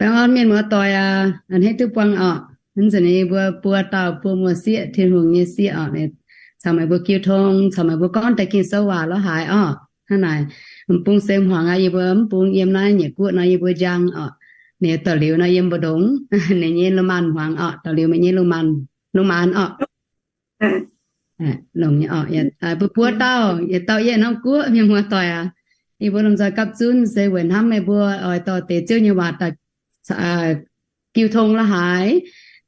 Baengh orn mienh muoz-doic aac, a'hneiv duqv buangh orqc. Hnangv nzunc yie mbuo buo dauh buo muoz-sieqv, Tin-Hungh nyei sieqv orqc, caux meih mbuo jiu tong, caux meih mbuo gorngv deix Ging-Sou waac lorz haaix orqc. Hnangv naaic, m'bung se hmuangx aqv, yie mbuo mv bung yiem naaiv nyeic guoqv nor yie mbuo njang orqc. Ninh dorh liuz nor yiem mbu'ndongx, ninh nyei lungh maanz hmuangx orqc, dorh liuz meih nyei lungh maanz, lungh maanz orqc. Longx nyei orqc, mbuo buo dauh yietc dauh yie norm guoqv mienh muoz-doic aac. Yie mbuo lomh nzoih gapv zunv se weic hnamv meih mbuo oix dorh deix Ziouv nyei waac daaih jiu tong lorz haaix,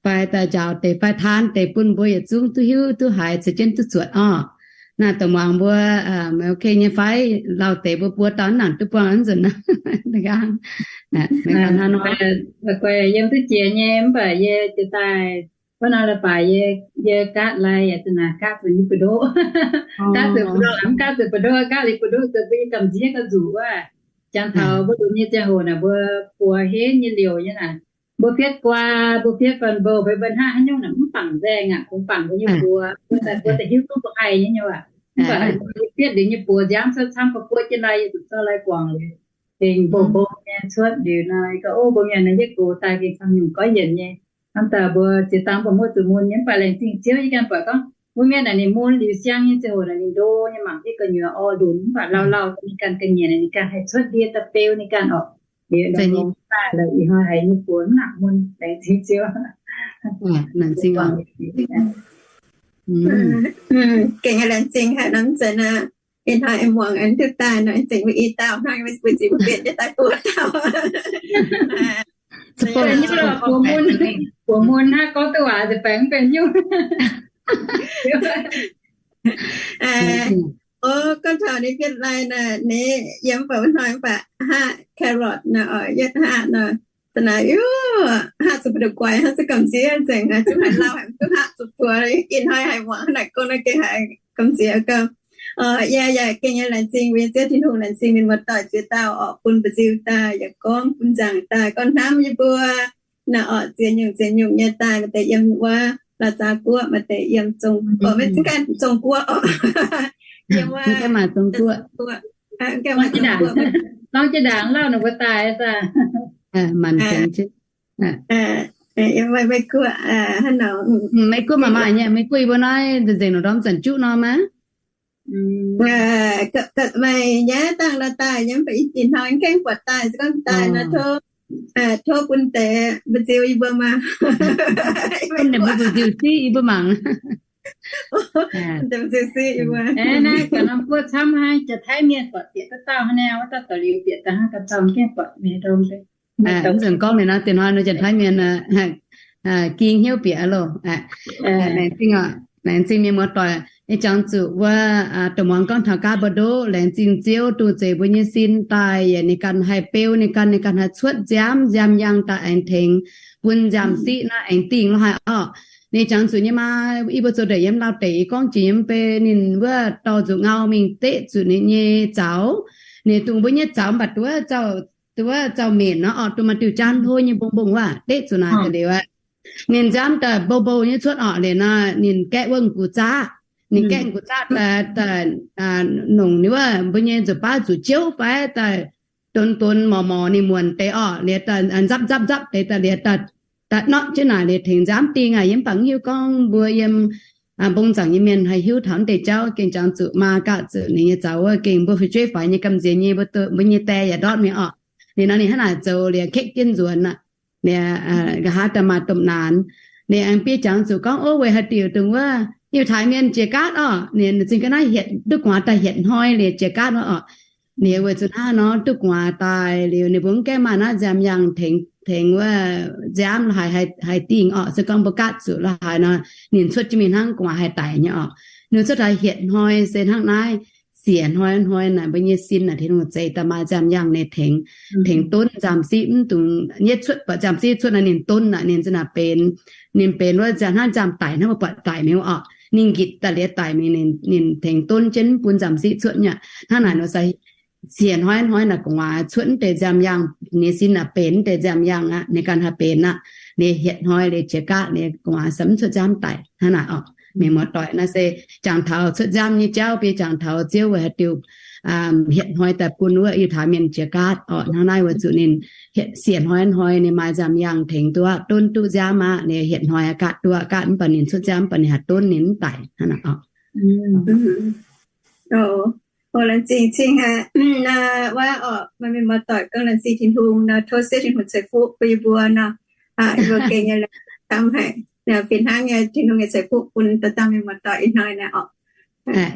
fai daaih njaaux deix fai taan deix bun mbuo yietc zungv duqv hiuv duqv haiz caux jienv duqv zuotc orqc. Naaiv dongh muangx mbuo, meih ok nyei fai? Lauh deix mbuo buo dauh nanc duqv buangh aqv nzunc. Yiem duqv jiex nyei mv baac yie jiex daaih wuov nor leiz-baaix yie gaatv lai yaac za'naaic gaatv zuqc nyei buoz-ndoqv. Gaatv zuqc buoz-ndoqv, mv gaatv zuqc buoz-ndoqv, gaatv liuz buoz-ndoqv zoux mbuo nyei gamh nziev gauh nzuqc wuov. Jangx taux mbuo lunx nyei ziangh hoc naaic mbuo buoz henv nyei liouc nyei naaic, mbuo fietv guaa, mbuo fietv fun bouh, mbuo hnangv haaix nyungc naaic mv bangc nzaeng aqv, kungx bangc mbuo nyei buoz, mbuo daaih hiuv duqv mbuo haih nyei nyei aqv. Mv baac fietv liuz nyei buoz nziaamv cuotv camv, guoqv jienv lai, yie zuqc zorqv lai guangc liuz, tengx mbong mbong nyei cuotv liuz nor, ga'o mbuo mienh naaiv yietv gox daaih gengh camv nyungc goiv yienc nyei. Hnamv daaih mbuo ziex dangh mbuo muoqv zuqc mun nyei, mv baac laengz zingh Ziouv yie ganh buatc gorngv mbuo mienh naaic ninh mun liuz siang nyei ziangh hoc naaic ninh ndo nyei mangc jienv gu'nyuoz orv lunx, mv baac lauh lauh ninh ganh ga'nyiec naaic ninh ganh haih cuotv ndie daaih beu ninh ganh orqc. Liuz longx longx daaih lorqc, ih hnoi haiz nyei buoz mv nangc mun, laengz zingh Ziouv. Gengh laengz zingh haic nor, mv zeiz naaic, ih hnoi aengx muangx aengx duqv daaih nor, aengx zingh mbuo i dauh hnangv, mbuo zingh mbuo mienh jienv daaih buo dauh. Buoz mun hnangv gorngv duqv waac nzengc, baengx mv benx nyungc. O, gorngv taux ninh bietv lai nor, ninh yiem mv baac wuov hnoi mv baac haav carrot nor, yietv haav nor, za'naaic, haav zuqc buoz guaix, haav zuqc gamh nziex nzengc, zungv haiz lauh haic, mv duqv haav zuqc buoz, ih hnoi haiz muangx naaic gong naaiv gengh haiz gamh nziex gauh. Yaac, yaac gengh nyei laengz zingh mbuo nyei Ziouv Tin-Hungh, laengz zingh mienh muoz-doic ziex dauh orqc, bun mba'nziu daaih, yaac gorngv bun nzaangc daaih, gorngv hnamv yie mbuo. Naaiv orqc, ziex nyungc ziex nyungc nyei daaih, maaih deix yiem wuov Laac Zaux Guoqv, maaih deix yiem Zong, maiv zeiz Zong Guoqv orqc, yiem wuov, gorngv jiex ndaangc lauh ninh mbuo daaih, Meiv Guoqv, Meiv Guoqv maaih maaih nyei, Meiv Guoqv yie mbuo naaiv nzengc nor ndorm zanc juqv nor maiv maaih nyei, dangh nor daaih nyei, mv baac ih hnoi gengh buatc daaih, se gorngv daaih nor, tov bun deix mba'nziu yie mbuo maah, bun deix mba'nziu siqv yie mbuo mangc. Mba'nziu siqv yie mbuo. Naaiv ga'naaiv guoqv camv haic, Janx-Taiv mienh buatc bieqc duqv dauh hnangv naaiv, wuov dauh dorh liuz bieqc daaih hnangv ga'dauh mv gaengh buatc mienh dongh. Mv nzunc gorngv liuz nor, dien hnoi nor Janx-Taiv mienh ging hnyouv bieqc loh. Laengz zingh, laengz zingh mienh muoz-doic, yie jangx zuqc wuov, dongh muangx gorngv taux gaav mbuo ndoqv, laengz zingh Ziouv dongh zeix mbuo nyei sin daaih, yaac ninh ganh haih beu, ninh ganh, ninh ganh haih cuotv nziaamv, nziaamv yangh daaih aengx tengx bun nziaamv siqv naaiv aengx dingh lorz haic orqc. Ninh jangx zuqc nyei maa, yie mbuo zoux ndeic yiem Lauv deic, yie gorngv jiex yiem bei ninh wuov dorh nzuqc ngau mingh deqv zuqc ninh nyei zaux. Ninh dongh mbuo nyei zaux mv baac duqv, duqv zaux menc nor orqc, dongh maaih diuh jaan hlo nyei mbong mbong wuov, deqv zuqc naaic daaih liuz aqv, ninh nziaamv daaih mbou mbou nyei cuotv orqc liuz nor, ninh gaeqv wuov gux zaqv. Ninh gaeqv gux zaqv daaih, daaih nongc ninh wuov mbuo nyei nzuqc baav zuqc jiouv fai daaih donx donx morc morc ninh muonc deix orqc, liuz daaih nzapv nzapv nzapv deix daaih liuz daaih norqv jienv naaic liuz tengx nziaamv dingh aqv. Yie mv baac mv hiuv gorngv mbuo yiem mbong zaangc nyei mienh haih hiuv taux naaiv deix jauv. Gengh jangx zuqc maa gaav zuqc ninh nyei zaux wuov gengh mbuo fu'jueiv faix nyei gamh nziex nyei, mbuo nyei die yaac ndortv mingh orqc. Ninh nor ninh hnangv naaic zoux liuz kekv jienv nzuonx aqv. Ninh nqa'haav daaih maaih domh naanx, ninh aengx biei jangx zuqc gorngv, ov, weic haaix diuc dongh wuov Yiutai Mienh jiex gaatv orqc. Ninh zinh ga'naaiv hietc duqv gu'nguaaz daaih hietc hnoi liuz jiex gaatv wuov orqc. Ninh weic zuqc hnangv nor duqv gu'nguaaz daaih liuz ninh mbuo mv gaengh maaih naaiv nziaamv yangh tengx, tengx wuov nziaamv la'haaix haih dingh orqc. Se gorngv mbuo gaatv zuqc la'haaix nor, ninh cuotv jienv mingh hnangv gu'nguaaz haih daic nyei orqc. Ninh cuotv daaih hietc hnoi se hnangv naaiv. Siec hnoi hnoi naaic mbuo nyei sin naaic Tin-Hungh zeix daaih maaih nziaamv yangh ninh tengx, tengx donv nziaamv siqv. Mv dungx nyetv cuotv, buatc nziaamv siqv cuotv naaic ninh donv aqv, ninh zinh naaic benx, ninh benx wuov nziaamv hnangv nziaamv daic hnangv, mbuo buatc daic mingh orqc. Ninh nqitc daaih liuz daic mingh, ninh tengx donv jienv bun nziaamv siqv cuotv nyei. Hnangv naaic nor se siec hnoi hnoi naaic gu'nguaaz cuotv deix nziaamv yangh, ninh sin naaic benx deix nziaamv yangh aqv, ninh ganh haih benx aqv. Ninh hietc hnoi liuz jiex gaatv, ninh gu'nguaaz se mv cuotv nziaamv daic hnangv naaic orqc. Mienh muoz-doic, naaiv se jangx taux cuotv nziaamv nyei jauv, biei jangx taux Ziouv weic haaix diuc hietc hnoi daaih bun wuov Yiutai Mienh jiex gaatv orqc. Hnangv naaiv weic zuqc ninh siec hnoi hnoi ninh maaih nziaamv yangh tengx duqv, donv duqv nziaamv aqv. Ninh hietc hnoi gaatv duqv, gaatv mv baac ninh cuotv nziaamv, mv baac ninh haih donv ninh mv daic hnangv naaic orqc. Laengz zingh cing haic. Wuov orqc, maaih mienh muoz-doic gorngv laengz zingh Tin-Hungh nor, tov Ziouv Tin-Hungh ceix fuqv bun yie mbuo nor, yie mbuo gengh nyei camv haic. Fih hnangv nyei Tin-Hungh nyei ceix fuqv bun dauh dauh mienh muoz-doic ih hnoi naaiv orqc.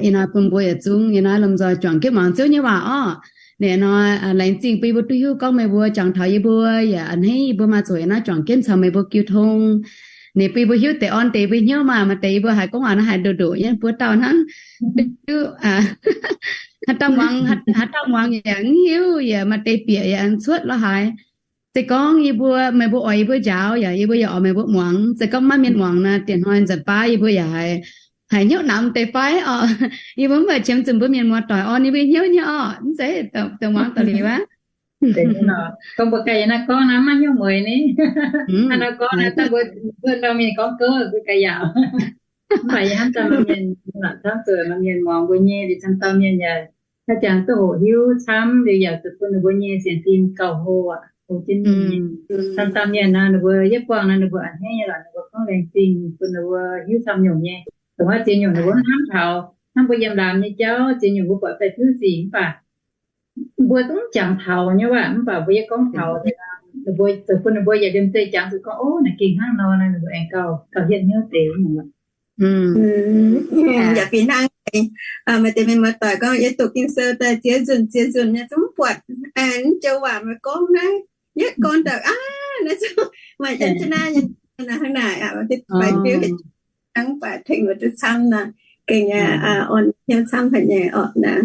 Ih hnoi bun mbuo yietc zungv ih hnoi lomh nzoih juangc jienv muangx Ziouv nyei waac orqc. Ninh hnoi laengz zingh bun yie mbuo duqv hiuv gorngv meih mbuo jangx taux yie mbuo yaac a'hneiv yie mbuo maaih zuqc ih hnoi juangc jienv caux meih mbuo jiu tong. Ninh bun yie mbuo hiuv deix orn deix yie mbuo hnyouv maah, maaih deix yie mbuo haiz gorngv waac nor haiz ndoqc ndoqc nyei buo dauh hnangv. Haaix dauh muangx, haaix dauh muangx yaac mv hiuv, yaac maaih deix bieqc yaac cuotv la'haaix. Se gorngv yie mbuo, meih mbuo oix yie mbuo njaaux yaac yie mbuo yaac oix meih mbuo muangx. Se gorngv maiv mienh muangx nor, dieh hnoi nzanc baav yie mbuo yaac haiz, haiz hnyouv namx deix fai orqc. Yie mbuo mv baac qiemx zuqc mbuo mienh muoz-doic orn yie mbuo hnyouv nyei orqc. Mv zeiz dongh muangx daaih liuz aqv. Gorngv mbuo ganh yiem naaiv gorngv naaiv maiv hnyouv mueiz ni. Hnangv nor gorngv naaiv dangh mbuo, mbuo ndau mienh gorngv gouv mbuo ganh yaac. Mv baac yie hnamv daaih maaih mienh, camv zuqc maaih mienh muangx mbuo nyei, liuz camv dauh mienh yaac haaix jangx duqv hoqc hiuv camv, liuz yaac zuqc bun ninh mbuo nyei sienx fim gauh hlo aqv, hlo jienv mingh nyei. Camv dauh mienh nor, ninh mbuo yietv buangh nor, ninh mbuo a'hneiv nyei lorqc, ninh mbuo gorngv laengz zingh bun ninh mbuo hiuv camv nyungc nyei. Dongh wuov ziex nyungc ninh mbuo mv hnamv taux, hnangv mbuo yiem laamz nyei jauv, ziex nyungc mbuo buatc daaih diuv sic mv baac mbuo zungv jangx taux nyei waac, mv baac mbuo yietv gorngv taux, ninh mbuo zoux bun ninh mbuo yietc liemh zeih jangx zuqc gorngv, ov, naaic ging hnangv nor, ninh mbuo aengx gauh, gauh hietv hnyouv deix nyungc. Yaac fih hnangv, maaih deix mienh muoz-doic gorngv, yie doqc Ging-Sou daaih ziex nzunc ziex nzunc nyei zungv mv buatc, mv joux waac meih gorngv naaiv, yietv gorngv daaih aav, naaiv, maaih jienv jienv naaiv nyei hnangv naaic, hnangv baac tengx mbuo duqv camv nor, gengh orn hnyouv camv haic nyei orqc naaic.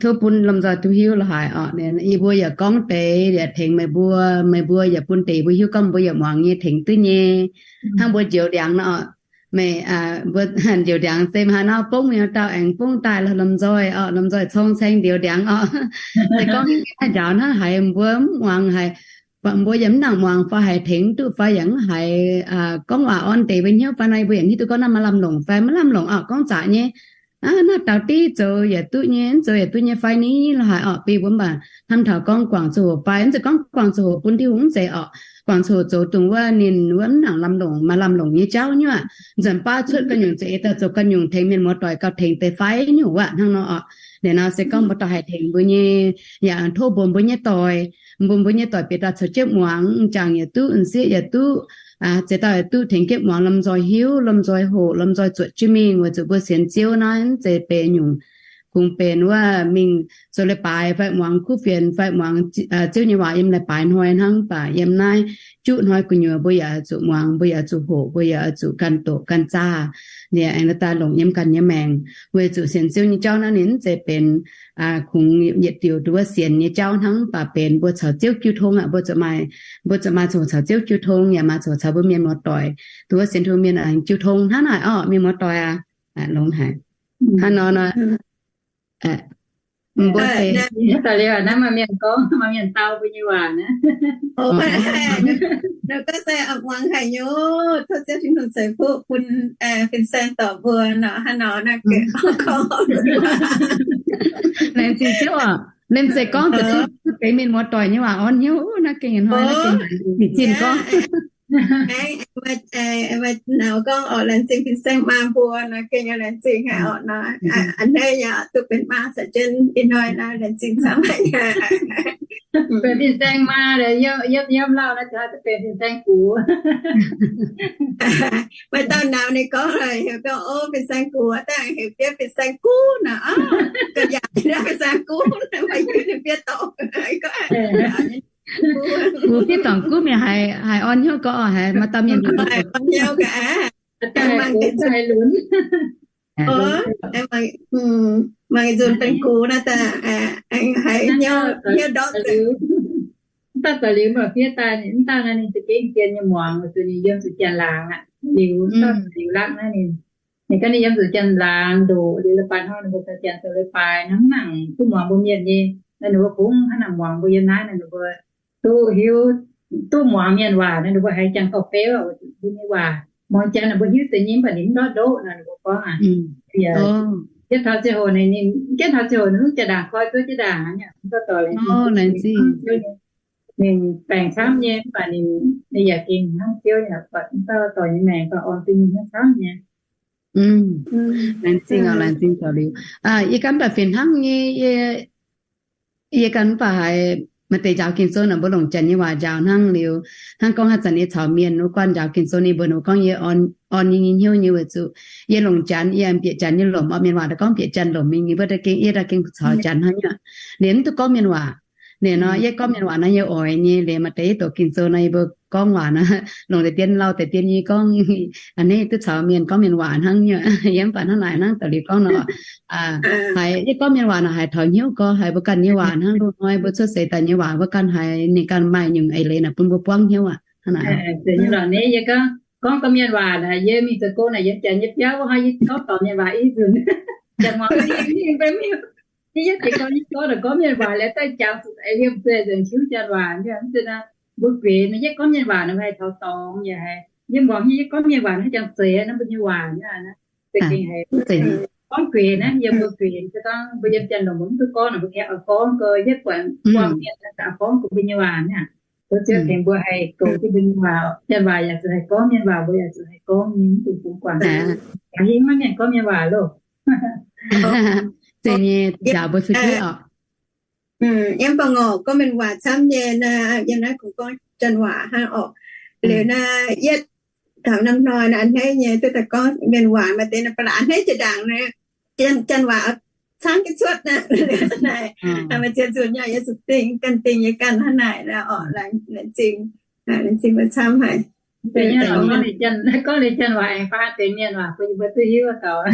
Tov bun lomh nzoih duqv hiuv lorqc haic orqc. Yie mbuo yaac gorngv deix yaac tengx meih mbuo, meih mbuo yaac bun deix mbuo hiuv gorngv mbuo yaac muangx nyei tengx duqv nyei. Hnangv mbuo njoux ndiangx nor, meih, mbuo njoux ndiangx se haaix nor bungv nyei dauh aengx bungv daaih lorqc, lomh nzoih orqc, lomh nzoih cong-saeng njoux ndiangx orqc. Se gorngv haih njaaux hnangv haaix mbuo mv muangx haic, mbuo yaac mv nangc muangx fai haiz tengx duqv fai yaac mv haiz gorngv waac orn deix mbuo hnyouv fai nor, mbuo yaac hiuv duqv gorngv naaiv maaih lamh longc fai maiv lamh longc orqc, gorngv zaqc nyei. Naaiv dauh div zoux yaac duqv nyei, mv zoux yaac duqv nyei fai ni lorqc haic orqc. Beiv mbuo mv baac hnamv taux gorngv guangc zuqc hoc fai mv zeiz gorngv guangc zuqc hoc bun Tin-Hungh, mv zeiz orqc. Guangc zuqc hoc zoux dongh wuov ninh wuov mv nangc lamh longc, maaih lamh longc nyei jauv nyei aqv. Nzunc baav cuotv ganh nyungc za'eix daaih zoux ganh nyungc tengx mienh muoz-doic gauh tengx deix fai nyungc wuov hnangv nor orqc. Liuz nor se gorngv mbuo dorh haih tengx mbuo nyei, yaac tov mbuox mbuo nyei doic, mbuo mbuo nyei doic bieqc daaih caux jienv muangx, m'jangc yaac duqv, m'sieqv yaac duqv, ziex dauh yaac duqv tengx jienv muangx, lomh nzoih hiuv, lomh nzoih hoqc, lomh nzoih zuotc jienv mingh, weic zuqc mbuo sienx Ziouv naaiv mv zeiz benx nyungc kungx benx wuov mingh zoux leiz-baaix fai muangx kuv fienx fai muangx Ziouv nyei waac yiem leiz-baaix hnoi hnangv. Mv baac yiem naaiv juqv hnoi gu'nyuoz mbuo yaac oix zuqc muangx, mbuo yaac oix zuqc hoqc, mbuo yaac oix zuqc ganh doqc ganh zaah, ninh aengx daaih longc yiem ganh nyei maengc. Weic zuqc sienx Ziouv nyei jauv naaiv ninh mv zeiz benx kungx yietc diuc nduov sienx nyei jauv hnangv, mv baac benx mbuo caux Ziouv jiu tong aqv. Mbuo zuqc maaih, mbuo zuqc maaih coc caux Ziouv jiu tong, yaac maaih coc caux mbuo mienh muoz-doic nduov sienx tong mienh aengx jiu tong hnangv naaic orqc. Mienh muoz-doic aac, longx haic. Hnangv nor nor, mbuo deix, naaiv maaih mienh gorngv, maaih mienh dau mbuo nyei waac naaiv. Muangx haic nyei, tov Ziouv Tin-Hungh ceix fuqv bun fin-saeng dorc mbuo nor, hnangv nor naaiv gengh gorngv, laengz zingh Ziouv oc. Laengz zingh gorngv zuqc deix mienh muoz-doic nyei waac orn hnyouv, naaiv gengh hnoi naaiv gengh zinh gorngv. Aengx maaih nauz gorngv orqc, laengz zingh fin-saeng maa mbuo nor, gengh laengz zingh haic orqc nor. A'hneiv yaac duqv benx maa caux jienv ih hnoi naaiv, laengz zingh camv haic. Benx fin-saeng maa, yiem lauh naaiv ziouc duqv benx fin-saeng gux. Maaih dauh nauz ninh gorngv heuc gorngv, o, fin-saeng gux, dangh heuc fiev fin-saeng guv nor, ga'yaaic fin-saeng guv, maaih yiuc ninh fiev dorngc. Gux fiev dorngc guv mienh haiz, haiz orn hnyouv gorngv haiz maaih dauh mienh haiz orn hnyouv gaax. Mangc nzunc benx gux naaiv daaih, haiz hnyouv ndortv nzengc. Mv dauh daaih liuz mv baac fiev daaih, mv dauh naaiv ninh za'gengh zien nyei muangx, weic zuqc ninh yiem zuqc janx-laangz aqv. Liuz mv dauh liuz lakv naaiv ninh, ninh ganh ninh yiem zuqc janx-laangz ndoqc liuz leiz-baaix hnoi ninh mbuo caux janx zoux leiz-baaix hnangv, mv nangc duqv muangx mbuo mienh nyei. Naaiv ninh mbuo kungx hnangv naaic muangx mbuo yiem naaiv, ninh mbuo duqv hiuv, duqv muangx mienh waac nor, ninh mbuo haiz janx gorngv beuv mbuo nyei waac. Muangx janx ninh mbuo hiuv deix nyei, mv baac ninh mv ndortv ndoqv nor, ninh mbuo gorngv aqv. Yie taux ziangh hoc ninh, ninh jienv taux ziangh hoc ninh mv jaa-ndaangc koi zuov jaa-ndaangc aqv. Ninh baengc camv nyei, mv baac ninh, ninh yaac gengh hnamv Ziouv, ninh buatc mv dauh dorc nyei maengc gauh orn duqv nyei hnangv camv nyei. Laengz zingh oc, laengz zingh zoux liuz. Yie ganh mv baac fih hnangv nyei, yie ganh mv baac haiz maaih deix njaaux Ging-Sou nor, mbuo longc janx nyei waac njaaux hnangv liuz. Hnangv gorngv haaix zanc yie caux mienh wuov guanh njaaux Ging-Sou ninh mbuo, ninh mbuo gorngv yie orn, orn nyei nyei hnyouv nyei, weic zuqc yie longc janx, yie mv bieqc janx nyei lomc orqc. Mienh waac daaih gorngv bieqc janx lomc mingh, yie mbuo daaih gengh, yie daaih gengh caux janx hnangv nyei. Liuz mv duqv gorngv mienh waac. Liuz nor yie gorngv mienh waac nor yie oix nyei. Liuz maaih deix yie doqc Ging-Sou nor yie mbuo gorngv waac nor, longc deix dien lauh deix dien nyei gorngv, a'hneiv duqv caux mienh gorngv mienh waac hnangv nyei. Yie mv baac hnangv naaic hnangv da'liuz gorngv nor, haiz yie gorngv mienh waac nor haiz taux hnyouv gorx, haiz mbuo ganh nyei waac hnangv. Loz-hnoi mbuo cuotv seix daaih nyei waac mbuo ganh haiz ninh ganh maaih nyungc eix leiz naaic bun mbuo buangv hnyouv aqv. Hnangv naaic. Yie gorngv, gorngv gorngv mienh waac naaic, yie mingh zoux gong naaic yiem janx nyei biauv wuov hnoi yie gorngv dorngc mienh waac i nzunc. Janx muangx mv hiuv, mv hiuv. Yie yietv deix gorngv, yie gorngv naaic gorngv mienh waac liuz daaih jangx zuqc eix liemh zeih nzengc hiuv janx waac. Mv baac mv zeiz naaic, mbuo gueix nor, yie gorngv mienh waac nor mbuo haih taux dorngx yaac haiz, yie muangx nyei, yie gorngv mienh waac nor haih jangx zeiz naaiv mbuo nyei waac nyei aqv. Za'gengh haiz gorngv gueix naaiv, yiem mbuo gueix se gorngv mbuo yiem janx lomc mbuo mv duqv gorngv naaic, mbuo gengh oix gorngv gau, yietv buatc buangh mienh oix gorngv gaux mbuo nyei waac nyei aqv. Tov Ziouv tengx mbuo haih goux jienv mbuo nyei waac, janx waac yaac zuqc haih gorngv, mienh waac mbuo yaac zuqc haih gorngv, mingh mv dungx bungx guangc. Hingh maiv mienh gorngv mienh waac loh. Zeiz nyei, njaaux mbuo fu'jueiv oc. Yiem ba'ngorc gorngv mienh waac camv nyei naaiv, yiem naaiv kungx gorngv janx waac hnangv orqc. Liuz naaiv yietv taux norm hnoi naaiv a'hneiv nyei duqv daaih gorngv mienh waac, maaih deix naaiv ba'laqc a'hneiv jiex ndaangc naaiv, janx waac camv jienv cuotv naaic. Naaic meih ziex nzunc nyei Yesu dingh ganh dingh nyei ganh hnangv naaic orqc. Laengz zingh, laengz zingh mbuo camv haic. Gorngv liuz janx waac aengx faan deix mienh waac bun mbuo duqv hiuv gaux.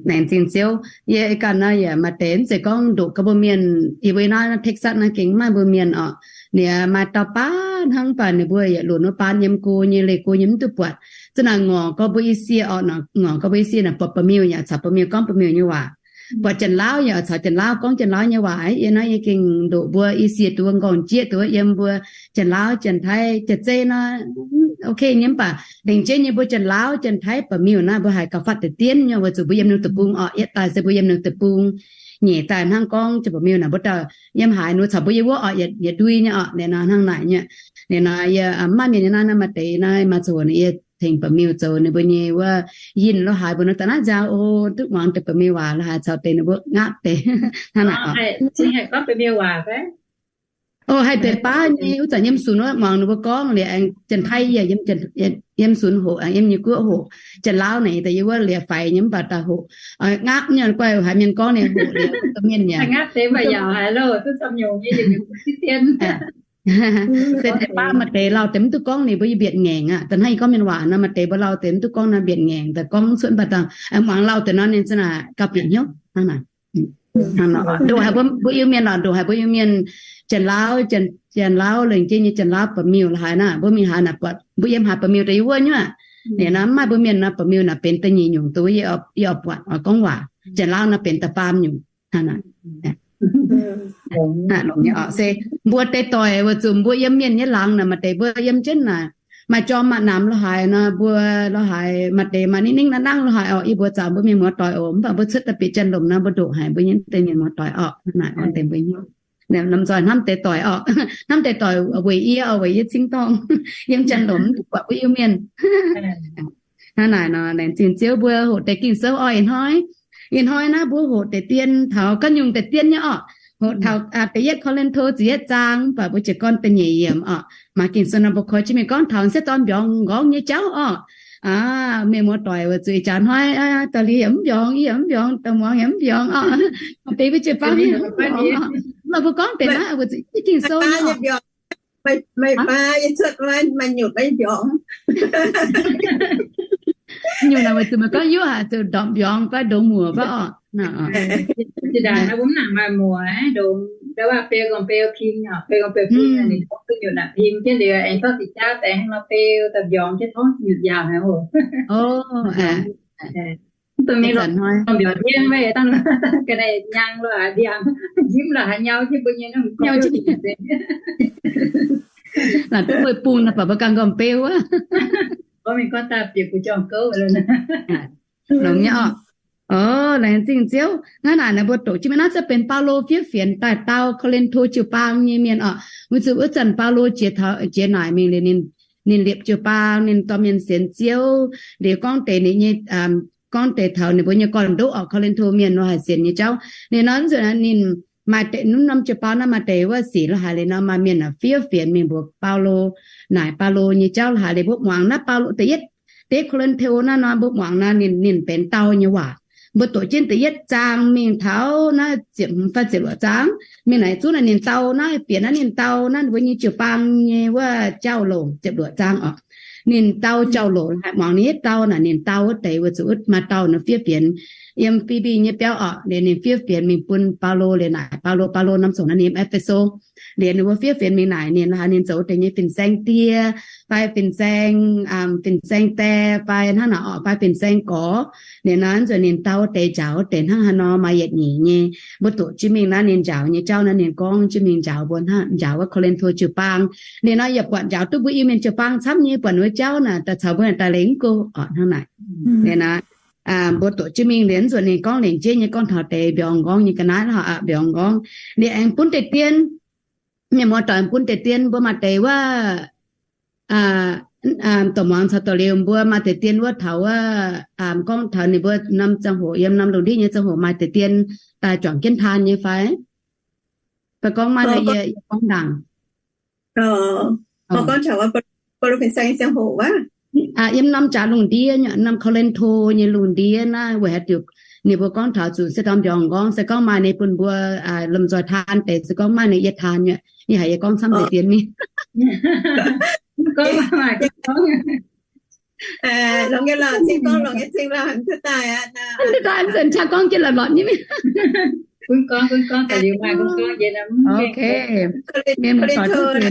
Laengz zingh Ziouv. Yie ganh nor yaac maaih deix mv zeiz gorngv ndoqc gau mbuo mienh, yie mbuo naaiv Texas naaiv gengh maaih mbuo mienh orqc. Ninh maaih dauh baav hnangv, mv baac ninh mbuo yaac lunc wuov baan yiem go nyei, leih go nyei mv duqv buatc. Zinh naaic ngorc gau mbuo i sie orqc, ngorc gau mbuo i sie naaic buatc ba'miuh yaac caux ba'miuh gorngv ba'miuh nyei waac. Buatc Janx-Lauv yaac caux Janx-Lauv gorngv Janx-Lauv nyei waac. Yie naaiv yie gengh ndoqc mbuo i sie duqv wuov nqorngv jieqv duqv wuov yiem mbuo Janx-Lauv, Janx-Taiv, Janx-Zeiv nor, ok nyei, mv baac lengc jeiv nyei mbuo Janx-Lauv, Janx-Taiv ba'miuh naaiv mbuo haiz gauh fatv deix dien nyei, weic zuqc mbuo yiem ninh deic-bung orqc. Yietv daaih se mbuo yiem ninh deic-bung, nyeic daaih hnangv gorngv jiex ba'miuh naaic mbuo dauh yiem haaix nor caux mbuo yiem wuov orqc, yietc ndui nyei orqc. Ninh nor hnangv naaic nyei. Ninh nor yie mv maaih mienh nyei naaiv, naaiv maaih deix naaiv maaih coc ninh yie tengx ba'miuh zoux ninh mbuo nyei wuov yinh lo haaix mbuo nor daaih naaiv nziaaux o, duqv muangx deix ba'miuh waac lo haaix caux deix ninh mbuo ngapv deix hnangv naaic orqc. O, haih deix baav nyei wuov zanc yiem sunx wuov muangx ninh mbuo gorngv liuz aengx Janx-Taiv yie yiem sunx hoqc, yiem nyei guoqv hoqc. Janx-Lauv naaic daaih yie wuov liuz faix nyei mv baac daaih hoqc. Ngapv nyei guai haiz mienh gorngv ninh hoqc liuz mienh yaac se deix baav maaih deix lauh deix mv duqv gorngv ninh mbuo yie mbietc ngaengc aqv. Da'hnangv yie gorngv mienh waac nor maaih deix mbuo lauh deix mv duqv gorngv nor mbietc ngaengc, daaih gorngv cuotv mv baac daaih muangx lauh deix nor ninh za'naaic gauh bieqc hnyouv hnangv naaic. Ndoqc haic mbuo Iu-Mienh lorqc, ndoqc haic mbuo Iu-Mienh, Janx-Lauv, Janx-Lauv lengc jeiv nyei Janx-Lauv ba'miuh lo haaix naaic, mbuo mingh haaix naaic buatc mbuo yiem haaix ba'miuh daaih yiem wuov nyuoqc. Ninh nor mv maaih mbuo mienh nor ba'miuh naaic benx da'nyeic nyungc duqv yie oix buatc oix gorngv waac. Janx-Lauv nor benx da'faam nyungc. Longx nyei orqc, se mbuo deix doic weic zuqc mbuo yiem mienh nyei laangz naaic maaih deix mbuo yiem jienv naaic, maaih jorm maaih namx lo haaix nor, mbuo lo haaix maaih deix maaih ningv ningv nangv nangv lo haaix orqc. Yie mbuox zanc mbuo mienh muoz-doic oc, mv baac mbuo cuotv daaih bieqc janx-lomc nor mbuo ndoqc haic mbuo nyei deix mienh muoz-doic orqc. Naaic orn deix mbuo nyei, lomh nzoih hnamv deix doic orqc, hnamv deix doic weic yie orqc, weic yie cingv dorngh yiem janx-lomc mv buatc mbuo Iu-Mienh. Hnangv naaic nor laengz zingh Ziouv mbuo hoqc deix Ging-Sou orqc. Ih hnoi, ih hnoi naaiv mbuo hoqc deix dien taux ganh nyungc deix dien nyei orqc. Hoqc taux da'yietv Ko^lin^to ziepc yietv zaang, mv baac mbuo jiez gorn da'nyeic yiemc orqc. Maaih Ging-Sou nor mbuo koi jienv mingh gorngv taux m'sieqv dorn mbiorngz nqorngv nyei jauv orqc. Mienh muoz-doic weic zuqc ih jaax hnoi da'li yaac mv mbiorngz, yie yaac mv mbiorngz, da'muangx yaac mv mbiorngz orqc. Maaih deix mbuo jiez baang mv mbiorngz orqc. Mv baac mbuo gorngv deix naaiv weic zuqc Ging-Sou orqc. Maaih baav yie cuotv maaih nyungc maiv mbiorngz. Nyungc naaic weic zuqc meih gorngv yuoqv haic zuqc ndorpc mbiorngz fai ndongx muoc fai orqc. Zinh ndaangc mbuo mv nangc maaih muoc ndongx, ndau wuov beu gong beu ping, beu gong beu ping, ninh gorngv duqv nyutc naaic ping jienv liuz aengx zorqv ziqc jaav deix hnangv nor beu daaih mbiorngz jienv torngv nyutc njaaux hnangv oc. Mv dongh mingh mbiorngz jienv maiv dangh ga'naaiv nyang lo haaix ndiangx, njimv lo haaix nyau jienv mbuo nyei naaiv. Laaic duqv meih bung naaic baac mbuo ganh gorngv beu wuov. Mingh gorngv daaih bieqc gu'jong gouv longx nyei orqc. Laengz zingh Ziouv. Hnangv naaic naaic mbuo doqc jienv mingh naaiv se benx Baulo fiev fienx daaih dau Ko^lin^to jiu-baang nyei mienh orqc. Weic zuqc wuov zanc Baulo jiex taux, jiex naaic mingh liuz ninh, ninh liepc jiu-baang, ninh dorh mienh sienx Ziouv, liuz gorngv deix ninh nyei, gorngv deix taux ninh mbuo nyei gorn-ndoqv orqc, Ko^lin^to mienh lo haaix sienx nyei jauv. Liuz nor nzunc ninh maaih deix norm jiu-baang naaiv maaih deix wuov sic lo haaix liuz nor maaih mienh fiev fienx mingh mbuox Baulo, naaic Baulo nyei jauv lo haaix liuz mbuo muangx naaiv Baulo da'yietv, da'yietv Ko^lin^to naaiv nor mbuo muangx naaiv ninh, ninh benx dau nyei waac. Mbuo doqc jienv da'yietv zaang mingh taux naaiv ziepc hmz fai ziepc luoqc zaang. Mingh naaic zunv naaic ninh dau naaiv, bieqc naaiv ninh dau naaiv mbuo nyei jiu-baang nyei wuov jauv-louc ziepc luoqc zaang orqc. Ninh dau jauv-louc haic, muangx ninh yietv dau naaic ninh dau wuov deix weic zuqc wuov maaih dau nor fiev fienx yiem Fi^li^pi nyei biauv orqc. Liuz ninh fiev fienx mingh bun Baulo liuz naaic Baulo, Baulo norm zongc naaiv ninh yiem E^fe^so. Liuz ninh mbuo fiev fienx mingh naaic ninh lo haaix ninh zoux wuov deix nyei fin-saeng die fai fin-saeng, fin-saeng die fai hnangv naaic orqc, fai fin-saeng gorx. Liuz nor nzunc ninh dau wuov deix njaaux wuov deix hnangv haaix nor maaih yietc nyeic nyei. Mbuo doqc jienv mingh naaiv ninh njaaux nyei jauv naaiv ninh gorngv jienv mingh njaaux mbuo hnangv njaaux wuov Ko^lin^to jiu-baang. Liuz nor yaac buatc njaaux duqv mbuo Iu-Mienh jiu-baang camv nyei, buatc wuov jauv naaic daaih caux mbuo naaic daaih lengc mv go orqc hnangv naaic. Liuz nor mbuo doqc jienv mingh liuz nzunc ninh gorngv lengc jeiv nyei gorngv taux deix mbiorngz nqorngv nyei ga'naaiv lorqc, mbiorngz nqorngv. Liuz aengx bun deix dien, mienh muoz-doic bun deix dien mbuo maaih deix wuov, dorh muangx caux dorh liuz mbuo maaih deix dien wuov taux wuov, gorngv taux ninh mbuo norm ziangh hoc yiem norm lungh ndiev nyei ziangh hoc maaih deix dien daaih juangc jienv taan nyei fai? Fai gorngv maiv naaiv yie, yie gorngv ndaangc. Gorngv taux wuov bou fin-saeng ziangh hoc wuov. Yiem norm jaax lungh ndiev, norm Ko^lin^to nyei lungh ndiev naaiv, weic haaix diuc ninh mbuo gorngv taux zuqc se dorn mbiorngz nqorngv, se gorngv maaih ninh bun mbuo lomh nzoih taan deix, se gorngv maaih ninh yie taan nyei, yie haiz yie gorngv camv deix dien mingh. Gorngv jienv lorqc nyei mingh. Mienh muoz-doic,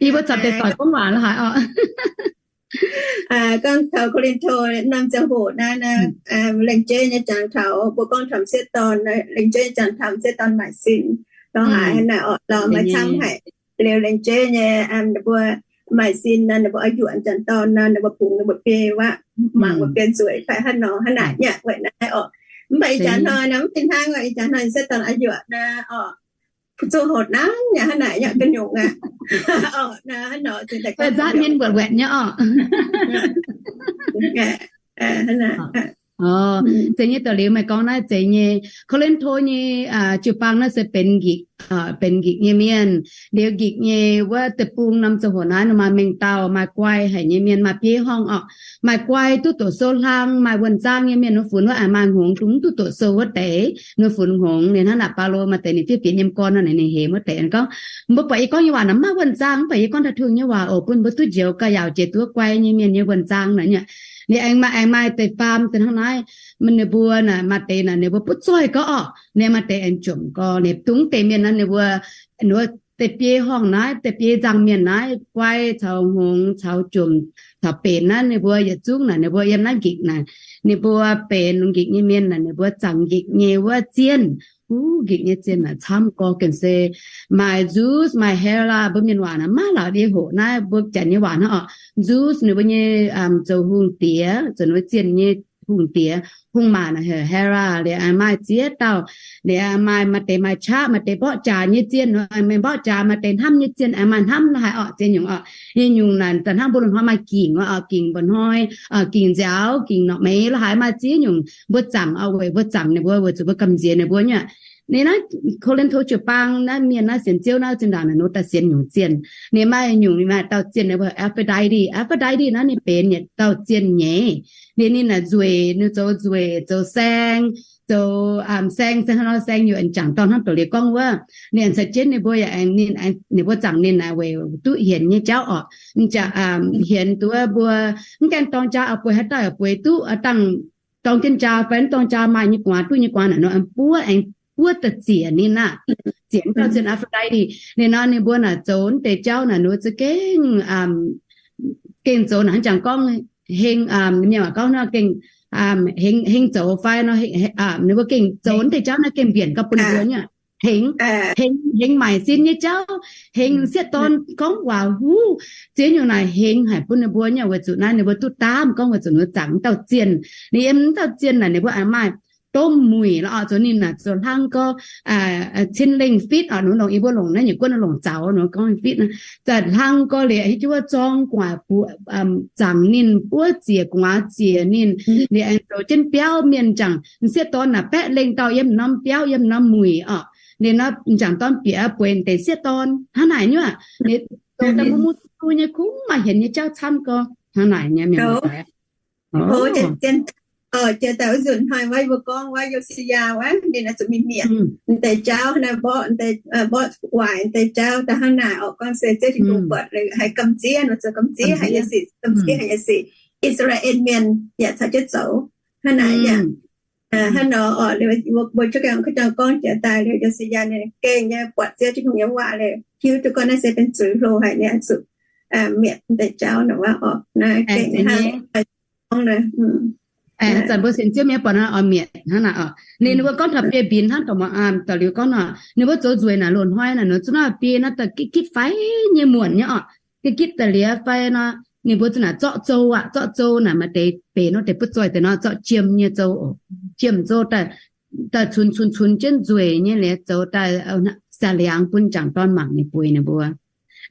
yie mbuo corc deix doic gorngv waac la'haaix oc. Gorngv taux Ko^lin^to norm ziangh hoc naaiv, lengc jeiv nyei jangx taux mbuo gorngv taux m'sieqv dorn, lengc jeiv nyei jangx taux m'sieqv dorn maaic sin, lorz haaix naaic oc, lorz maaih camv haic. Liuz lengc jeiv nyei ninh mbuo maaic sin nor, ninh mbuo oix yuoqc m'jangc dorn nor, ninh mbuo bungx ninh mbuo biei wuov, mangc mbuo biei nzueic fai haaix nor, hnangv naaic nyei weic naaiv oc. Mv baac ih jaax hnoi nor mv fih hnangv oc. Ih jaax hnoi m'sieqv dorn oix yuoqc nor oc, zoux hoc nangv yaac hnangv naaic nyei ga'nyungc aqv. Oc, hnangv nor nzatv mienh wuotc waetc nyei oc. Zeiz nyei, da'liuz meih gorngv naaiv zeiz nyei. Ko^lin^to nyei jiu-baang naaiv se benx nqikc, benx nqikc nyei mienh. Liuz nqikc nyei wuov deic-bung norm ziangh hoc naaiv maaih mengh dauh maaih guai haic nyei mienh, maaih biei horngh oc. Maaih guai duqv doqc sou hlang, maaih wuonh zaang nyei mienh, wuov funx wuov aengx maaih hngongx, dongh mv duqv doqc sou wuov deix, wuov funx hngongx. Ninh hnangv naaic Baulo maaih deix ninh fiev fienx yiem gorn nor, ninh heuc wuov deix gorngv, mbuo buatc yie gorngv nyei waac naaic maiv maaih wuonh zaang, mv baac yie gorngv tdah tungh nyei waac oc, bun mbuo duqv njoux gauh yaauc jiex duqv guai nyei mienh nyei wuonh zaang naaic nyei. Ninh aengx maaih, aengx maaih deix faam se hnangv naaiv, ninh mbuo naaic maaih deix naaic ninh mbuo butv zoih gauh oc, ninh maaih deix aengx jomc gauh. Ninh dungx deix mienh nor ninh mbuo, ninh mbuo deix biei horngh naaiv, deix biei nzangc mienh naaiv, guai caux hngongx caux jomc caux benx naaiv, ninh mbuo yietc zungv naaic ninh mbuo yiem naaiv nqikc naaic, ninh mbuo benx nqikc nyei mienh naaic, ninh mbuo zaangc nqikc nyei wuov zienh. Uv, nqikc nyei zienh naaic camv gorx gengh se maaih Zeus, maaih Hera, mbuo mienh waac naaic maiv laauc ndie hoqc naaiv mbuo janx nyei waac hnangv oc. Zeus ninh mbuo nyei zoux hungh diex, zoux ninh mbuo zienh nyei hungh diex, hungh maac naaic heuc Hera. Liuz maaih ziex dauh, liuz maaih, maaih deix maaih qaqv, maaih deix mborqv jaax nyei zienh, maaih mborqv jaax, maaih deix hnamv nyei zienh, maaih hnamv la'haaix oc, ziex nyungc oc. Nyei nyungc naaic da'hnangv mbuo lungh hnoi maaih gingc oc, gingc mba'hnoi, gingc nziaaux, gingc norqc meix la'haaix, maaih ziex nyungc mbuo zaangc oc, weic mbuo zaangc ninh mbuo weic zuqc mbuo gamh nziex ninh mbuo nyei. Ninh naaiv Ko^lin^to jiu-baang naaiv mienh naaiv sienx Ziouv naaiv zinh ndaangc naaic ninh daaih sienx nyungc zienh. Ninh maaih nyungc maaih dauh zienh ninh mbuo Aphrodite. Aphrodite naaiv ninh benx yietc dauh zienh nyei. Ninh, ninh naaic nzueic, ninh zoux nzueic, zoux saeng, zoux saeng, saeng hnangv nor, saeng yaac aengx jangc dorn hnangv doqc liuz gorngv wuov. Ninh aengx caux jienv ninh mbuo yaac aengx, ninh, ninh mbuo zaangc ninh naaic weic duqv hienx nyei jauv oc. Ninh jaax hienx duqv mbuo mv gaengh dorng jaa oix bueix haaix dauh yaac bueix duqv, dangh dorng jienv jaa fai mv dorng jaa maaih nyei guaax duqv nyei guaax naaic nor, buov aengx buov daaih ziec ninh aqv. Ziec mv dauh zienh Aphrodite. Ninh nor ninh mbuo naaic zoux mv deix jauv naaic ninh mbuo za'gengh gengh zoux naaic hnangv jangx gorngv heng, mienh waac gorngv nor gengh heng zoux fai nor, ninh mbuo gengh zoux mv deix jauv naaiv gengh mbienc gauh bun ninh mbuo nyei. Hengx, hengx, hengx maaic sin nyei jauv, hengx sieqv dorn gorngv waac huv, ziex nyungc naaic hengx haic bun ninh mbuo nyei. Weic zuqc naaiv ninh mbuo duqv daamv gorngv weic zuqc ninh mbuo zaangc mv dauh zienh. Ninh yiem mv dauh zienh naaic ninh mbuo aengx maaih domh muic la'oc, zoux ninh naaic zoux hlang gorx, cin lengh fitv oc, ninh longc, yie mbuo longc naaiv nyungc guonv longc zaux, ninh gorngv fitv, za'hlang gorx liuz hiuv jienv wuov zorng gu'nguaaic buoz, zaangc ninh buov ziec gu'nguaaz ziec ninh. Liuz aengx zoux jienv biauv mienh, m'jangc m'sieqv dorn naaic baeqv lengh dauh yiem norm biauv yiem norm muic oc. Ninh nor m'jangc dorn bieqc bueix deix sieqv dorn hnangv naaic nyuoqc. Ninh zoux daaih mbuo mv duqv nyei, kungx maaih hienx nyei jauv camv gorx hnangv naaic nyei mienh. Jiex daaih wuov nzunc hnoi wuov mbuo gorngv wuov Yo^si^yaa wuov, ninh naaic zuqc mingh mietc deix jauv, naaiv mborqv, mborqv waaic deix jauv daaih hnangv naaic oc. Gorngv se Ziouv Tin-Hungh buatc haiz gamh nziev nor, zoux gamh nziev haic nyei sic, gamh nziev haic nyei sic, I^saa^laa^en Mienh yaac caux jienv zoux hnangv naaic yaac hnangv nor oc. Mbuo cuotv gaengh gorngv jiex daaih liuz, Yo^si^yaa ninh gengh nyei buatc Ziouv Tin-Hungh nyei waac liuz, hiuv duqv gorngv naaiv se benx zuiz hlo haic, ninh zuqc mietc deix jauv nor wuov oc. Naaiv gengh hnangv gorngv Ih zanc mbuo sienx Ziouv mienh buatc nor oix mietc hnangv naaic oc. Ninh, ninh mbuo gorngv taux biei mbinx hnangv dongh mbuo da'liuz gorngv nor, ninh mbuo zoux nzueic naaic loz-hnoi naaic, ninh mbuo zungv naaic biei naaiv daaih gitv gitv fai nyei muonc nyei oc. Gitv gitv da'liuz fai nor, ninh mbuo zungv naaic zorqv zou aqv, zorqv zou naaic maaih deix benx nor deix butv zoih deix nor zorqv jiem nyei zou oc. Jiem zou daaih, daaih cunx cunx cunx jienv nzueic nyei liuz zoux daaih saax liangx bun m'jangc dorn mangc ninh bueix ninh mbuo.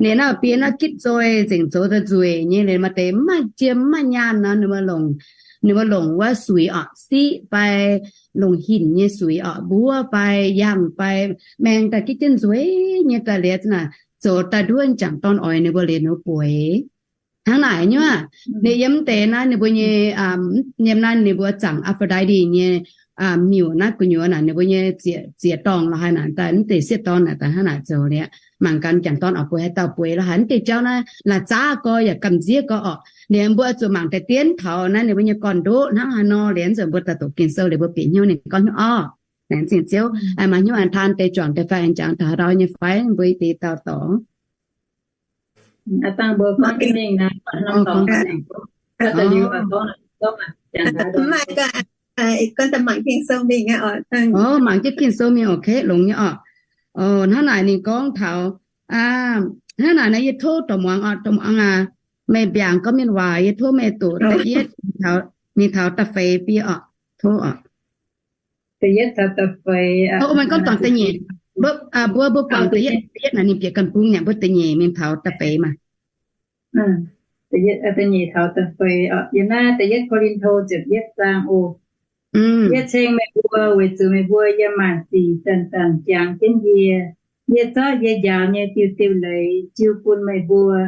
Ninh naaiv biei naaiv gitv zoih nzengc zoux daaih nzueic nyei liuz maaih deix mv maaih jiem mv maaih nyaanh nor, ninh mbuo longc, ninh mbuo longc wuov suix oc, siqv fai longc hinc nyei suix oc, mbuov fai yangh fai maeng daaih gitv jienv nzueic nyei daaih liuz naaic zoux daaih nduov m'jangc dorn oix ninh mbuo liuz ninh mbuo bueix. Hnangv naaic nyuoqc, ninh yiem mv deix naaiv ninh mbuo nyei, yiem naaiv ninh mbuo zaangc Aphrodite nyei miuc naaiv gu'nyuoz naaic, ninh mbuo nyei ziex, ziex dorngh la'haaix naaic daaih, mv deix sieqv dorn naaic daaih hnangv naaic zoux liuz, mangc gaax m'jangc dorn oix bueix haaix dauh bueix la'haaix. Mv deix jauv naaiv la'zaav gorx yaac gamh nziev gorx orqc. Liuz mbuo zuqc mangc deix dien taux naaiv ninh mbuo nyei gorn-ndoqv hnangv haaix nor liuz, nzunc mbuo daaih doqc Ging-Sou liuz mbuo bieqc hnyouv ninh gorngv hnyouv orqc. Laengz zingh Ziouv. Maaih hnyouv aengx taan deix juangc deix fai aengx jangx taux haaix dauh nyei fai, mbuo deix dauh dorngx. Mangc jienv Ging-Sou mingh, ok, longx nyei orqc. Hnangv naaic ninh gorngv taux, hnangv naaic naaiv yie tov dorh muangx orqc, dorh muangx aac, meih mbiaangc gorngv mienh waac, yie tov meih doqc da'yietv mingh taux da'feix fai orqc. Tov orqc. Meih gorngv dorngc da'nyeic. Mbuo, mbuo buangh da'yietv, da'yietv naaic ninh bieqc ganh bung nyei, mbuo da'nyeic mingh taux da'feix maah. Da'nyeic taux da'feix. Yiem naaiv da'yietv Ko^lin^to ziepc yietv zaang oc. Yie ceng meih mbuo weic zuqc meih mbuo yiem maanc sic zanc-zanc jangx jienv yie. Yie zorqv yie njaaux nyei diuh diuh leiz jiu bun meih mbuo.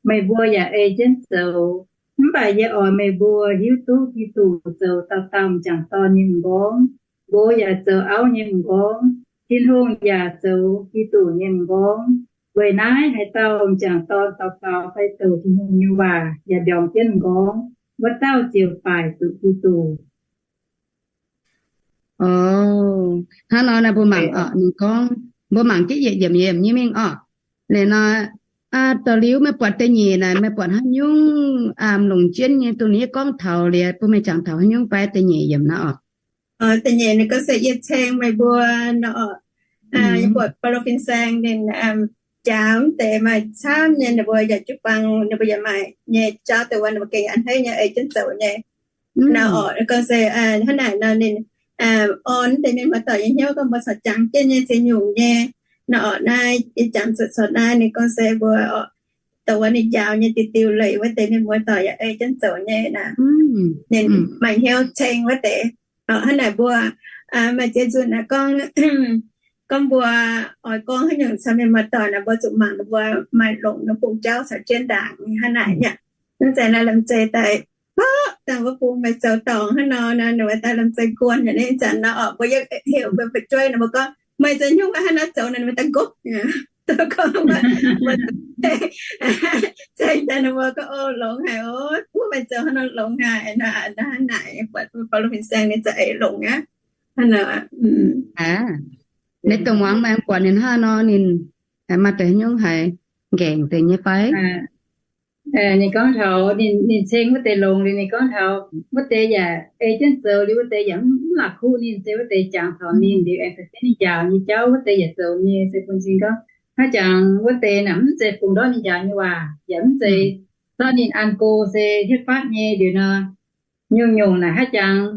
Meih mbuo yaac ei jienv zoux. Mv baac yie oix meih mbuo hiuv duqv Giduc zoux dauh dauh m'jangc dorn nyei m'nqorngv. Nqox yaac zoux auv nyei m'nqorngv. Tin-Hungh yaac zoux Giduc nyei m'nqorngv. Weic naaiv haaix dauh m'jangc dorn daux gaux fai douc Tin-Hungh nyei waac yaac mbiorngz jienv m'nqorngv, wuov dauh ziouc baaic zuqc Giduc. Hnangv nor naaiv mbuo mangc orqc, ninh gorngv, mbuo mangc jienv yietc yiemc yiemc nyei mingh orqc. Liuz nor, dorh liuz meih buatc da'nyeic naaic, meih buatc haaix nyungc longc jienv nyei dongh ninh yie gorngv taux liuz bun meih jangx taux haaix nyungc fai da'nyeic yiemc naaiv orqc. Da'nyeic ninh gorngv se yie ceng meih mbuo nor, yie buatc Baulo fin-saeng ninh njaaux mv deix maaih camv nyei, ninh mbuo yaac jiu-baang, ninh mbuo yaac maaih nyei jauv deix wuov ninh mbuo gengh a'hneiv nyei ei jienv zoux nyei. Nor orqc, gorngv se hnangv naaic nor ninh orn mv deix mienh muoz-doic nyei hnyouv gorngv mbuo corc jangx jienv nyei ziex nyungc nyei. Nor orqc naaiv yie jangx zuqc corc naaiv ninh gorngv se mbuo dongh wuov ninh njaaux nyei diuh diuh leiz wuov deix mienh muoz-doic yaac ei jienv zoux nyei naaic. Ninh maaih hnyouv ceng wuov deix. Hnangv naaic mbuo maaih ziex nzunc naaic gorngv, gorngv mbuo oix gorngv haaix nyungc caux mienh muoz-doic naaic mbuo zuqc mangc ninh mbuo maaih longc ninh bungx jauv caux jienv ndaangc hnangv naaic nyei. Mv zeiz naaiv lamh zeiz daaih, dangh wuov bung meih zoux dorngc hnangv nor, ninh mbuo daaih lamh zeiz guon nyei. Ih zanc nor orqc mbuo yiem heuc mbuo fu'jueiv nor mbuo gorngv meih zoux haaix nyungc hnangv naaiv zoux nor, ninh mbuo daaih nqopv. Zoux gorngv mbuo ceng daaih ninh mbuo gorngv, o, longx haic oc, wuov meih zoux hnangv nor longx haic nor, hnangv naaic buatc Baulo fin-saeng ninh za'eix longx aqv. Hnangv nor, naaiv dongh muangx meih buatc ninh hnangv nor ninh maaih deix haaix nyungc haiz nqaengc deix nyei fai? Ninh gorngv taux ninh, ninh ceng wuov deix longx liuz ninh gorngv taux wuov deix yaac ei jienv zoux liuz wuov deix yaac mv la'kuqv ninh, se wuov deix jangx taux ninh liuz aengx da'feix ninh njaaux nyei jauv wuov deix yaac zoux nyei. Se bun cing gorngv haaix jangx wuov deix naaic mv zeiz bungx ndortv ninh njaaux nyei waac, yaac mv zeiz zorqv ninh an go se hietv fatv nyei liuz nor, nyungc-nyungc naaic haaix jangx,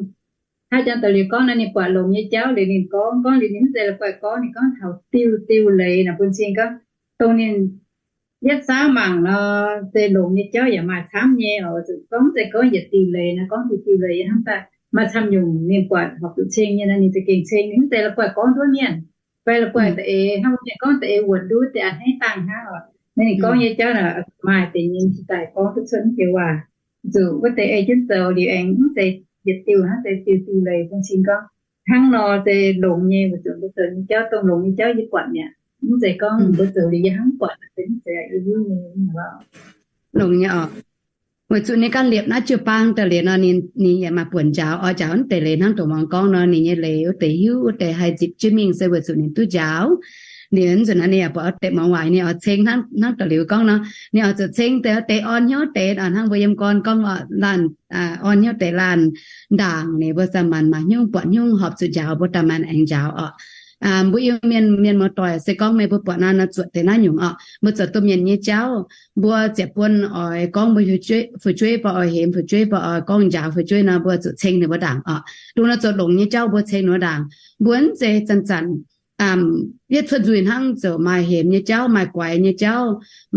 haaix jangx da'liuz gorngv nor ninh buatc longx nyei jauv liuz ninh gorngv, gorngv liuz ninh mv zeiz la'guaih gorngv, ninh gorngv taux diuh diuh leiz naaic bun cing gorngv dongh ninh yietv saauv mangc nor, se longx nyei jauv yaac maaih camv nyei oc. Zuqc gorngv mv zeiz gorngv yietc diuh leiz nor, gorngv diuh diuh leiz yaac hnamv daaih maaih camv nyungc ninh buatc horpc zuqc ceng nyei nor ninh za'gengh ceng. Ninh mv zeiz la'guaih gorngv nduov mienh fai la'guaih da'eix hnangv mienh gorngv da'eix wuonx nduov deix a'hneiv dangh hnangv oc. Naaiv ninh gorngv nyei jauv naaic maaih deix nyei cingx daaih gorngv duqv cuotv mv deix waac. Zuqc wuov deix ei jienv zoux liuz aengx mv zeiz yietc diuh hnangv, se diuh diuh leiz bun cing gorngv hnangv nor se longx nyei. Weic zuqc mbuo zoux nyei jauv, dongh longx nyei jauv yie buatc mi'aqv. Mv zeiz gorngv mbuo zoux liuz yie hnangv buatc, mv zeiz yie hiuv nyei. Longx nyei oc. Weic zuqc ninh ganh liepc naaiv jiu-baang daaih liuz nor, ninh yaac maaih buonc njaaux, oix njaaux wuov deix leiz hnangv dongh muangx gorngv nor, ninh nyei leiz wuov deix hiuv, wuov deix haih nzipc jienv mingh se weic zuqc ninh duqv njaaux. Liuz nzunc naaiv ninh yaac buatc wuov deix muangx waaic, ninh oix ceng hnangv da'liuz gorngv nor, ninh oix zuqc ceng deix wuov deix orn hnyouv deix, hnangv mbuo yiem gorn gorngv laanh, orn hnyouv deix laanh ndaangc, ninh mbuo zanc maanc maaih hnyouv buatc hnyouv horpc zuqc njaaux, mbuo daaih maanc aengx njaaux oc. Mbuo Iu-Mienh mienh muoz-doic, se gorngv meih mbuo buatc naaiv nor zuotc deix naaiv nyungc oc. Mbuo zoux domh mienh nyei jauv, mbuo ziepc buonc oix gorngv mbuo fu'jueiv, mbuo oix hemx fu'jueiv, mbuo oix gorngv njaaux fu'jueiv nor, mbuo zuqc ceng ninh mbuo ndaangc oc. Dongh nor zoux longx nyei jauv mbuo ceng ninh mbuo ndaangc. Mbuo mv zeiz zanc-zanc yietv cuotv nzuih hnangv zoux maaih hemx nyei jauv, maaih guaix nyei jauv,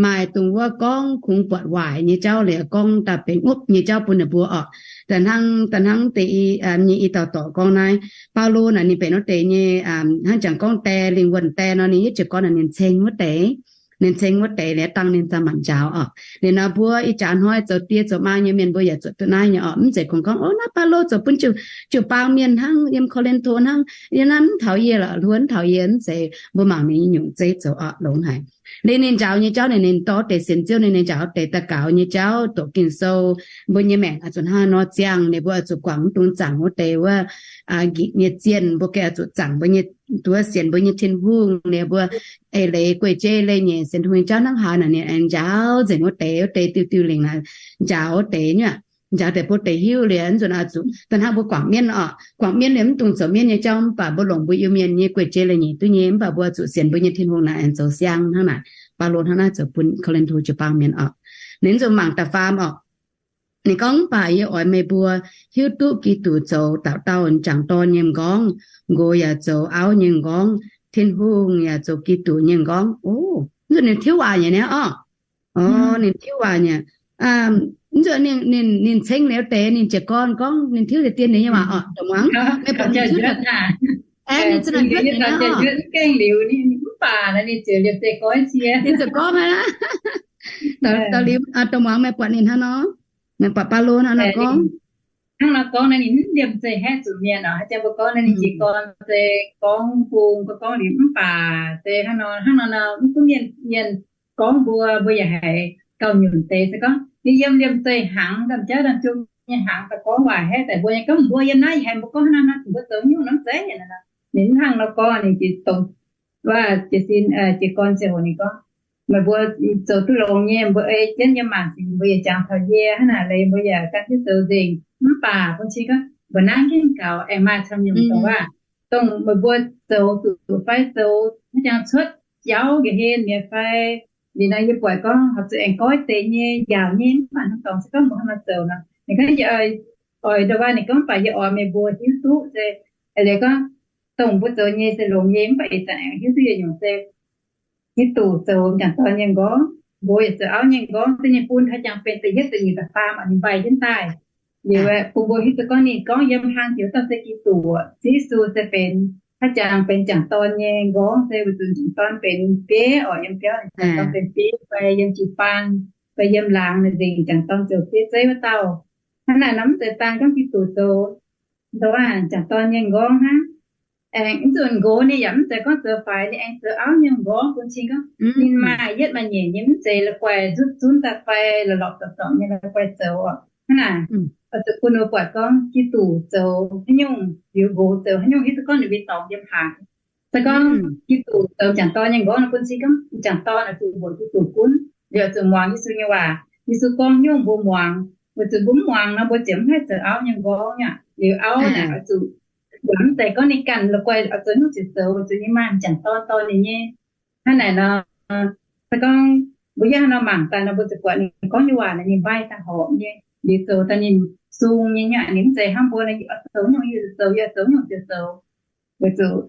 maaih dongh wuov gorngv kungx buatc waaic nyei jauv, liuz gorngv daaih benx ngopv nyei jauv bun ninh mbuo oc. Da'hnangv, da'hnangv deix nyei i dauh dorc gorngv naaiv, Baulo naaic ninh benx wuov deix nyei, hnangv jangx gorngv die, lingh wuonh die nor, ninh yietv jiez gorn naaic ninh ceng wuov deix. Ninh ceng wuov deix, ninh dangh ninh za'maanc njaaux orqc. Liuz nor mbuo ih jaax hnoi zoux die zoux maa nyei mienh mbuo yaac zuqc duqv naaiv nyei orqc. Mv zeiz kungx gorngv, o, naaiv Baulo zoux bun jiu, jiu-baang mienh hnangv, yiem Ko^lin^to hnangv, yiem naaiv mv taux yie lorqc, hluo mv taux yie, mv zeiz. Mbuo mangc ninh nyungc zeiv zoux orqc, longx haic. Liuz ninh njaaux nyei jauv, ninh, ninh dorh deix sienx Ziouv, ninh, ninh njaaux deix daux gaux nyei jauv, doqc Ging-Sou, mbuo nyei maengc oix zuqc hnangv nor ziangh, ninh mbuo oix zuqc guangc mv dungx zaangc wuov deix wuov nqipc nyei zienh, mbuo gengh oix zuqc zaangc mbuo nyei, duqv sienx mbuo nyei Tin-Hungh, ninh mbuo eix leiz guei-jeiv leiz-nyeic sienx Tin-Hungh nyei jauv hnangv haaix nor, ninh aengx njaaux nzengc wuov deix, wuov deix diuh diuh lingc naaic, njaaux wuov deix nyuoqc, njaaux deix bun deix hiuv liuz, nzuonx oix zuqc da'hnangv mbuo guangc mienv orqc. Guangc mienv liuz mv dungx zoux mienv nyei jauv, mv baac mbuo longc mbuo Iu-Mienh nyei guei-jeiv leiz-nyeic duqv nyei, mv baac mbuo zuqc sienx mbuo nyei Tin-Hungh naaic aengx zoux siang hnangv naaic. Baulo hnangv naaiv zoux bun Ko^lin^to jiu-baang mienh orqc. Ninh zuqc mangc da'faam orqc. Ninh gorngv, mv baac yie oix meih mbuo hiuv duqv Giduc zoux dauh dauh m'jangc dorn nyei m'nqorngv, nqox yaac zoux auv nyei m'nqorngv, Tin-Hungh yaac zoux Giduc nyei m'nqorngv. O, mv zuqc ninh tiuv waac nyei naaiv orqc. O, ninh tiuv waac nyei. Mv zuqc ninh, ninh, ninh ceng liuz deix ninh jiez gorn gorngv ninh tiuv deix dien ninh nyei waac orqc. Dongh muangx meih buatc ninh tiuv aeqv, ninh za'naaic yuotv nyei naaiv orqc. Ninh ziouc gorngv aqv. Dongh muangx meih buatc ninh hnangv nor, meih buatc Baulo hnangv nor gorngv. Hnangv nor gorngv naaiv ninh mv liemh zeih haeqv zuqc mienh orqc. Haaix jangx mbuo gorngv naaiv ninh jiez gorn se gorngv bung, gorngv liuz mv baac se hnangv nor, hnangv nor nor mv gunv mienh, mienh gorngv mbuo, mbuo yaac haiz gauh nyunc deix. Se gorngv yie yiem liemh zeih hnaangx, gamh jauv daaih jom nyei hnaangx daaih gorngv waac haeqv daaih mbuo nyei, gorngv mbuo yiem naaiv yaac haiz mbuo gorngv hnangv nor, mbuo zoux nyungc norm zeiv. Ninh mv hnangv nor gorngv, ninh jiez dongh waac jiez sin, jiez gorn ziangh hoc ninh gorngv, meih mbuo zoux duqv longx nyei, mbuo ei jienv yiem maanc sic mbuo yaac jangx taux yie hnangv naaic, leiz mbuo yaac gan jienv zoux nzengc. Mv baac bun cing gorngv mbuo naaiv gengh gaux aengx maaih camv nyungc dongh waac, dongh meih mbuo zoux zuqc fai zoux haaix jangx cuotv jauv nqa'hlen nyei fai, liuz nor yie buatc gorngv horpc zuqc aengx goiv deix nyei, njaaux nyei, mv baac hnangv dorngx se gorngv mbuo hnangv nor zoux nor, ninh gorngv yie oix, oix ndongc waac ninh gorngv baac yie oix meih mbuo hiuv duqv se, liuz gorngv dongh mbuo zoux nyei se longx nyei, mv baac ih zanc aengx hiuv duqv yietc nyungc se Giduc zoux m'jangc dorn nyei m'nqorngv, nqox yaac zoux auv nyei m'nqorngv, da'nyeic bun haaix jangx benx da'yietv, da'nyeic, da'faam, ninh mbaih jienv daaih. Liuz bun mbuo hiuv duqv gorngv ninh gorngv yiem hlang jiex wuov dauh se Giduc, Ziouv Yesu se benx haaix jangx benx m'jangc dorn nyei m'nqorngv se weic zuqc m'jangc dorn benx bieiv orqc, yiem biauv m'jangc dorn benx bieiv, fai yiem jiu-baang, fai yiem laangz naaic nzengc m'jangc dorn zoux bieiv zeiv wuov dauh. Hnangv naaic nor mv zeiz daan gorngv Giduc zoux m'jangc dorn nyei m'nqorngv hnangv. Aengx mv zuqc nqox ninh yaac mv zeiz gorngv zoux faix, ninh aengx zoux auv nyei m'nqorngv bun cing gorngv ninh maaih yietv maaih nyeic nyei, mv zeiz la'guaih nzutv zunv daaih fai la'lorqc zorpc zorpc nyei la'guaih zoux orqc. Hnangv naaic, oix zuqc bun mbuo buatc gorngv Giduc zoux haaix nyungc, liuz nqox zoux haaix nyungc, hiuv duqv gorngv ninh mbuo dorngx yiem haaix. Se gorngv Giduc zoux m'jangc dorn nyei m'nqorngv nor bun cing gorngv m'jangc dorn oix zuqc mbuoqc Giduc gunv, liuz oix zuqc muangx Yesu nyei waac. Yesu gorngv nyungc mbuo muangx, weic zuqc mbuo mv muangx nor mbuo ziouc mv haih zoux auv nyei m'nqorngv aqv. Liuz auv naaic oix zuqc, mv zeiz gorngv ninh ganh la'guaih oix zoux nyungc ziouc zoux, weic zuqc ninh maaih m'jangc dorn dorh ninh nyei. Hnangv naaic nor, se gorngv mbuo yangh nor mangc daaih nor mbuo ziouc buatc ninh gorngv nyei waac naaic ninh mbaih daaih horpc nyei, liuz zoux daaih ninh sung nyei nyei aqv. Ninh mv zeiz hnangv mbuo nor, yie oix zoux nyungc yie zoux, yie oix zoux nyungc ziouc zoux. Weic zuqc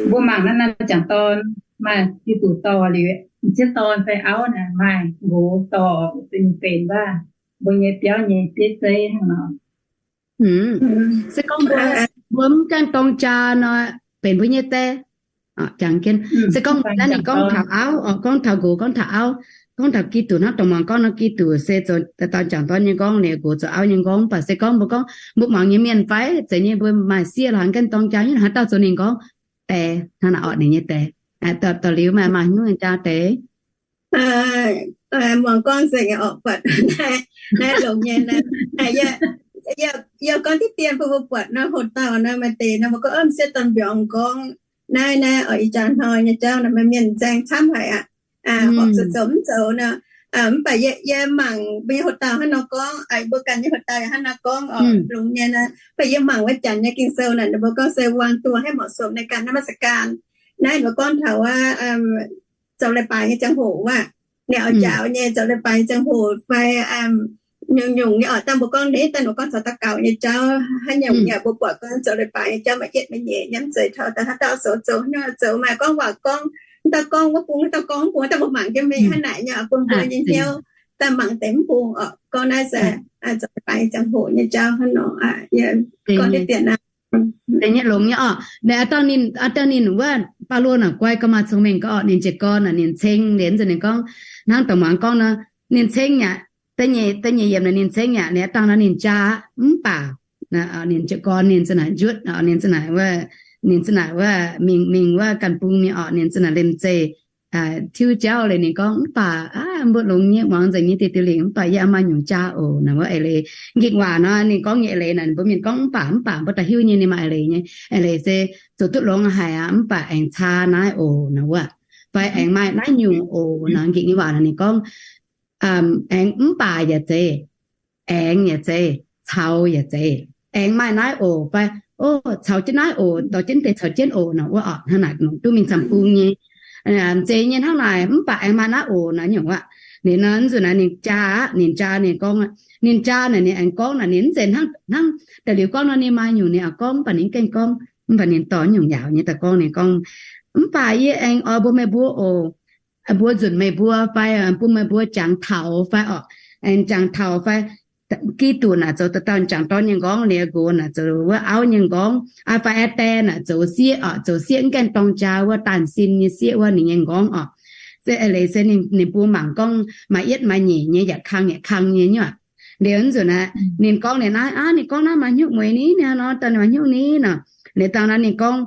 mbuo mangc naaiv norm m'jangc dorn maaih Giduc dorh liuz, m'sieqv dorn fai auv naaic maaih nqox dorh, weic zuqc ninh benx waac mbuo nyei biauv nyei bieiv zeiv hnangv nor. Se gorngv mbuo, mbuo mv gaengh dorng jaa nor, benx mbuo nyei die. Se gorngv naaiv ninh gorngv taux auv, gorngv taux nqox, gorngv taux auv, gorngv taux Giduc hnangv dongh muangx gorngv nor, Giduc se zoux dauh m'jangc dorn nyei m'nqorngv, ninh nqox zoux auv nyei m'nqorngv. Mv baac se gorngv mbuo gorngv mbuo muangx nyei mienh fai zeiz nyei mbuo maaih sieqv lorqc, mv gaengh dorng jaa nyungc hnangv dauh zoux ninh m'nqorngv die hnangv naaic orqc, ninh nyei die. Dorh liuz maaih maaih nyungc jaa deix. Muangx gorngv nzengc orqc, buatc naaiv longx nyei. Yie gorngv diqv dien bun mbuo buatc nor, hoc dauh nor maaih deix nor mbuo gorngv m'sieqv dorn mbiorngz gorngv naaiv, naaiv oix ih jaax hnoi nyei jauv nor maaih mienh nzaeng camv haic aqv. Horpc zuqc zoux mv zoux nor. Mv baac yie, yie mangc mbuo nyei hoc dauh hnangv nor gorngv, mbuo ganh nyei hoc dauh yaac hnangv nor gorngv orqc, longx nyei nor. Mv baac yie mangc wuov janx nyei Ging-Sou naaic ninh mbuo gorngv se วางตัวให้เหมาะสมในการนมัสการ. Naaiv ninh mbuo gorngv taux wuov zoux leiz-baaix nyei ziangh hoc wuov, ninh oix njaaux nyei zoux leiz-baaix nyei ziangh hoc fai nyungc-nyungc nyei orqc. Dangh mbuo gorngv ninh, dangh mbuo gorngv caux daux gaux nyei jauv haaix nyungc nyei, mbuo buatc gorngv zoux leiz-baaix nyei jauv maaih yietv maaih nyeic nyei, mv zeiz taux daaih haaix dauh zoux, zoux haaix nyungc zoux maaih gorngv waac gorngv, haaix dauh gorngv wuov bung, haaix dauh gorngv wuov bung, haaix dauh mbuo mangc jienv mingh hnangv naaic nyei, bun mbuo nyei hnyouv daaih mangc deix mv bung orqc. Gorngv naaiv se zoux leiz-baaix nyei ziangh hoc nyei jauv hnangv nor. Yie gorngv diqv dien aqv. Deix nyei longx nyei orqc. Naaiv a'dangh ninh, a'dangh ninh wuov Baulo naaic guai ga'maah cong-mengh ga'orqc, ninh jiez gorn naaic ninh ceng liuz nzunc ninh gorngv, hnangv dongh muangx gorngv nor, ninh ceng yaac, da'nyeic, da'nyeic yiemc naaic ninh ceng yaac, ninh a'dangh nor ninh jaa mv baac ninh jiez gorn ninh za'naaic njutv, ninh za'naaic wuov, ninh za'naaic wuov mingh, mingh wuov ganh bung mingh orqc, ninh za'naaic liemh zeih tiuv jauv liuz ninh gorngv, mv baac mbuo longx nyei, muangx nzengc nyei diuh diuh lingc, mv baac yie maaih nyungc jaa oc. Naaic wuov eix leiz, nqingh waac nor ninh gorngv nyei eix leiz naaic, mbuo mienh gorngv mv baac, mv baac mbuo daaih hiuv nyei ninh maaih eix leiz nyei. Eix leiz se zuqc duqv longx haic aqv, mv baac aengx caa naaiv oc, naaic wuov, fai aengx maaih naaiv nyungc oc. Naaic nqingh nyei waac naaic ninh gorngv, aengx mv baac yaac zeiz, aengx yaac zeiz, caux yaac zeiz, aengx maaih naaiv oc, fai, o, caux jienv naaiv oc, dorh jienv deix caux jienv oc, naaic wuov orqc. Hnangv naaic longc duqv mingh camv bung nyei. Zeiz nyei hnangv naaic, mv baac aengx maaih naaiv oc, naaiv nyungc aqv. Ninh nor nzunc naaic ninh jaa aqv, ninh jaa, ninh gorngv, ninh jaa naaic ninh aengx gorngv naaic, ninh mv zeiz hnangv, hnangv da'liuz gorngv nor ninh maaih nyungc ninh aengx gorngv, mv baac ninh gengh gorngv, mv baac ninh dorh nyungc yaauc nyei daaih gorngv, ninh gorngv, mv baac yie aengx oix mbuox meih mbuo oc, mbuox nzunc meih mbuo fai bun meih mbuo jangx taux fai orqc, aengx jangx taux fai Giduc naaic zoux dauh dauh jangc dorn nyei nqorngv, liuz nqox naaic zoux wuov auv nyei nqorngv, fai aa die naaic zoux sieqv orqc, zoux sieqv mv gaengh dorng jaa wuov, daanh sin nyei sieqv wuov ninh nyei nqorngv orqc. Se eix leiz se ninh, ninh mbuo mangc gorngv maaih yietv maaih nyeic nyei, yaac kang yaac kang nyei nyuoqc. Liuz nzunc naaic ninh gorngv liuz naaiv aqv, ninh gorngv naaiv maaih hnyouv mueiz ni, ninh nor daaih maaih hnyouv ni nor. Liuz dangh naaiv ninh gorngv,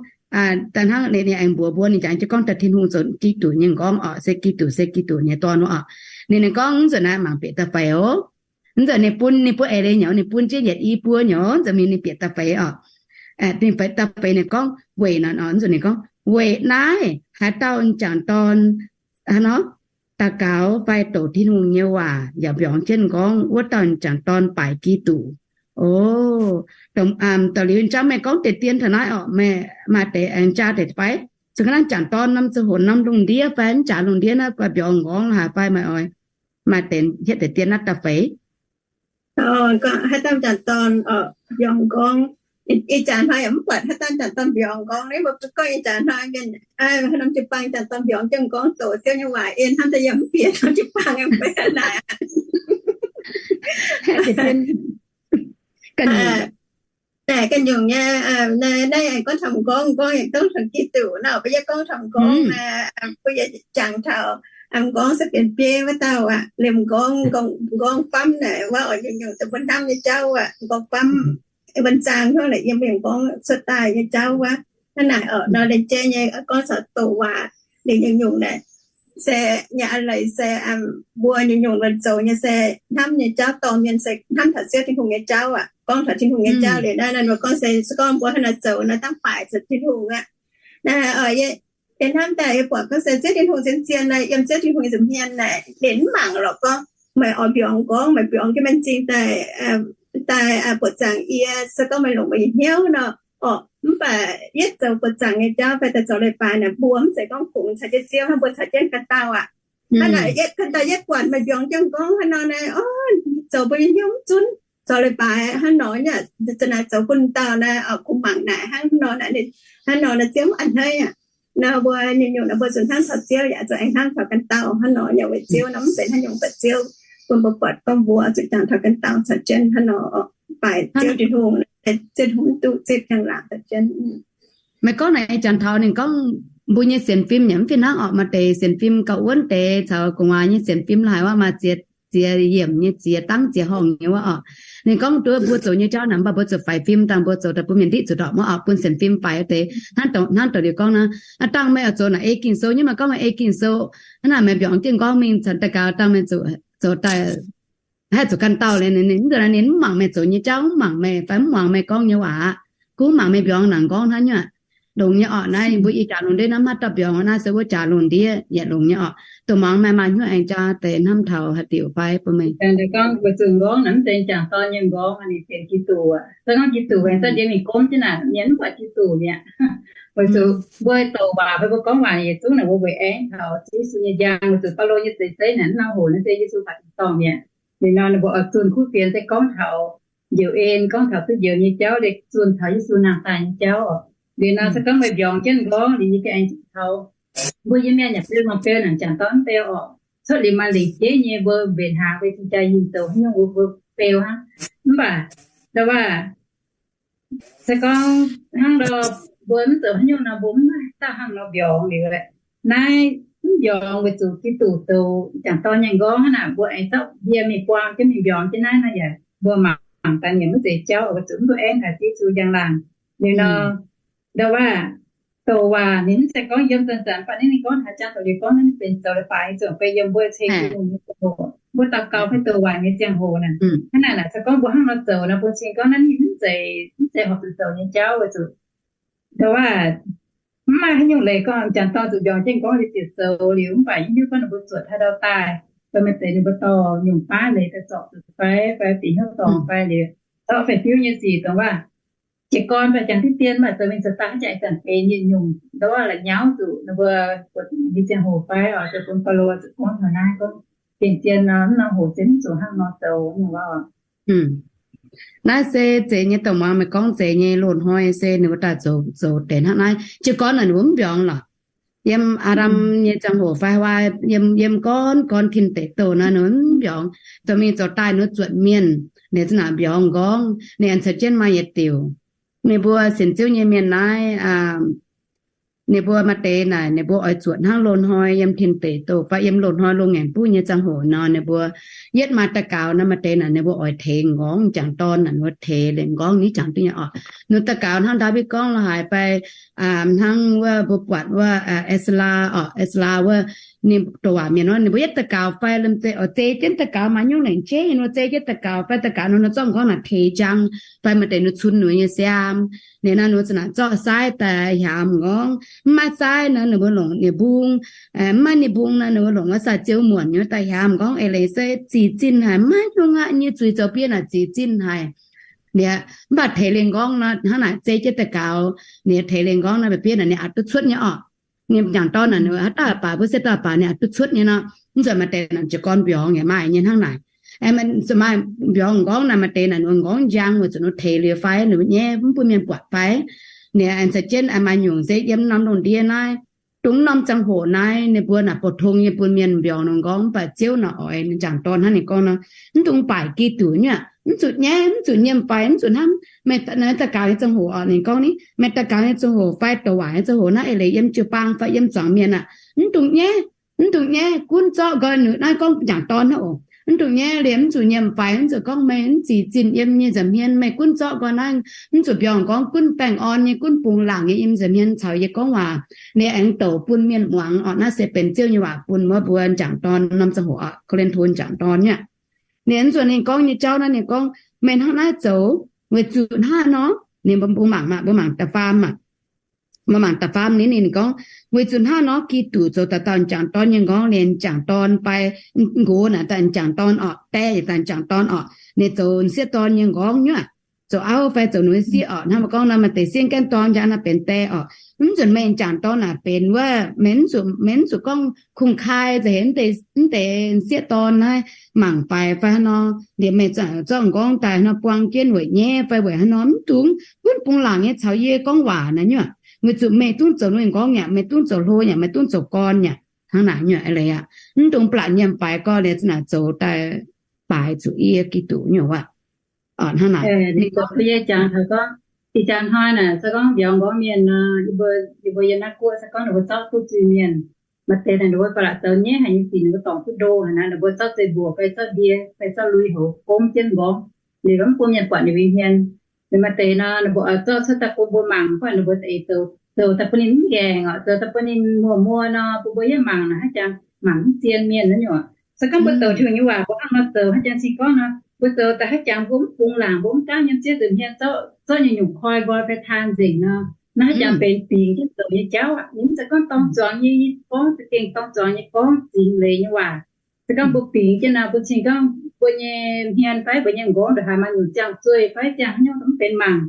daaih hnangv ninh aengx mbuox mbuo ninh jangx jienv gorngv daaih Tin-Hungh zoux Giduc nyei nqorngv orqc, se Giduc, se Giduc nyei dorn orqc. Ninh, ninh gorngv nzunc naaiv mangc bieqc daaih faix oc. Nzunc ninh bun, ninh bun eix leiz nyei, ninh bun jienv yietc i buo nyei, nzunc mingh ninh bieqc daaih faix orqc. Ninh bieqc daaih faix ninh gorngv weic naaiv, nzunc ninh gorngv weic naaiv haaix dauh m'jangc dorn hnangv nor daux gaux fai doqc Tin-Hungh nyei waac yaac mbiorngz jienv nqorngv, wuov dauh m'jangc dorn baaix Giduc. O, da'liuz jauv meih gorngv deix dien taux naaiv orqc, meih maaih deix aengx jaa deix fai? Zuqc ga'naaiv m'jangc dorn norm ziangh hoc norm lungh ndiev fai mv jaax lungh ndiev naaiv guai mbiorngz nqorngv haaix fai meih oix maaih deix hietv deix dien naaiv daaih feix. Haaix dauh m'jangc dorn mbiorngz nqorngv, ih jaax hnoi yaac mv buatc haaix dauh m'jangc dorn mbiorngz nqorngv. Naaiv mbuo gorngv ih jaax hnoi mienh, haaix norm jiu-baang m'jangc dorn mbiorngz jienv nqorngv doqc Ziouv nyei waac en hnamv daaih yiem mv bieqc norm jiu-baang yiem fai naaic. Naaic ganh nyungc nyei, naaiv aengx gorngv taux m'nqorngv, m'nqorngv aengx gorngv taux Giduc nor. Mbuo yie gorngv taux m'nqorngv naaic, mbuo yie jangx taux m'nqorngv se bienx biei wuov dauh aqv. Liemh m'nqorngv, m'nqorngv famv naaic wuov oix nyungc-nyungc dongh mbuo hnamv nyei jauv aqv. M'nqorngv famv, wuonh zaang hnangv naaic yiem mbuo m'nqorngv cuotv daaih nyei jauv wuov. Hnangv naaic oc, nor liemh jeiv nyei gorngv caux doqc waac liuz nyungc-nyungc naaic se nyei a'leiz se mbuo nyungc-nyungc luonx zoux nyei se hnamv nyei jauv dorh mienh se hnamv taux Ziouv Tin-Hungh nyei jauv aqv. Gorngv taux Tin-Hungh nyei jauv liuz naaiv, naaiv mbuo gorngv se, se gorngv mbuo hnangv naaic zoux naaiv dangv baaic zuqc Tin-Hungh aqv. Naaiv yie hnamv daaih yie buatc gorngv se Ziouv Tin-Hungh zien-zien naaic, yiem Ziouv Tin-Hungh nyei nza'hmien naaic, ninh mv mangc lorqc gorngv meih oix mbiorngz nqorngv, meih mbiorngz jienv mienh m'zing daaih, daaih buoqc zaangc yie, se gorngv meih longc meih nyei hnyouv nor. Orqc, mv baac yietv zoux buoqc zaangc nyei jauv fai daaih zoux leiz-baaix naaic, mbuo mv zeiz gorngv kungx caux jienv Ziouv hnangv, mbuo caux jienv ganh dauh aqv. Hnangv naaic, ganh dauh yietv buatc meih mbiorngz jienv nqorngv hnangv nor naaic, oc, zoux mbuo nyei hnyouv mv zunv, zoux leiz-baaix hnangv nor nyei, za'naaic zoux bun dauh naaic, orqc, kungx mangc naaic hnangv nor naaic, hnangv nor naaic Ziouv mv a'hneiv aqv. Nor mbuo nyungc-nyungc naaic mbuo zuqc hnamv taux Ziouv yaac zuqc aengx hnamv taux ganh dauh hnangv nor nyei weic Ziouv nor mv benx haaix nyungc buatc Ziouv, bun mbuo buatc gorngv mbuo zuqc jangx taux ganh dauh caux jienv hnangv nor, baaix Ziouv Tin-Hungh, Ziouv Tin-Hungh mv duqv zipv njang-laangc caux jienv. Meih gorngv naaic ih zanc taux ninh gorngv mbuo nyei sienx fim yaac mv fih hnangv orqc. Maaih deix sienx fim gauh wuonv deix caux gu'nguaaz nyei sienx fim laaix wuov maaih ziex, ziex yiemc nyei, ziex dangv ziex horngh nyei wuov orqc. Ninh gorngv duqv mbuo zoux nyei jauv naaic mv baac mbuo zuqc faix fim dangh mbuo zoux daaih bun mienh ndiqv zuqc ndorpc wuov orqc, bun sienx fim faix deix. Hnangv dongh liuz gorngv naaic, aa dangh meih oix zoux naaic ei Ging-Sou nyei, meih gorngv meih ei Ging-Sou, hnangv naaic meih mbiorngz jienv nqorngv mingh caux daaih gaux dangh meih zuqc zoux daaih haih zuqc ganh dauh liuz ninh, ninh mv mangc meih zoux nyei jauv, mv mangc meih fai mv muangx meih gorngv nyei waac aqv. Gunv mangc meih mbiorngz naaic nqorngv hnangv nyei aqv. Longx nyei orqc. Naaiv mbuo ih jaax lungh ndiev naaiv maiv dauh mbiorngz naaiv se wuov jaax lungh ndiev yietc longx nyei orqc. Dongh muangx meih maaih hnyouv aengx jaa deix hnamv taux haaix diuc fai bun meih. Gorngv weic zuqc nqorngv naaic mv zeiz jangc dorn nyei nqorngv, ninh sienx Giduc aqv. Se gorngv Giduc aengx zanc jiex mingh gomv jienv naaic, mienh mv buatc Giduc mi'aqv. Weic zuqc mbuo douc waac fai mbuo gorngv waac yietc zungv naaic mbuo weic aengx taux Yesu nyei njang, weic zuqc Baulo nyei zeix zeiv naaic mv nangc hoc naaiv se Yesu baac dingc dorngh mi'aqv. Liuz nor ninh mbuo oix zunh kuv fienx se gorngv taux njoux en, gorngv taux duqv njoux nyei jauv, liuz zunh taux Yesu nangh daaih nyei jauv oc. Liuz nor se gorngv meih mbiorngz jienv nqorngv liuz yie ganh aengx zuqc taux mbuo nyei mienh yaac beu mangc beu naaic jangc dorn mv beu oc. Cuotv liuz maaih lingc jeiv nyei mbuo mbenc hnaangx mbuo cing-jaa yinh zoux haaix nyungc mbuo beu hnangv. Mv baac ndau wuov Se gorngv hnangv nor, mbuo mv zoux haaix nyungc nor, mbuo mv maaih dauh hnangv nor mbiorngz liuz, naaiv mv mbiorngz weic zuqc Giduc zoux m'jangc dorn nyei m'nqorngv hnangv naaic, mbuo aengx zorqv ndie mingh buang jienv mingh mbiorngz jienv naaiv nor yaac mbuo mangc daaih yaac mv zeiz jauv, weic zuqc mv duqv aengv haic Yesu njang-laangc. Liuz nor, ndau waac, douc waac ninh mv zeiz gorngv yiem zanc-zanc, mv baac naaiv ninh gorngv haaix jangx douc liuz gorngv naaiv ninh benx zoux leiz-baaix nyei ziangh hoc, benx yiem mbuo nyei ziangh hoc, mbuo daux gaux fai douc waac nyei ziangh hoc naaic. Hnangv naaic naaic se gorngv mbuo hnangv nor zoux nor, bun cing gorngv naaiv ninh mv zeiz, mv zeiz horpc zuqc zoux nyei jauv weic zuqc ndau waac mv maaih haaix nyungc leiz gorngv m'jangc dorn zuqc mbiorngz jienv m'nqorngv liuz ziouc zoux liuz, mv baac yie hiuv gorngv ninh mbuo zuotc haaix ndau daaih, fai maaih deix ninh mbuo dorh nyungc baav leiz daaih zorpc zuqc fai, fai bieqc hnyouv dorngx fai liuz, zorqv fai fiuv nyei sic dongh waac jiez gorn fai jangx diqv dien, mv baac zoux mingh zoux daaih haaix jangx ih zanc benx yietc nyungc ndau waac la'nyauv zuqc ninh mbuo buatc nyei ziangh hoc fai oc, zoux bun Baulo zuqc gorngv taux naaiv gorngv, gengh zien nor, mv norm hoc se mv zuqc hnangv nor zoux nyungc waac. Naaiv se zeiz nyei, dongh muangx meih gorngv zeiz nyei. Loz-hnoi se ninh mbuo daaih zoux, zoux deix hnangv naaiv. Jiez gorn naaic ninh mbuo mv mbiorngz lorqc. Yiem Aa^ndam nyei ziangh hoc fai haaix, yiem, yiem gorn, gorn tin deic douh nor ninh mbuo mv mbiorngz. Zoux mingh zoux daaih ninh mbuo zuotc mienh, ninh za'naaic mbiorngz m'nqorngv, ninh aengx caux jienv maaih yietc diuc. Ninh mbuo sienx Ziouv nyei mienh naaiv, ninh mbuo maaih deix naaic ninh mbuo oix zuotc hnangv loz-hnoi yiem tin deic douh fai yiem loz-hnoi loz-ngaengc buv nyei ziangh hoc nor, ninh mbuo yietv maaih daux gaux nor, maaih deix naaic ninh mbuo oix teix m'nqorngv m'jangc dorn naaic, ninh mbuo teix liuz m'nqorngv nyei jangx duqv nyei oc. Ninh daux gaux hnangv Ndaawitv gorngv la'haaix fai hnangv wuov mbuo buatc wuov Ezra oc, Ezra wuov, ninh douc waac mienh wuov, ninh mbuo yietv daux gaux fai lomh nzoih oix zei jienv daux gaux, maaih nyungc lengc jeiv ninh mbuo zei jienv daux gaux fai daux gaux nor, ninh zorqv m'nqorngv naaic teix njang, fai maaih deix ninh cun ninh nyei siaam, ninh nor ninh za'naaic zorqv saaiv daaih hiaamz m'nqorngv. Mv maaih saaiv nor ninh mbuo longc ninh mbung. Mv maaih ninh mbung nor ninh mbuo longc wuov saa-ziou muonc nyei daaih hiaamz m'nqorngv eix leiz se zic zinh haic, maiv nyungc aqv, nyei zuiz zoux biei naaic zic zinh haic. Liuz mv baac teix liuz m'nqorngv nor hnangv naaic zei jienv daux gaux, ninh teix liuz m'nqorngv nor, mba'bieiv naaic ninh aqc duqv cuotv nyei oc. Ninh m'jangc dorn naaic ninh haaix dauh baac, mbuo se dauh baac ninh aqc duqv cuotv nyei nor. Mv zuqc maaih deix naaic jiez gorn mbiorngz yaac maaih nyei hnangv naaic. Zuqc maaih mbiorngz m'nqorngv naaic, maaih deix naaic ninh m'nqorngv njang weic zuqc ninh teix liuz fai ninh nyaiv mv bun mienh buatc fai. Ninh aengx caux jienv maaih nyungc se yiem norm lungh ndiev naaiv, dongh norm ziangh hoc naaiv ninh mbuo naaic bouc tong nyei bun mienh mbiorngz ninh m'nqorngv, mv baac Ziouv naaic oix ninh m'jangc dorn hnangv ninh gorngv nor, mv dungx baaic Giduc nyei, mv zuqc nyaiv, mv zuqc nyiemc faix, mv zuqc hnamv. Meih daux gaux nyei ziangh hoc oc, ninh gorngv ni, meih daux gaux nyei ziangh hoc fai douc waac nyei ziangh hoc naaiv eix leiz yiem jiu-baang fai yiem zuangx mienh aqv, mv dungx nyaiv, mv dungx nyaiv, gunv zorqv nqoi. Ninh naaiv gorngv m'jangc dorn hnangv oc. Mv dungx nyaiv liuz mv zuqc nyiemc faix, mv zuqc gorngv meih mv zic zinh yiem nyei nza'hmien, meih gunv zorqv nqoi naaiv, mv zuqc mbiorngz gorngv, gunv baengh orn nyei, gunv bungx laangc nyei yiem nza'hmien caux yie gorngv waac. Ninh aengx douc bun mienh muangx oc. Naaiv se benx Ziouv nyei waac bun wuov mbuo m'jangc dorn norm ziangh hoc oc, Ko^lin^to m'jangc dorn nyei. Ninh mv zuqc ninh gorngv nyei jauv naaiv ninh gorngv, meih hnangv naaiv zoux weic zuqc hnangv nor, ninh mbuo, mbuo mangc maah, mbuo mangc da'faam maah. Mbuo mangc da'faam ninh, ninh gorngv, weic zuqc hnangv nor Giduc zoux dauh dauh m'jangc dorn nyei m'nqorngv, liemh m'jangc dorn fai nqox naaic daaih m'jangc dorn oc, die daaih m'jangc dorn oc, ninh zoux m'sieqv dorn nyei m'nqorngv nyuoqc, zoux auv fai zoux ninh sieqv oc. Hnangv mbuo gorngv nor, maaih deix sieqv gaengh dorn njang naaiv benx die oc. Mv zuqc meih m'jangc dorn naaic benx wuov, meih mv zuqc, meih mv zuqc gorngv kungx-kai za'heix mv deix m'sieqv dorn naaiv mangc faix fai hnangv nor, liemh meih zorqv m'nqorngv daaih hnangv nor buang jienv weic nyaiv fai weic hnangv nor, mv dungx, gunv bungx laangc nyei caux yie gorngv waac naaiv nyuoqc. Weic zuqc meih dungv zoux ninh m'nqorngv yaac meih dungv zoux hlo yaac meih dungv zoux gorn yaac hnangv naaic nyuoqc eix leiz aqv. Mv dungx blatc nyiemc faix gorx liuz za'naaic zoux daaih baaix zuqc yie Giduc nyuoqc aqv. Hnangv naaic ninh gorngv, yie jangx taux gorngv, ih jaax hnoi naaic se gorngv mbiorngz m'nqorngv mienh nor, yie mbuo, yie mbuo yiem naaiv guoqv se gorngv ninh mbuo zorqv duqv zuiz-mienh, maaih deix naaic ninh mbuo ba'laqc zoux nyaiv haic nyei sic, ninh mbuo dorngc duqv ndo haic naaic, ninh mbuo zorqv zeiv-mbuoqc fai zorqv ndie fai zorqv lui-houx gomv jienv m'nqorngv, liuz mv bun mienh buatc ninh mbuo hmien. Liuz maaih deix nor ninh mbuo oix zorqv cuotv daaih bun mbuo mangc, mv baac ninh mbuo za'eix zoux, zoux daaih bun ninh mv nqaengc oc, zoux daaih bun ninh muoz-muoz nor, bun mbuo yiem mangc naaic haaix jangx mangc mv zien mienh naaiv nyungc. Se gorngv mbuo zoux Tin-Hungh nyei waac, mbuo hnangv nor zoux haaix jangx cing gorngv nor, mbuo zoux daaih haaix jangx mbuo mv bungx laangc, mbuo mv gaamv yiem zieqv nza'hmien zorqv, zorqv nyungc-nyungc koi nqoi fai taan nzengc nor, naaiv haaix jangx benx bingx jienv zoux nyei jauv aqv. Ninh mv zeiz gorngv dorng zuangx nyei gorngv, za'gengh dorng zuangx nyei gorngv zingx leiz nyei waac. Se gorngv mbuo bingx jienv nor, mbuo cing gorngv mbuo nyei hmien fai mbuo nyei m'nqorngv ndongc haaix maaih nyungc ziangh zueih fai ziangh haaix nyungc mv benx mangc,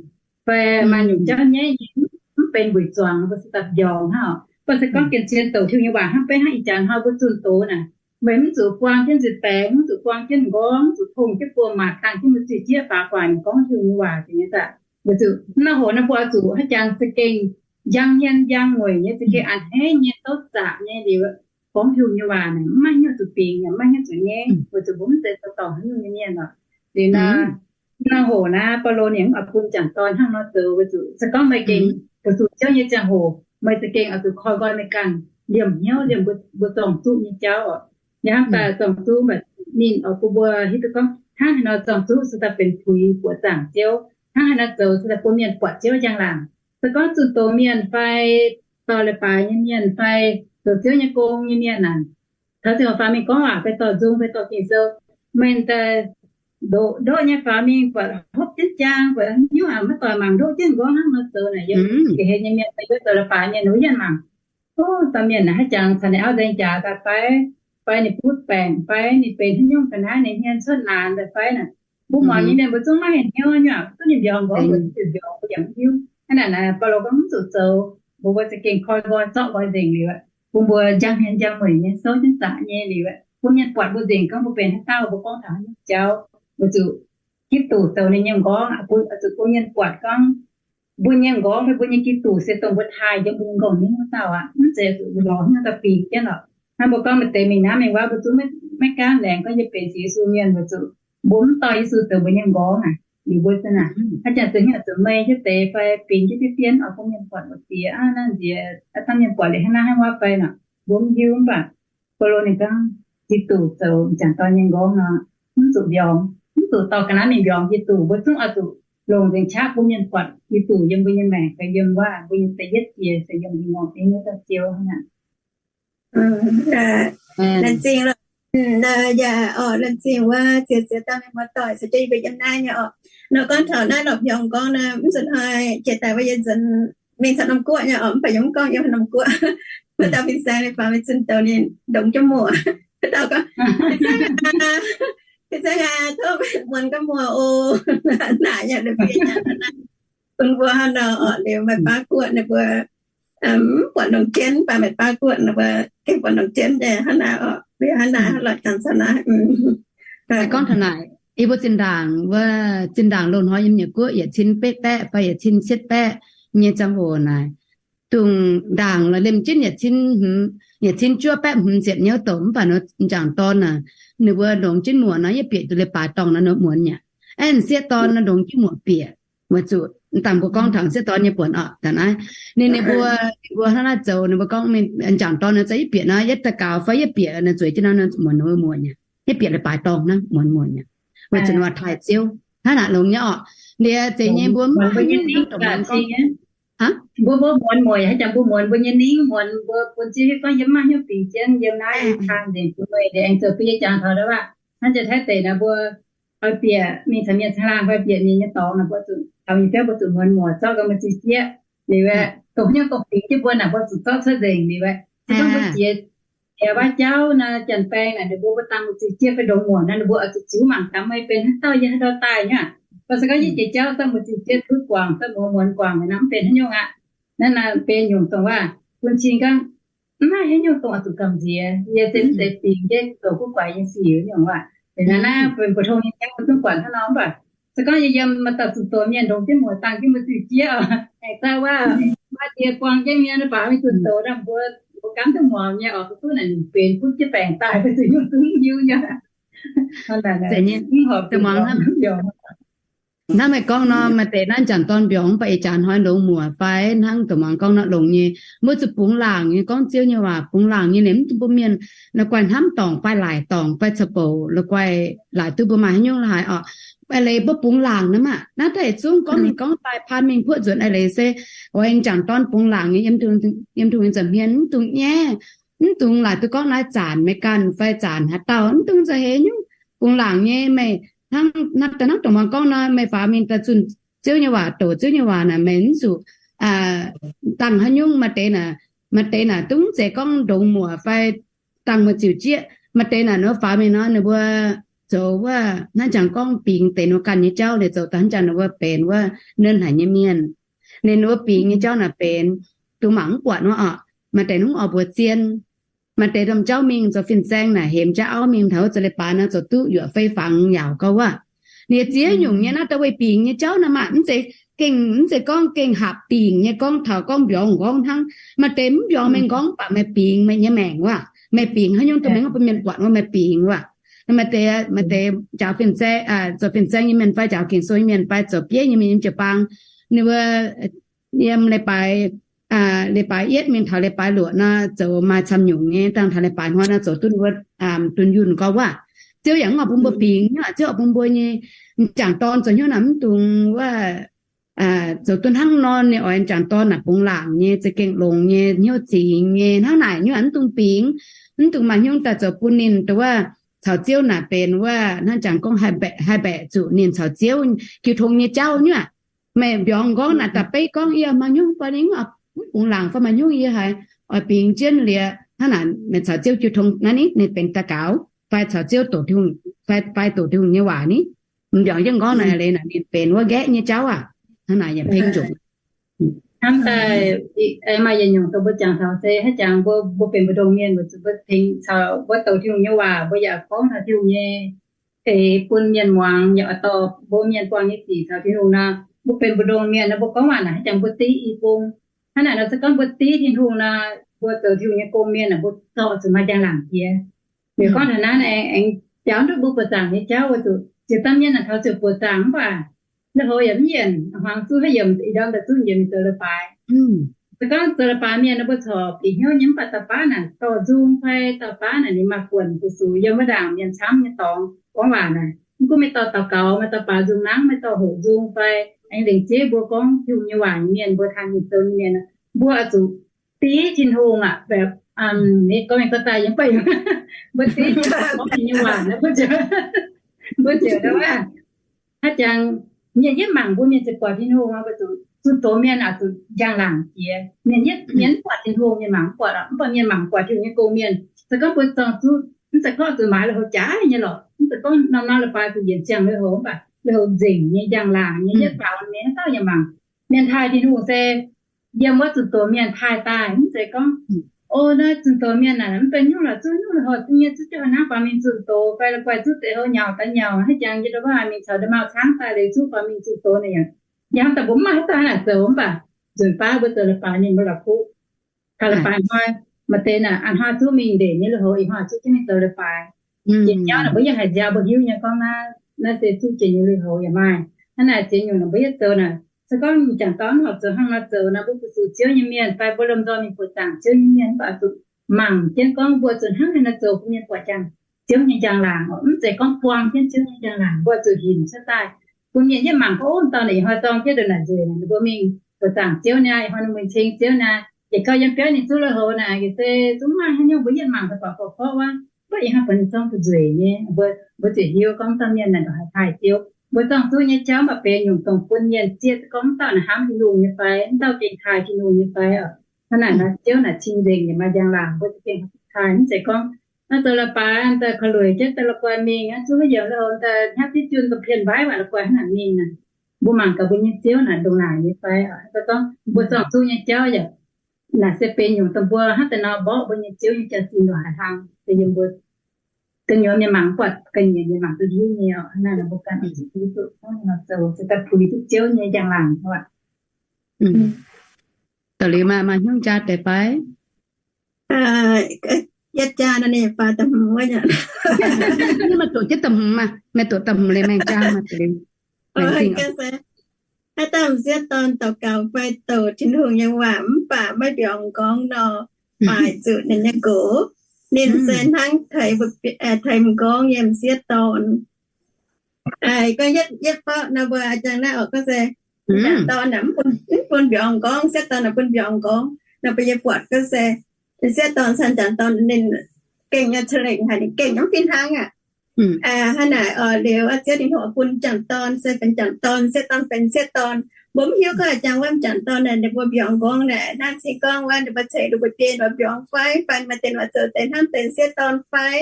fai maaih nyungc jauv nyaiv nyei, mv benx weic zuangx mbuo se daaih mbiorngz hnangv. Mv baac se gorngv gengh zien douc Tin-Hungh nyei waac hnangv, beiv hnangv ih jaax hnoi mbuo zunh doz naaic, meih mv zuqc buang jienv nzuih baengx, mv zuqc buang jienv m'nqorngv, mv zuqc tongh jienv buoz-maac, tangh jienv mbuo ziex jieqv faaux guaax nyei gorngv Tin-Hungh nyei waac nyei daaih. Weic zuqc naaiv hoc naaiv mbuo oix zuqc haaix jangx za'gengh njang hmien njang mueic nyei, za'gengh a'hneiv nyei, douv zaqc nyei liuz, gorngv Tin-Hungh nyei waac naaic mv maaih hnyouv zuqc bingx yaac mv maaih hnyouv zuqc nyaiv, weic zuqc mbuo mv zeiz zoux dorngc haaix nyungc nyei mienh oc. Liuz nor, Nor hoc naaiv Baulo ninh mv oix bun m'jangc dorn hnangv nor zoux weic zuqc se gorngv meih gengh weic zuqc Ziouv nyei ziangh hoc, meih za'gengh oix zuqc koi nqoi meih ganh, liemh hnyouv liemh mbuo zorng-zuqv nyei jauv oc. Yaac hnangv daaih zorng-zuqv mv baac ninh oix bun mbuo hiuv duqv gorngv hnangv haaix nor zorng-zuqv se daaih benx puix buoqc zaangc Ziouv, hnangv haaix nor zoux se daaih bun mienh buatc Ziouv njang-laangc. Se gorngv zunh doz mienh fai dorh leiz-baaix nyei mienh fai zoux Ziouv nyei gong nyei mienh naaic, taux ziangh hoc faaux mingh gorngv waac fai dorh nzung fai dorh Ging-Sou, meih daaih ndoqv nyei faaux mingh buatc hopv jienv jaang, buatc haaix nyungc maiv doic mangc, ndoqv jienv nqorngv hnangv nor zoux naaic, yiem ga'hlen nyei mienh fai yiem zoux leiz-baaix mienh wuov yienh mangc, o, dauh mienh naaic haaix jangx caux naaic auv nzaeng jaax daaih fai, fai ninh butv baengc fai ninh benx haaix nyungc ga'naaiv, ninh hmien cuotv naanc daaih fai naaic, mbuo muangx nyei mienh mbuo zungv maiv haiz hnyouv nyei, duqv ninh mbiorngz nqorngv mbuo ziouc mbiorngz, mbuo yaac mv hiuv. Hnangv naaic naaic Baulo gorngv mv zuqc zoux, mbuo mbuo za'gengh koi nqoi zorqv nqoi nzengc liuz, bun mbuo njang hmien njang mueic nyei, souv jienv zaqc nyei liuz, bun mienh buatc mbuo nzengc gorngv mbuo benx haaix dauh, mbuo gorngv taux haaix nyungc jauv. Weic zuqc Giduc zoux ninh nyei nqorngv, zuqc bun mienh buatc gorngv mbuo nyei nqorngv fai mbuo nyei Giduc se dongh mbuo taaih yiem mbuo nyei nqorngv-ningv wuov dauh aqv. Mv zeiz zuqc mbuo lorz haaix dauh bingx jienv lorqc. Hnangv mbuo gorngv maaih deix mingh naaiv mingh wuov, mbuo zungv maiv gaamv laengz gorngv yie benx Yesu mienh, weic zuqc mbuo mv dorh Yesu zoux mbuo nyei nqorngv aqv. Liuz mbuo se naaic, haaix jangx zoux hnyouv zuqc meih jienv deix fai bingx jienv diqv dien oix bun mienh buatc mbuo ziex aqv, naaiv nziex aqv, dangh mienh buatc liuz hnangv naaiv hnangv wuov fai nor, mbuo mv hiuv. Mv baac Baulo ninh gorngv, Giduc zoux m'jangc dorn nyei nqorngv nor, mv zuqc mbiorngz, mv zuqc dorh ga'naaiv mingh mbiorngz Giduc. Mbuo zungv oix zuqc longc nzengc qaqv bun mienh buatc Giduc yiem mbuo nyei maengc fai yiem wuov mbuo nyei da'yietv jiex se yiem mbuo nyei ngorc dingv wuov dauh Ziouv hnangv. Laengz zingh, yaac oc, laengz zingh wuov ziex ziex dauh mienh muoz-doic caux jienv yie mbuo yiem naaiv nyei oc. Nor gorngv taux naaiv lorqc, mbiorngz nqorngv nor, mv zuqc hnoi jiex daaih wuov yie nzuonx mingh caux norm guoqv nyei oc, mv baac yie mv gorngv yiem norm guoqv. Wuov dauh fin-saeng ninh faaux mingh zunh douz ninh ndongx jienv muoc. Wuov dauh gorngv, Fin-saeng aac, fin-saeng aac, tov muonz gaax muoc oc. Naaic yaac bun mbuo hnangv nor oc, liuz maaih baav guoqv ninh mbuo mv buatc ndongc jienv, mv baac maaih baav guoqv ninh mbuo gengh buatc ndongc jienv nyei hnangv naaiv oc. Liuz hnangv naaiv lorqc, jangx caux naaiv. Gorngv taux naaic, yie mbuo zinh ndaangc wuov, zinh ndaangc loz-hnoi yiem Mienh guoqv yietc cin betv baeqv fai yietc cin cietv baeqv nyei ziangh hoc naaic, dongh ndaangc lorqc liemh jienv yietc cin, yietc cin juov baeqv hmz ziepc nyei wuov douc, mv baac nor m'jangc dorn naaic, ninh mbuo ndongx jienv muoc nor, yie bieqc duqv leiz-baaix dorngh nor, nor muonz nyei. Aeqv, m'sieqv dorn nor ndongx jienv muoc bieqc, weic zuqc dangh mbuo gorngv taux m'sieqv dorn nyei buonc oc, da'naaiv ninh, ninh mbuo, ninh mbuo hnangv naaiv zoux, ninh mbuo gorngv m'jangc dorn nor, za'gengh yie bieqc nor, yietv daux gaux fai yie bieqc nor, zueiz jienv nor, muonz nor muoc nyei. Yie bieqc leiz-baaix dorngh naaiv muonz muoc nyei, weic zuqc nor taaih Ziouv. Hnangv naaic longx nyei oc. Liuz zeiz nyei mbuo mv hiuv duqv dongh mbuo gorngv, mbuo, mbuo muonz muoc, haaix jangx mbuo muonz mbuo nyei ningv, muonz mbuo bun Ziouv hiuv gorngv yie mv maaih hnyouv bingx jienv yiem naaiv, yie taaih nzengc bun meih, liuz aengx zoux bun yie jangx taux ndau aav. Hnangv jiex taiv deic naaic mbuo oix bieqc mingh caux mienh caangh laangh fai bieqc mienh nyei dorngx naaic, mbuo zuqc taux mienh biauv, mbuo zuqc muonz muoc zorqv ganh mbuo ziex jieqv liuz aeqv, dongh hnyouv dongh bingx jienv mbuo naaic, mbuo zuqc zorqv cuotv nzengc liuz aeqv. Se gorngv mbuo jiex jiex waac jauv naaic, janx-baeng naaic, ninh mbuo mbuo dangh mbuo ziex jieqv fai ndongx muoc naaic, ninh mbuo oix zuqc ziux mangc gaax meih benx haaix dauh, yiem haaix ndau daaih nyei. Mv baac se gorngv yie jiex jauv zorqv mbuo ziex jieqv duqv guangc, zorqv mbuo muonz guangc naaic, mv benx haaix nyungc aqv. Naaiv naaic benx nyungc dongh waac bun cing gorngv mv maaih haaix nyungc dongh oix zuqc gamh nziex. Yie se mv zeiz bingx jienv zoux guv guaix nyei sic nyungc waac. Naaiv naaiv benx mbu'ndongx nyei jauv mbuo zungv buatc hnangv nor. Mv baac se gorngv yie yiem maaih dauh zuqc doz mienh ndongx jienv muoc dangh jienv mbuo ziex jieqv oc, aengx daaih waac, maaih diex buang jienv mienh baac mingh zuqc doz naaic, mbuo, mbuo gaamv duqv muangx nyei oc. Duqv naaic ninh benx butv jienv baengc daaih, mbuo zuqc nyungc zungv hiuv nyei. Hnangv meih gorngv nor, maaih deix naaiv m'jangc dorn mbiorngz mv baac ih jaax hnoi ndongx muoc fai hnangv dongh muangx gorngv nor longx nyei. Mbuo zuqc bungx laangc nyei gorngv Ziouv nyei waac, bungx laangc nyei liemh mv duqv mbuo mienh la'guaih hnamv dorngc fai laaic dorngc fai caux bouc la'guaih laaic duqv mbuo maaih haaix nyungc la'haaix oc. Eix leiz mbuo bungx laangc nor maah, naaiv daaih zungv gorngv mingh gorngv daaih, paan mingh puoqv nzuonx. Eix leiz se oix m'jangc dorn bungx laangc nyei, yiem tungx nza'hmien mv dungx nyaiv, mv dungx laaic duqv gorngv naaiv zanc meih ganh fai zanc haaix dauh, mv dungx nza'hmien nyungc. Bungx laangc nyei meih hnangv, hnangv dongh muangx gorngv nor, meih faaux mingh daaih zunh Ziouv nyei waac, doqc Ziouv nyei waac naaic, meih mv zuqc dangh haaix nyungc. Maaih deix naaic, maaih deix naaic dungv zeiz gorngv ndongx muoc fai dangh mbuo ziux jieqv. Maaih deix naaic ninh mbuo faaux mingh nor, ninh mbuo zoux wuov hnangv jangx gorngv bingx deix ninh mbuo ganh nyei jauv, ninh zoux daaih hnangv jangx ninh mbuo benx wuov nernh haic nyei mienh. Ninh mbuo bingx nyei jauv naaic benx dongh mangc mv buatc wuov oc. Maaih deix ninh mv oix mbuox zien. Maaih deix domh jauv mingh zoux fin-saeng naaic, hemx jaav auv mingh taux wuov zoux leiz-baaix nor, zoux duqv yuoqc fei fangx yaauc gau wuov. Ninh ziex nyungc nyei naaiv da'wuov bingx nyei jauv naaiv maah, mv zeiz gengh, mv zeiz gorngv gengh hapc bingx nyei gorngv taux gorngv mbiorngz nqorngv hnangv. Maaih deix mv mbiorngz meih nqorngv baac meih bingx meih nyei maengc wuov. Meih bingx haaix nyungc dongh meih mv bun mienh buatc wuov meih bingx wuov. Maaih deix, maaih deix njaaux fin-saeng, zoux fin-saeng nyei mienh fai njaaux ging-sou nyei mienh fai zoux bieiv nyei mienh yiem jiu-baang, ninh wuov yiem leiz-baaix, leiz-baaix yietv mingh taux leiz-baaix luoqc nor zoux maaih camv nyungc nyei. Dangh taux leiz-baaix hnoi nor zoux duqv wuov, dunh yunh gorngv waac. Ziouv yaac mv oix bun mbuo bingx nyei, Ziouv oix bun mbuo nyei m'jangc dorn zoux hnyouv naaic mv dungx wuov, zoux duqv hnangv nor. Ninh oix m'jangc dorn naaic bungx laangc nyei, za'gengh longx nyei, hnyouv zingx nyei, hnangv naaic nyei, mv dungx bingx, mv dungx maaih hnyouv daaih zoux bun ninh dongh wuov caux Ziouv naaic benx wuov hnangv jangx gorngv haih mbaeqc zuqc ninh caux Ziouv jiu tong nyei jauv nyei aqv. Meih mbiorngz gorngv naaic da'beiv gorngv yie maaih hnyouv fai ninh mv bungx laangc fai maaih hnyouv yie haiz oix bingx jienv liuz hnangv naaic, meih caux Ziouv jiu tong naaiv ni, ninh benx daux gaux fai caux Ziouv doqc, fai doqc Tin-Hungh nyei waac ni. Mbiorngz jienv gorngv naaic leiz naaic ninh benx wuov nqaeqv nyei jauv aac. Hnangv naaic yaac pengx nzunc. Hnamv daaih maaih yietc nyungc dongh mbuo jangx taux se hnangv jangx mbuo, mbuo benx mbu'ndongx mienh weic zuqc mbuo tengx caux mbuo doqc Tin-Hungh nyei waac, mbuo yaac gorngv taux Tin-Hungh nyei eix bun mienh muangx, yaac oix dorh mbuo mienh buangh nyei sic caux Tin-Hungh nor. Mbuo benx mbu'ndongx mienh nor, mbuo gorngv waac naaic hnangv jangx mbuo div i bung. Hnangv naaic nor se gorngv mbuo div Tin-Hungh nor, mbuo zoux Tin-Hungh nyei gong-mienh naaic, mbuo dorh zuqc maaih njang-laangc jiex. Liuz gorngv taux naaiv aengx biaux ndutv mbuo buoqc zaangc nyei jauv weic zuqc jiex dangh mienh naaic taux ziouc buoqc zaangc mv baac lui-houx yaac mv yienc, hmuangx zuqv haaix yiemc ih ndorm daaih zuqv yiemc zoux leiz-baaix. Se gorngv zoux leiz-baaix mienh nor mbuo corc bieqc hnyouv nyei mv baac dauh baav naaic dorh nzung fai dauh baav naaic ninh maaih buonc buoz-sux yiem wuov ndaangc mienh camv nyei dorngx gorngv waac naaic, mv gunv meih dorh daux gaux, meih dorh baaux nzung nangv, meih dorh hoqc nzung fai aengx lengc jeiv mbuo gorngv Tin-Hungh nyei waac nyei mienh, mbuo taaih mingh zoux nyei mienh, mbuo oix zuqc div Tin-Hungh aac, mbuo gorngv mienh gorngv daaih yiem baac mbuo div Tin-Hungh gorngv ninh nyei waac, mbuo ziouc hnangv jangx mienh yietv mangc mbuo, mienh ziouc buatc Tin-Hungh, mbuo zuqc zunh doz mienh oix zuqc njang-laangc jiex. Mienh yietv, mienh mv buatc Tin-Hungh, mienh mangc mv buatc, mv baac mienh mangc buatc Tin-Hungh nyei gong-mienh. Se gorngv mbuo zorng zuqv, mv zeiz gorngv zuqc maaiz lui-houx jaaix nyei lorqc, mv zeiz gorngv norm norm leiz-baaix zuqc yienc ziangh lui-houx, mv baac lui-houx nzengc nyei, njang-laangc nyei, yietv faaux mienh dauh yaac mangc. Mienh taaih Tin-Hungh se yiem wuov zunh doz mienh taaih daaih, mv zeiz gorngv, o, naaiv zunh doz mienh naaic mv benx nyungc lorqc, zuqv nyungc lui-houx nyei, zuqv jienv hnangv faaux mingh zunh doz fai la'guaih zuqv deix houv nyaux daaih nyaux hnangv jangx yie ndau wuov mingh caux ndau mauh caangv daaih liuz zuqv faaux mingh zunh doz naaic yaac, yaac hnamv daaih mbuo mv maaih haaix dauh hnangv naaic zoux mv baac nzunc baav mbuo zoux leiz-baaix ninh mbuo la'kuqv. Taux leiz-baaix hnoi, maaih deix naaic a'hnoi zuqv mingh ndeic nyei lui-houx, ih hnoi zuqv jienv mingh zoux leiz-baaix. Jiex nyauv naaic mbuo yaac haiz nziaaux mbuo hiuv nyei gorngv naaiv, naaiv se zuqv jiex nyei lui-houx yaac maaih. Hnangv naaic jiex nyungc naaic mbuo yietv zoux naaic, se gorngv mienh jangc dorn mv horpc zoux hnangv nor zoux naaic, mbuo fu-sux Ziouv nyei mienh fai mbuo lomh nzoih mingh buoqc zaangc Ziouv nyei mienh, mv baac zuqc mangc jienv gorngv mbuo zuqc hnangv haaix nor zoux bun mienh buatc jangx Ziouv nyei njang-laangc oc. Mv zeiz gorngv buang jienv Ziouv nyei njang-laangc, mbuo zuqc hinc cuotv daaih bun mienh yietv mangc gorngv, o, dauh naaic ih hnoi zorng jienv ndongc naaic nzueic naaic, ninh mbuo mingh buoqc zaangc Ziouv niaa, ih hnoi ninh mbuo ceng Ziouv niaa. Yietc gau yiem biauv ninh zuqv lui-houx naaic, se zungv maaih haaix nyungc mbuo yietv mangc daaih buatc forv-forv wuov, mv baac ih hnoi buatc ninh zorng nzueic nyei, mbuo, mbuo ziouc hiuv gorngv dauh mienh naaic ndongc haaix taaih Ziouv. Mbuo zorng zuqv nyei jauv mv baac benx nyungc dongh bun mienh zieqv gorngv dauh naaic hnamv Tin-Hungh nyei fai, dauh gengh taaih Tin-Hungh nyei fai oc. Hnangv naaic nor Ziouv naaic cing-nzengc yaac maaih njang-laangc, mbuo za'gengh taaih. Mv zeiz gorngv naaiv zoux leiz-baaix daaih korv-lueic jienv daaih la'guaih mingh, zuqv haaix yiemc lui-houx daaih hnangv diqv junh da'pien mbaiv waac la'guaih hnangv naaic mingh naaic. Mbuo mangc gaax mbuo nyei Ziouv naaic ndongc naaic nyei fai. Gorngv mbuo zorng zuqv nyei jauv yaac naaic se benx nyungc dongh mbuo hnangv daaih nor mborqv mbuo nyei Ziouv nyei jaa-zinh ndongc haaix hlang, se yiem mbuo gu'nyuoz mienh mangc mv buatc, ga'nyiec mienh mangc duqv hiuv nyei oc. Hnangv naaic nor mbuo ganh oix zuqc hiuv duqv hnangv nor zoux, se daaih puix duqv Ziouv nyei njang-laangc oc. Da'liuz maaih, maaih hnyouv jaa deix fai? Yietv jaa nor ninh faaux da'hmz wuov nyei. Maaih doqc jienv da'hmz maah, maaih doqc da'hmz leiz maengh jaa maah. Haaix dauh m'sieqv dorn daux gaux fai doqc Tin-Hungh nyei waac mv baac maiv mbiorngz m'nqorngv nor, faix zuqc ninh nyei nqox. Ninh se hnangv teix m'nqorngv nyei m'sieqv dorn. Gorngv yietv, yietv borqv nor mbuo jangx naaiv oc, gorngv se m'jangc dorn naaic mv bun mbiorngz m'nqorngv, m'sieqv dorn naaic bun mbiorngz m'nqorngv nor, mbuo yie buatc gorngv se m'sieqv dorn caux m'jangc dorn ninh gengh nyei ca'lengc haic, ninh gengh nyei mv fih hnangv aqv. Hnangv naaic oc, liuz Ziouv Tin-Hungh bun m'jangc dorn se benx m'jangc dorn, m'sieqv dorn benx m'sieqv dorn. Mbuo mv hiuv gorngv jangx wuov m'jangc dorn naaic ninh mbuo mbiorngz m'nqorngv naaic hnangv cing gorngv wuov ninh mbuo ceix ninh mbuo dien mbuo mbiorngz fai, fai maaih dien mbuo zoux deix hnamv deix m'sieqv dorn fai,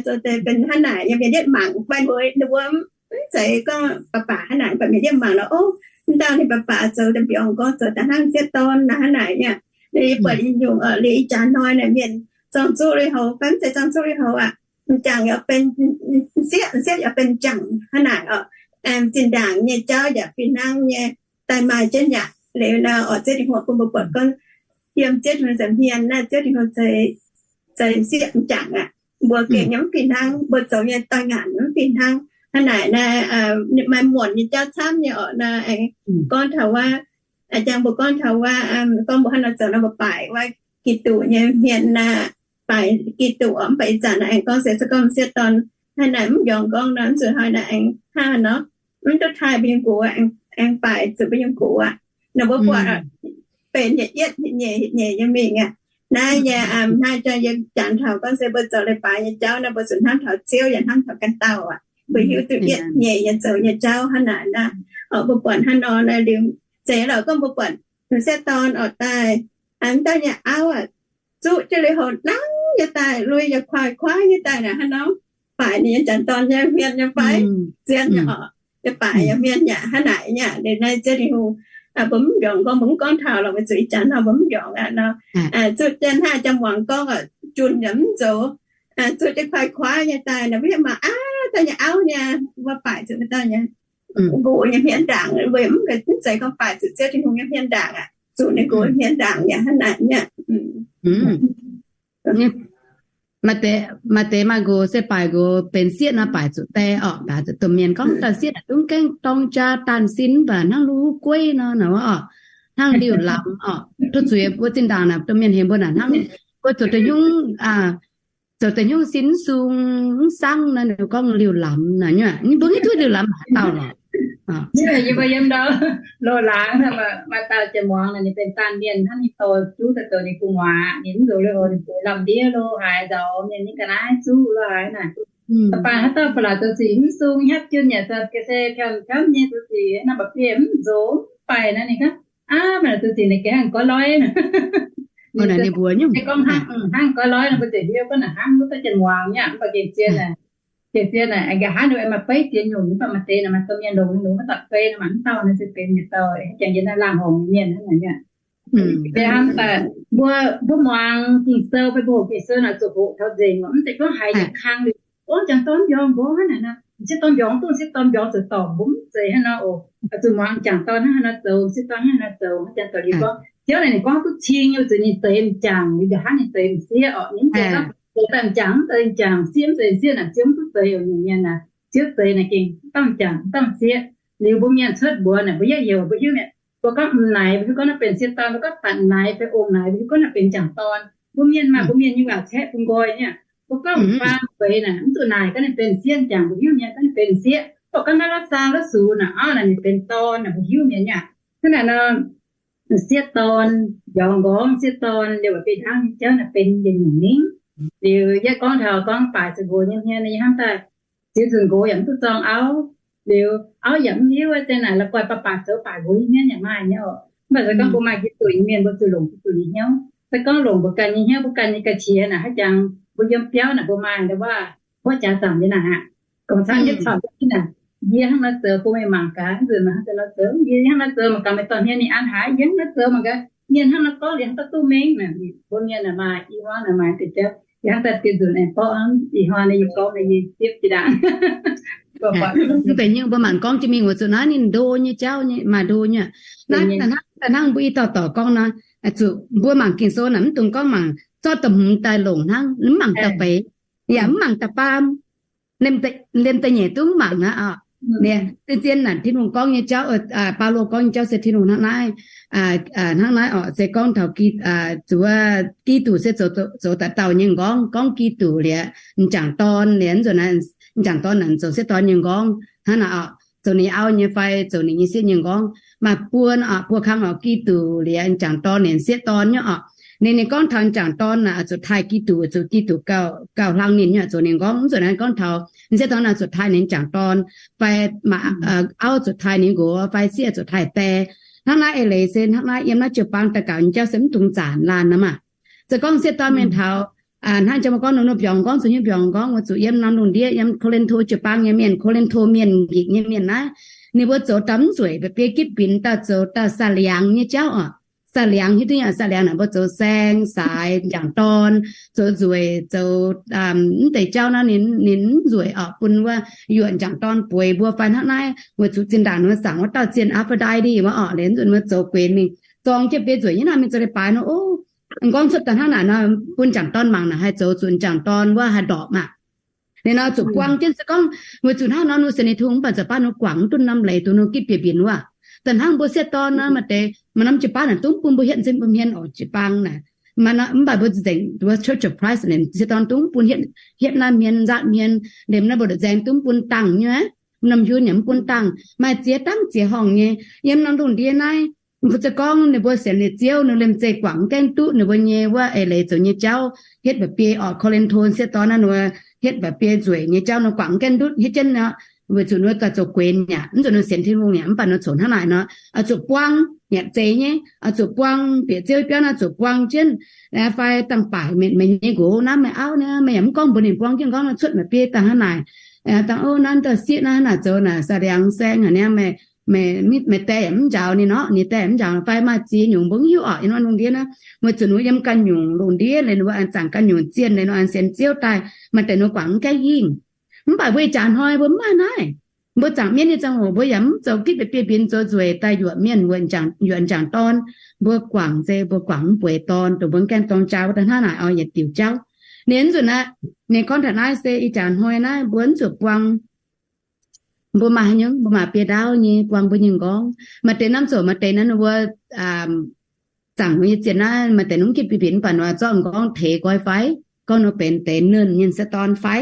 zoux deix benx hnangv naaic, yiem mienh yietv mangc fai mbuo, ninh mbuo mv zeiz gorngv baac baac hnangv naaic, mv baac mienh yietv mangc nor, o, m'dauh ninh baac baac zoux deix mbiorngz m'nqorngv zoux daaih hnangv m'sieqv dorn naaic hnangv naaic aqv. Ninh buatc nyungc oc, liuz ih jaax hnoi naaic mienh zorng zuqv lui-houx fai mv zeiz zorng zuqv lui-houx aqv, m'jangc yaac benx m'sieqv, m'sieqv yaac benx m'jangc hnangv naaic oc. Zinh ndaangc nyei jauv yaac fih hnangv nyei daaih maaih jienv yaac liuz nor oc, Ziouv Tin-Hungh bun mbuo buatc gorngv yiem Ziouv Tin-Hungh nza'hmien naaiv, Ziouv Tin-Hungh zeix m'sieqv m'jangc aqv. mbuo gengh nyei mv fih hnangv, mbuo zoux nyei doix-ngaanc mv fih hnangv. Hnangv naaic naaic, maaih muonc nyei jauv camv nyei orqc naaic, aengx gorngv taux wuov, a'jang mbuo gorngv taux wuov, gorngv mbuo hnangv nor zoux nor mbuo baaic wuov Giduc nyei hmien naaic, baaic Giduc orqc, mv baac ih zanc naaic aengx gorngv se se gorngv m'sieqv dorn hnangv naaic mv mbiorngz gorngv nor, mv zuqc hnoi naaic aengx hnangv nor, mv duqv taaih mbuo nyei nqox, aengx baaic zuqc mbuo nyei nqox aqv. Nor mbuo buatc benx yietc yietv nyeic nyeic nyei mingh aqv. Naaiv yie hnangv jang yie jangx taux gorngv se mbuo zoux leiz-baaix nyei jauv naaic, mbuo zuqc hnamv taux Ziouv yaac hnamv taux ganh dauh aqv. Mbuo hiuv duqv yietv nyeic nyei zoux nyei jauv hnangv naaic naaic. Orqc, mbuo buatc hnangv nor naaic liuz, zeiz lorqc gorngv mbuo buatc m'sieqv dorn orqc daaih, mv dauh nyei auv aqv, zuqv jienv lui-houx nangv nyei daaih, lui yaac kuaaiv-kuaaiv nyei daaih naaic hnangv nor, baaic ninh nyei m'jangc dorn nyei hmien nyei fai, zien nyei orqc, yaac baaic yaac hmien yaac hnangv naaic nyei. Liuz naaiv Ziouv Tin-Hungh, mbuo mv mbiorngz gorngv, mbuo mv gorngv taux lorqc, weic zuqc ih zanc nor mbuo mv mbiorngz aqv nor. Zuqv jienv hnangv jang muangx gorngv, junh yaac mv nzox, zuqv jienv kuaaiv-kuaaiv nyei daaih naaic, mbuo hiuv maaih aav dauh nyei auv nyei, mbuo baaic zuqc dauh nyei nqox nyei hmien ndaangc, mbuo mv zeiz gorngv baaic zuqc Ziouv Tin-Hungh nyei hmien ndaangc aqv, zuqc ninh nqox hmien ndaangc yaac hnangv naaic nyei. Maaih deix maaih nqox se baaic nqox benx sieqv nor baaic zuqc die orqc, baaic zuqc domh mienh gorngv dauh sieqv naaic dungx gaengh dorng jaa daanh sin mv baac hnangv lu gueiv nor naaic orqc, hnangv liuh lamz orqc. Tov zuiz mbuo zinh ndaangc naaic domh mienh heuc mbuo naaic hnangv mbuo zoux da'nyungc zoux da'nyungc sin mv sung mv sangv nor, ninh gorngv liuh lamz naaic nyei. Mbuo mv hiuv duqv liuh lamz haaix dauh lorqc. Yie mbuo yiem ndau loz-laangz maaih dauh jiex muangx naaic, ninh benx daanh mienh hnangv, ninh dorh juv daaih zoux ninh gu'nguaaz, ninh mv nzox lui-houx, ninh zuqc lamh ndiev lo haaix nzauc mienh ninh ga'naaiv zuqv lo haaix naaic. Da'faanh haaix dauh ba'laqc zoux ziqc mv sung, hnyapv junh yaac zoux ga'sie piamv-piamv nyei zoux ziqc, naaiv mba'biei mv nzox mv baaic naaic, ninh gorngv, aav, maaih zoux ziqc naaic gengh hnangv goiv loi. Ninh mbuox nyungc se gorngv hnangv goiv loi nor, mbuo ziouc hiuv gorngv naaic hnangv wuov dauh jiex muangx nyei aqv, mv baac gengh zien naaic, gengh zien naaic, nqa'haav ninh maaih beiv ziex nyungc, mv baac maaih deix naaic maaih domh mienh longc nyei, longc mv baac beiv naaic maaih mv dauh naaic se benx yietc dauh, jangx yie naaiv laangh horngc nyei mienh hnangv naaic nyei. Hnangv daaih mbuo, mbuo muangx Ging-Sou fai mbuo hoqc Ging-Sou naaic zuqc hoqc taux nzengc, mv zeiz gorngv haiz yietc kang liuz, ov, m'jangc dorn mbiorngz mbuo hnangv naaic nor, m'sieqv dorn mbiorngz, m'sieqv dorn mbiorngz zoux dorngc mbuo mv zeiz hnangv nor oc. Zuqc muangx m'jangc dorn hnangv haaix nor zoux, m'sieqv dorn hnangv haaix nor zoux. M'jangc dorn liuz gorngv, Ziouv naaic ninh gorngv duqv cing nyei, zuqc ninh zeix m'jangc liuz, nqa'haav ninh zeix m'sieqv, ninh mv zeiz gorngv zoux daaih m'jangc mv zeix m'jangc, m'sieqv mv zeix m'sieqv naaic, Ziouv mv duqv zeix oc nyungc mienh naaic. Ziouv zeix naaic gengh dauh m'jangc dauh m'sieqv. Liuz mbuo mienh cuotv mbuox naaic, mbuo yietv heuc mbuo hiuv mi'aqv. Mbuo gorngv m'naaic, mbuo hiuv gorngv naaiv benx m'sieqv dorn, mbuo gorngv batc naaic fai ong naaic, mbuo hiuv gorngv naaiv benx m'jangc dorn. Mbuo mienh maaih mbuo mienh nyei waac caeqv bun nqoi nyei. Mbuo gorngv m'faam feix naaic, mv zuqc naaic gorngv ninh benx m'sieqv m'jangc, mbuo hiuv mienh gorngv ninh benx m'sieqv. Mv baac gorngv naaiv la'saang la'sux naaic, aav, naaic ninh benx dorn naaic, mbuo hiuv mienh nyei aqv. Hnangv naaic nor, m'sieqv dorn, mbiorngz nqorngv m'sieqv dorn liuz, beiv hnangv nyei jauv naaic benx yietc nyungc ningv. Liuz yietv gorngv taux gorngv baaic zuqc nqox nyei hmien nyei hnamv daaih, ziux nzunc nqox yaac mv duqv zorng auv. Liuz auv yaac mv hiuv deix naaic la'guaih baac baac zoux baaic nqox nyei hmien yaac maaih nyei oc. Mv baac se gorngv mbuo maaih Giduc nyei mienh mbuo zuqc longc Giduc nyei hnyouv. Se gorngv longc mbuo ganh nyei hnyouv, mbuo ganh nyei ga'qiex naaic, haaix jangx mbuo yiem biauv naaic mbuo maaih ndau wuov huov jaax zaamc nyei naaic aqv. Gong cangv jienv caux jienv naaic, yie hnangv nor zoux bun meih mangc gaax, nzunc meih hnangv nor zoux, yie hnangv nor zoux mangc gaax, meih dorh hmien ninh an haaix, yie hnangv nor zoux mangc gaax, mienh hnangv nor gorngv liuz hnangv daaih duqv mengh naaic. Mbuo mienh naaic maaih i hmuangv naaic maaih deix jauv, yie hnangv daaih dieh nzunc aengx borqv hnangv ih hnoi naaic yie gorngv naaic yie siepv jiex ndaangc. Mv deix nyungc mbuo mangc gorngv jiex mingh weic zuqc naaiv ninh ndo nyei jauv nyei, maaih ndo nyei. Naaiv hnangv mbuo i dauh dorc gorngv nor, zuqc mbuo mangc Ging-Sou naaic mv dungx gorngv mangc zorqv da'hmz daaih longc hnangv, mv mangc da'feix, yaac mv mangc da'faam, liemh da'nyeic duqv mv mangc aqv oc. Zien-zien naaic Tin-Hungh gorngv nyei jauv, Baulo gorngv nyei jauv se Tin-Hungh hnangv naaiv, hnangv naaiv oc, se gorngv taux zuqc Giduc se zoux daaih dauh nyei nqorngv, gorngv Giduc liuz, m'jangc dorn liuz, nzunc naaiv m'jangc dorn naaic zoux sieqv dorn nyei nqorngv hnangv naaic oc, zoux ninh auv nyei fai zoux ninh nyei sieqv nyei nqorngv. Maaih buo, buo kang oc, Giduc liuz m'jangc dorn liuz sieqv dorn nyei oc. Ninh, ninh gorngv taux m'jangc dorn naaic zuqc taaih Giduc, zuqc Giduc gauh hlang ninh nyei zoux ninh nqorngv. Mv nzunc naaiv gorngv taux m'sieqv dorn naaic zuqc taaih ninh m'jangc dorn fai auv zuqc taaih ninh nqox fai sieqv zuqc taaih die. Hnangv naaiv eix leiz se hnangv naaiv yiem naaiv jiu-baang daux gaux nyei jauv se mv dungx zaanc laanh nor maah. Se gorngv sieqv dorn mienh taux hnangv jang mbuo gorngv nor, mbuo mbiorngz nqorngv, zuqc hiuv mbiorngz nqorngv, mbuo zuqc yiem norm lungh ndiev, yiem Ko^lin^to jiu-baang nyei mienh, Ko^lin^to mienh nqingx nyei mienh naaiv, ninh mbuo zoux dauh mv nzueic, mbuo biei gitv binc dauh zoux dauh saah liangx nyei jauv oc. Saah liangx hiuv duqv nyei, saah liangx naaic mbuo zoux saeng, saaix, m'jangc dorn, zoux nzueic, zoux mv deix jauv naaiv ninh mv nzueic oc, bun wuov yuoqc m'jangc dorn bueix mbuo fai hnangv naaiv, weic zuqc zinh ndaangc ninh mbuo zaangc wuov dauh zien Aphrodite wuov oc, liuz nzunc mbuo zoux guenx mingh, zorng jienv biei nzueic nyei naaiv mingh zoux leiz-baaix nor, ov, Gorngv cuotv daaih hnangv naaic nor, bun m'jangc dorn mangc naaic haih zoux zuqc m'jangc dorn wuov haih ndorpc maah. Ninh nor zuqc buang jienv se gorngv weic zuqc hnangv nor ninh sienx ninh Tin-Hungh mv baac zoux baav ninh guangc mv duqv norm leiz dongh ninh gitv bieqc binc wuov. Da'hnangv mbuo sieqv dorn nor maaih deix maaih norm jiu-baang naaic dungx bun mbuo hietv nzengc mbuo hmien oc, jiu-baang naaic. Mv baac mbuo zengc wuov Church of Christ naaic sieqv dorn dungx bun hietv naaiv hmien nzatv hmien, liemh naaiv mbuo nzaeng dungx bun dangh nyei, norm hiuv nyanc mv bun dangh, maaih ziex dangh ziex horngh nyei. Yiem norm lungh ndiev naaiv, mbuo se gorngv ninh mbuo sienx liuz Ziouv ninh liemh zeih guangc mv gaengh duqv ninh mbuo nyei wuov eix leiz zoux nyei jauv, hietv mba'biei orqc, Ko^lin^to sieqv dorn naaiv ninh mbuo hietv mba'biei nzueic nyei jauv ninh guangc mv gaengh duqv hietv jienv nor, weic zuqc ninh mbuo daaih zoux guenx yaac mv zuqc ninh sienx Tin-Hungh yaac mv baac ninh coc hnangv naaic nor, oix zuqc buang yaac zeiz nyei, oix zuqc buang bieqc Ziouv biauv naaiv zuqc buang jienv fai dangh baaic meih nyei nqox naaiv meih auv naaiv meih yaac mv gorngv mbuox ninh buang jienv gorngv nor cuotv mba'biei dangh hnangv naaic, dangh ov naaiv dauh sieqv naaiv hnangv naaic zoux naaic sa liangx saeng haic niaa, meih, meih die yaac mv njaaux ninh orqc, ninh die yaac mv njaaux fai maaih ziex nyungc mbuo mv hiuv orqc. Yiem norm lungh ndiev naaiv weic zuqc ninh mbuo yiem ganh nyungc lungh ndiev liuz ninh mbuo aengx zaangc ganh nyungc zienh liuz ninh mbuo aengx sienx Ziouv daaih, maaih deix ninh mbuo guangc mv gaengh hingh. Mv baac mbuo ih jaax hnoi mbuo mv maaih naaiv. Mbuo zaangc mienv nyei ziangh hoc mbuo yaac mv zoux gitv mba'biei binc zoux nzueic daaih yuoqc mienh, yuoqc m'jangc dorn. Mbuo guangc se mbuo guangc mv bueix dorn, dongh mbuo mv gaengh dorng jaa wuov daaih hnangv naaic oix yietc diuc jauv. Ninh nzunc aqv, ninh gorngv taux naaiv se ih jaax hnoi naaiv mbuo mv zuqc buang. Mbuo maaih haaix nyungc, mbuo maaih biei ndaauv nyei buang mbuo nyei m'nqorngv. Maaih deix norm ziouc maaih deix naaiv ninh mbuo zaangc mbuo nyei zienh naaiv maaih deix ninh mv gitv bieqc binc mv baac ninh zorqv m'nqorngv teix nqoi fai, gorngv ninh benx deix nernh nyei sieqv dorn fai.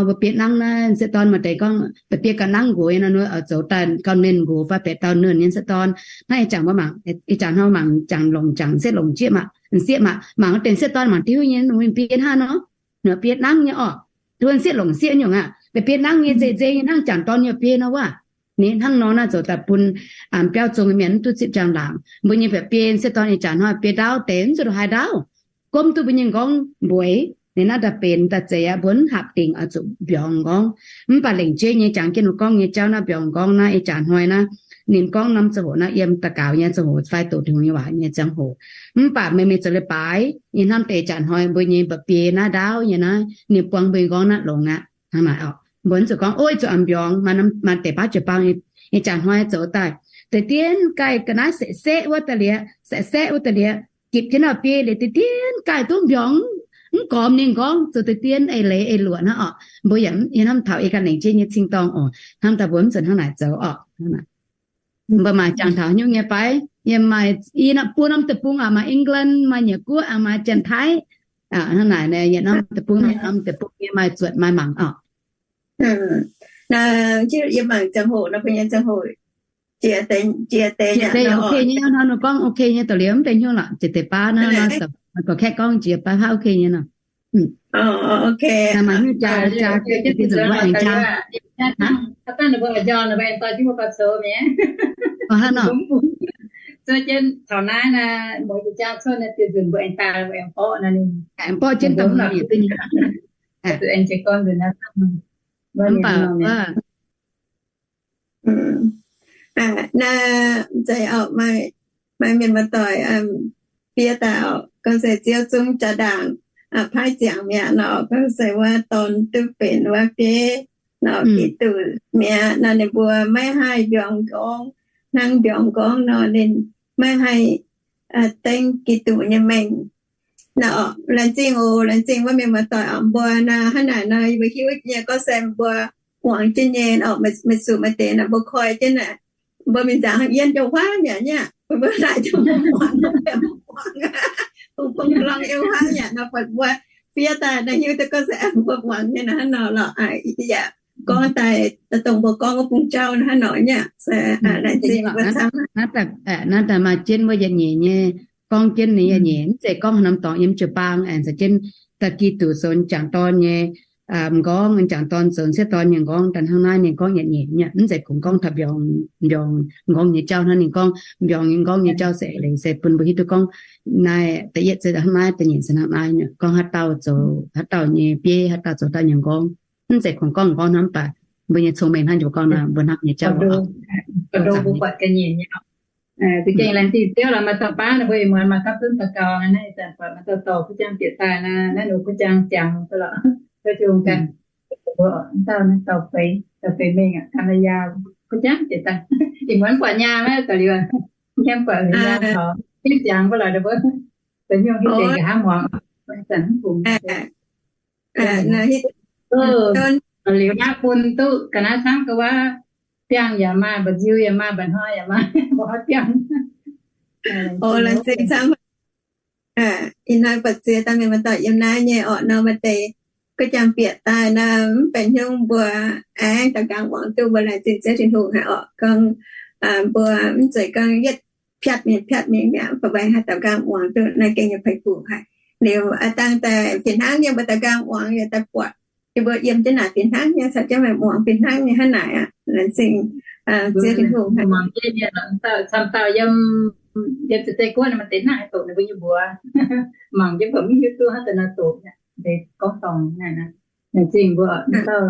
Mbuo biei nangv naaiv sieqv dorn maaih deix gorngv da'biei gauh nangv nqox nor, ninh oix zoux daaih gauh nernh nqox fai benx dauh nernh nyei sieqv dorn. Naaiv ih jaax mbuo mangc, ih jaax hnoi mangc jangx longc jangx sieqv longc jieqv maah, sieqv maah, mangc wuov deix sieqv dorn mangc diuv nyei, ninh mbuo biei hnangv nor, ninh biei nangv nyei orqc. Duqv sieqv longc sieqv nyungc aqv, da'biei nangv nyei nzeix nzeix nyei hnangv jangx dorn nyei biei nor wuov. Ninh hnangv nor naaiv zoux daaih bun biauv zong mienh mv duqv zipv njang laangc. Mbuo nyei mba'biei sieqv dorn ih jaax hnoi biei ndaauv deix mv zuqc haaix ndaauv. Gomv duqv mbuo nyei m'nqorngv mbueix. Ninh naaiv daaih benx daaih zeiz aqv, mbuo mv hapv dingc oix zuqc mbiorngz m'nqorngv. Mv baac lengc jeiv nyei jangx jienv ninh gorngv nyei jauv naaiv mbiorngz m'nqorngv naaiv ih jaax hnoi naaiv, ninh gorngv norm ziangh hoc naaiv yiem daux gaux nyei ziangh hoc fai doqc Tin-Hungh nyei waac nyei ziangh hoc. Mv baac meih mingh zoux leiz-baaix nyei hnamv deix ih jaax hnoi mbuo nyei mba'biei naaiv ndaauv nyei naaiv ninh buang mbuo nyei m'nqorngv naaiv longx aqv. Hnangv naaic orqc, mbuo mv zuqc gorngv, ov, zuqc mbiorngz, maaih deix baav jiu-baang ih jaax hnoi zoux daaih deix dienv gaih ga'naaiv saeqv-saeqv wuov daaih liuz, saeqv-saeqv wuov daaih liuz, gitv jienv biei liuz deix dienv gaih duqv mbiorngz, mv gormx ninh m'nqorngv, zoux deix dienv eix leiz eix luoqc hnangv orqc. Mbuo yaac hnamv taux yie ganh lengc jeiv nyei cing-dorngh oc. Hnamv daaih mbuo mv zuqc hnangv naaic zoux orqc. Mbuo maaih jangx taux nyungc nyei fai? Yiem maaih i buo norm deic-bung aqv, maaih England, maaih Nyiec Guoqv, maaih Janx-Taiv. Hnangv naaic, yietc norm deic-bung, yietc norm deic-bung nyei maaih zuotc maaih mangc orqc. Yie mangc ziangh hoc nor, mbuo nyei ziangh hoc jiex deix, jiex deix, ok nyei, ninh gorngv ok nyei, da'liuz mv deix hnyouv lorqc, jiex deix baav naaiv, gorngv kaeqv gorngv jiex baav haav ok nyei nor. Ok. Maaih hnyouv jaa, jaa, jaa, jaa. Hnangv nor. Zuov jienv taux naaiv naaiv, mbuo jaa cuotv naaiv diuh nzunc mbuo aengx daaih, mbuo aengx mborqv naaiv ninh, aengx mborqv jienv dongh mbuo yietc duqv nyei. Mv baac naaiv zeiz orqc, maaih mienh muoz-doic fiev daaih orqc, gorngv se Ziouv zungv jaa-ndaangc paaiv ziangx mi'aqv nor, gorngv se wuov dorn duqv benx wuov bieiv nor, Giduc mi'aqv nor, ninh mbuo maiv haih mbiorngz m'nqorngv. Hnangv mbiorngz m'nqorngv nor, ninh maiv haih dengv Giduc nyei mengh. Nor, laengz zingh oc, laengz zingh wuov mienh muoz-doic orqc, mbuo nor hnangv naaic nor, yie mbuo hiuv nyei gorngv se mbuo muangx jienv nyei orqc, meih zuqc maaih deix naaic mbuo koi jienv naaic, mbuo mingh nzaangc hnangv yiem jiu huaav mi'aqv nyei, mbuo laaic jienv mbuo muangx, mbuo mv muangx, bungx lorngh yiem huaav mi'aqv nor, buatc mbuo fiev daaih nor hiuv duqv gorngv se mbuo muangx nyei nor hnangv nor lorqc. Yaac gorngv daaih dongh mbuo gorngv wuov bung jauv nor hnangv nor nyei. Naaiv daaih maaih jienv wuov yietc nyeic nyei, gorngv jienv ninh yietc nyeic, mv zeiz gorngv haaix norm dorngx yiem jiu-baang aengx caux jienv da'gi duqv zoux m'jangc dorn nyei m'nqorngv, m'jangc dorn zoux sieqv dorn nyei m'nqorngv, daaih hnangv naaiv ninh gorngv yietc nyeic nyei, mv zeiz kungx gorngv taux mbiorngz, mbiorngz m'nqorngv nyei jauv hnangv. Ninh gorngv mbiorngz nyei m'nqorngv nyei jauv se leiz se bun mbuo hiuv duqv gorngv naaiv da'yietv se hnangv naaiv, da'nyeic se hnangv naaiv nyei, gorngv haaix dauh zoux haaix dauh nyei bieiv, haaix dauh zoux haaix dauh nyei m'nqorngv. Mv zeiz kungx gorngv m'nqorngv hnangv, mv baac mbuo nyei cong-mengh hnangv jiex gorngv nor, mbuo hnamv nyei jauv buatc ga'nyiec nyei. Za'gengh laengz zingh Ziouv lorqc, maaih dauh baav nor mbuo ih muonz maaih gapv zunv daux gaux naaiv, ih zanc buatc maaih dauh dorh kuv jangv bieqc daaih naaiv, naaiv ninh kuv jangv ziangx mv baac lorqc, dauh naaiv dauh feix, dauh feix mengh aqv, Canada kuv jangv bieqc daaih. Ih muonz buatc nyaah maiv daux liuz, hnamv buatc nyaah taux jienv ziangx mv baac lorqc, mbuo Liuz hnangv muangx, liuz naaiv bun duqv ga'naaiv camv ga'waav, biangh yaac maaih, mba'nziu yaac maaih, mba'hnoi yaac maaih, mbuo biangh. Ih hnoi buatc ziex dauh mienh muoz-doic yiem naaiv nyei orqc nor, maaih deix ga'jangv bieqc daaih nor, mv benx hnyouv mbuo aengx daux nqaang muangx duqv mbuo laengz zingh Ziouv Tin-Hungh haic orqc. Gorngv mbuo mv zeiz gorngv yietv piatv mingh piatv mingh mi'aqv, mv baac mbuo aengx haih daux nqaang muangx duqv naaiv gengh nyei peix fuc haic. Liuz dangh daaih fih hnangv nyei mbuo daux nqaang muangx yaac daaih buatc yie mbuo yiem jienv naaic fih hnangv nyei, caux jienv meih muangx fih hnangv nyei hnangv naaic aqv. Laengz zingh Ziouv Tin-Hungh haic. Camv dauh yiem, yiem za'eix guoqv maaih deix naaiv haih doqc ninh mbuo nyei mbuox. Mangc jienv mv hiuv duqv hnangv daaih nor doqc, deix gorngv dorngc naaic. Laengz zingh mbuo dauh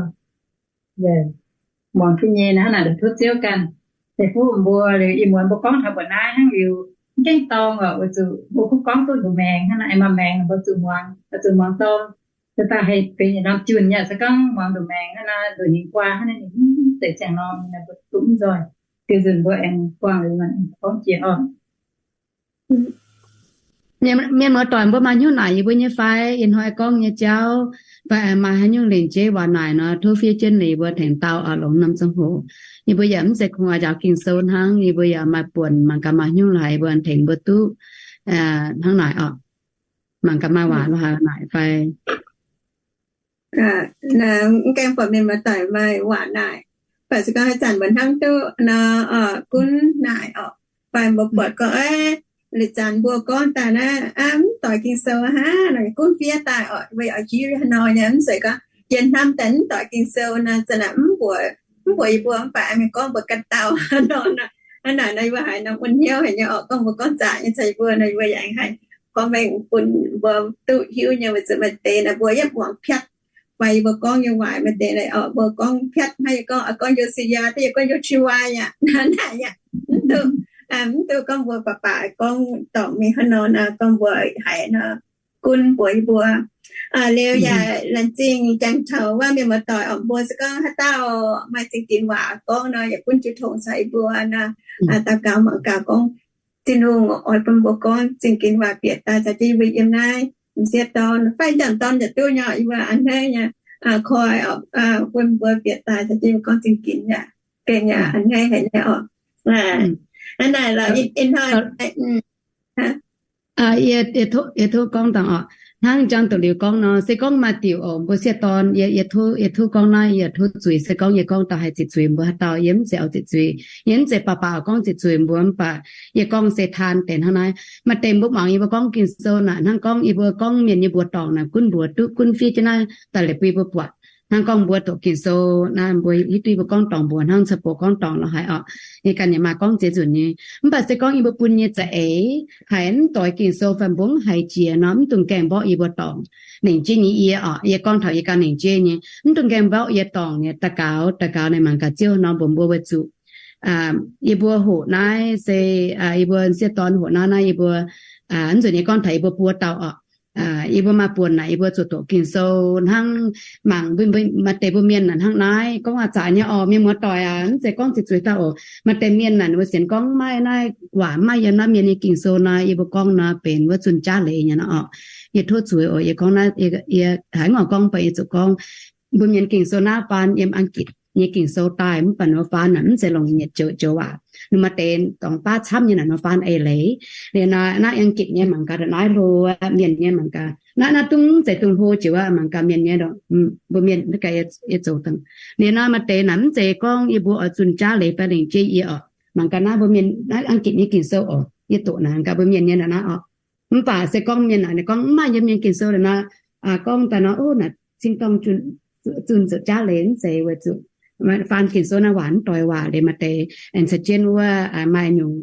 muangx duqv nyei naaiv, hnangv naaic tov Ziouv ganh ceix fuqv mbuo. Liuz ih muonz mbuo gorngv taux mbuo naaiv hnangv liuz, mv gaengh dorngc oc, weic zuqc mbuo kuv gorngv duqv nduqc maengx hnangv naaic, maaih maengx mbuo zuqc muangx, zuqc muangx dorngc. Se daaih haih benx yietc norm junc yaac se gorngv muangx nduqc maengx hnangv naaic, nduqc hnyingx guaa hnangv naaiv, mv zeiz ziangh norm naaic, mbuo duqv mv nzoih. Diuh nzunc mbuo aengx buangh liuz gorngv jiex orqc. Mienh muoz-doic, mbuo maaih hnyouv naaic yie mbuo nyei fai? Ih hnoi gorngv nyei jauv fai maaih haaix nyungc lingc jeiv waac naaic nor, tov fiev jienv liuz yie mbuo tengx dau oc, longx norm ziangh hoc. Yie mbuo yaac mv zeiz kungx oix njaaux Ging-Sou hnangv, yie mbuo yaac maaih buonc mangc gaax maaih hnyouv haaix yie mbuo tengx mbuo duqv hnangv naaic oc. Mangc gaax maaih waac lo haaix naaic fai. Mv gaengh buatc mienh muoz-doic maaih waac naaic, baac se gorngv haaix zanc mbuo hnamv duqv nor, gunv naaic orqc. Fai mbuo buatc gorngv, liuz zanc mbuo gorngv daaih naaiv mv doix Ging-Sou hnangv, gunv fiev daaih orqc, weic oix hiuv haaix nor nyei, mv zeiz gorngv yie hnamv daaih mv doix Ging-Sou nor, zanc naaic mv mbuox, mv mbuox yie mbuo, mv baac aengx gorngv mbuox ganh dauh nor. Hnangv naaic nor yie mbuo haiz nor mun hnyouv haic nyei orqc, gorngv mbuo gorngv zaqc nyei caux yie mbuo nor, yie mbuo yaac aengx haih gorngv mengh bun mbuo duqv hiuv nyei, weic zuqc maaih deix naaic mbuo yietv muangx piatv fai yie mbuo gorngv nyei waac, maaih deix naaic orqc mbuo gorngv piatv hnangv, yie gorngv, gorngv Yo^si^yaa, yie gorngv Yo^si^waa yaac naaic yaac mv duqv, mv duqv gorngv mbuo baac baac gorngv dorngc mingh hnangv nor, gorngv mbuo haiz nor gunv mbuox yie mbuo. Liuz yaac laengz zingh jangx taux wuov mienh muoz-doic orqc, mbuo se gorngv haaix dauh maaih zingh ginx waac gorngv nor, yaac gunv jiu tong caux yie mbuo nor, daux gaux mangc gaax gorngv Tin-Hungh oix bun mbuo gorngv zingh ginx waac bieqc daaih caux jienv yie mbuo yiem naaiv m'sieqv dorn fai m'jangc dorn yaac duqv nyei, yie mbuo a'hneiv nyei, koi bun mbuo bieqc daaih caux jienv yie mbuo gorngv zingh ginx yaac gengh yaac a'hneiv haic nyei orqc. Hnangv naaic lorqc, ih hnoi Yie, yie tov gorngv dangh orqc. Hnangv John doqc liuz gorngv nor, se gorngv maaih diuc oc, mbuo sieqv dorn, yie, yie tov, yie tov gorngv naaiv, yie tov zuiz. Se gorngv yie gorngv dauh haih ziqc zuiz mbuo haaix dauh, yie mv zeiz oix ziqc zuiz. Yie mv zeiz baac baac oix gorngv ziqc zuiz mbuo, mv baac yie gorngv se taan deix hnangv naaiv. Maaih deix mbuo muangx yie mbuo gorngv Ging-Sou naaic, hnangv gorngv yie mbuo gorngv mienh nyei mbuox dorngc naaic, gunv mbuox duqv, gunv fiev jienv naaiv daaih liepc bun yie mbuo buatc. Hnangv gorngv mbuo doqc Ging-Sou naaiv, mbuo hiuv duqv yie mbuo gorngv dorngc mbuox, hnangv caux bouc gorngv dorngc lorqc haic orqc. Yie ganh yaac maaih gorngv ziex nzunc nyei. Mv baac se gorngv yie mbuo bun nyei za'eix haiz mv doix Ging-Sou fai mbuo mv haiz jiex nor, mv dungx gaengh mborqv yie mbuo dorngc. Lengc jeiv nyei yie orqc, yie gorngv taux yie ganh lengc jeiv nyei, mv dungx gaengh mborqv yie dorngc nyei. Daux gaux, daux gaux naaic mangc gaax Ziouv nor mbuox mbuo weic zuqc yie mbuo hoqc naaiv se, yie mbuo sieqv dorn hoqc naaiv, naaiv yie mbuo, mv nzunc nyei gorngv taux yie mbuo buo dauh orqc. Yie mbuo maaih buonc naaic yie mbuo zuqc doqc Ging-Sou hnangv. Mangc mbuo, maaih deix mbuo mienh naaic hnangv naaiv gorngv waac zaqc nyei orqc, mienh muoz-doic aac, mv zeiz gorngv ziqc zuiz dauh oc. Maaih deix mienh naaic ninh mbuo sienx gorngv maiv naaiv waac maiv yiem naaiv mienh nyei Ging-Sou nor, yie mbuo gorngv nor benx wuov zunh jaav leiz nyei nor orqc. Yie tov zuiz oc, yie gorngv naaiv, yie haiz ngorc gorngv baac yie zuqc gorngv mbuo mienh Ging-Sou naaiv faan yiem Aengitc nyei Ging-Sou daaih, mv baac ninh mbuo faan naaic mv zeiz longc nyei joux joux waac. Ninh maaih deix dorngx baav camv nyei naaic ninh mbuo faan eix leiz. Liuz naaiv Aengitc nyei mangc gaax naaiv hlo, mienh nyei mangc gaax naaiv, naaiv dungv zeiz dungv hlo jiex wuov, mangc gaax mienh nyei, mbuo mienh gaax yie zoux dangh. Liuz naaiv maaih deix naaic mv zeiz gorngv yie mbuo oix zunh jaav leiz fai lengc jeiv yie orqc. Mangc gaax naaiv mbuo mienh naaiv Aengitc nyei Ging-Sou oc, yie doqc naaic gaax mbuo mienh nyei naaic naaiv orqc. Mv baac se gorngv mienh naaic ninh gorngv mv maaih yiem mienh Ging-Sou naaic nor, gorngv daaih nor, o, naaic cing-dorngh zunh zoux jaav leiz mv zeiz weic zuqc faan Ging-Sou naaiv waac mv doix waac. Liuz maaih deix aengx caux jienv wuov maaih nyungc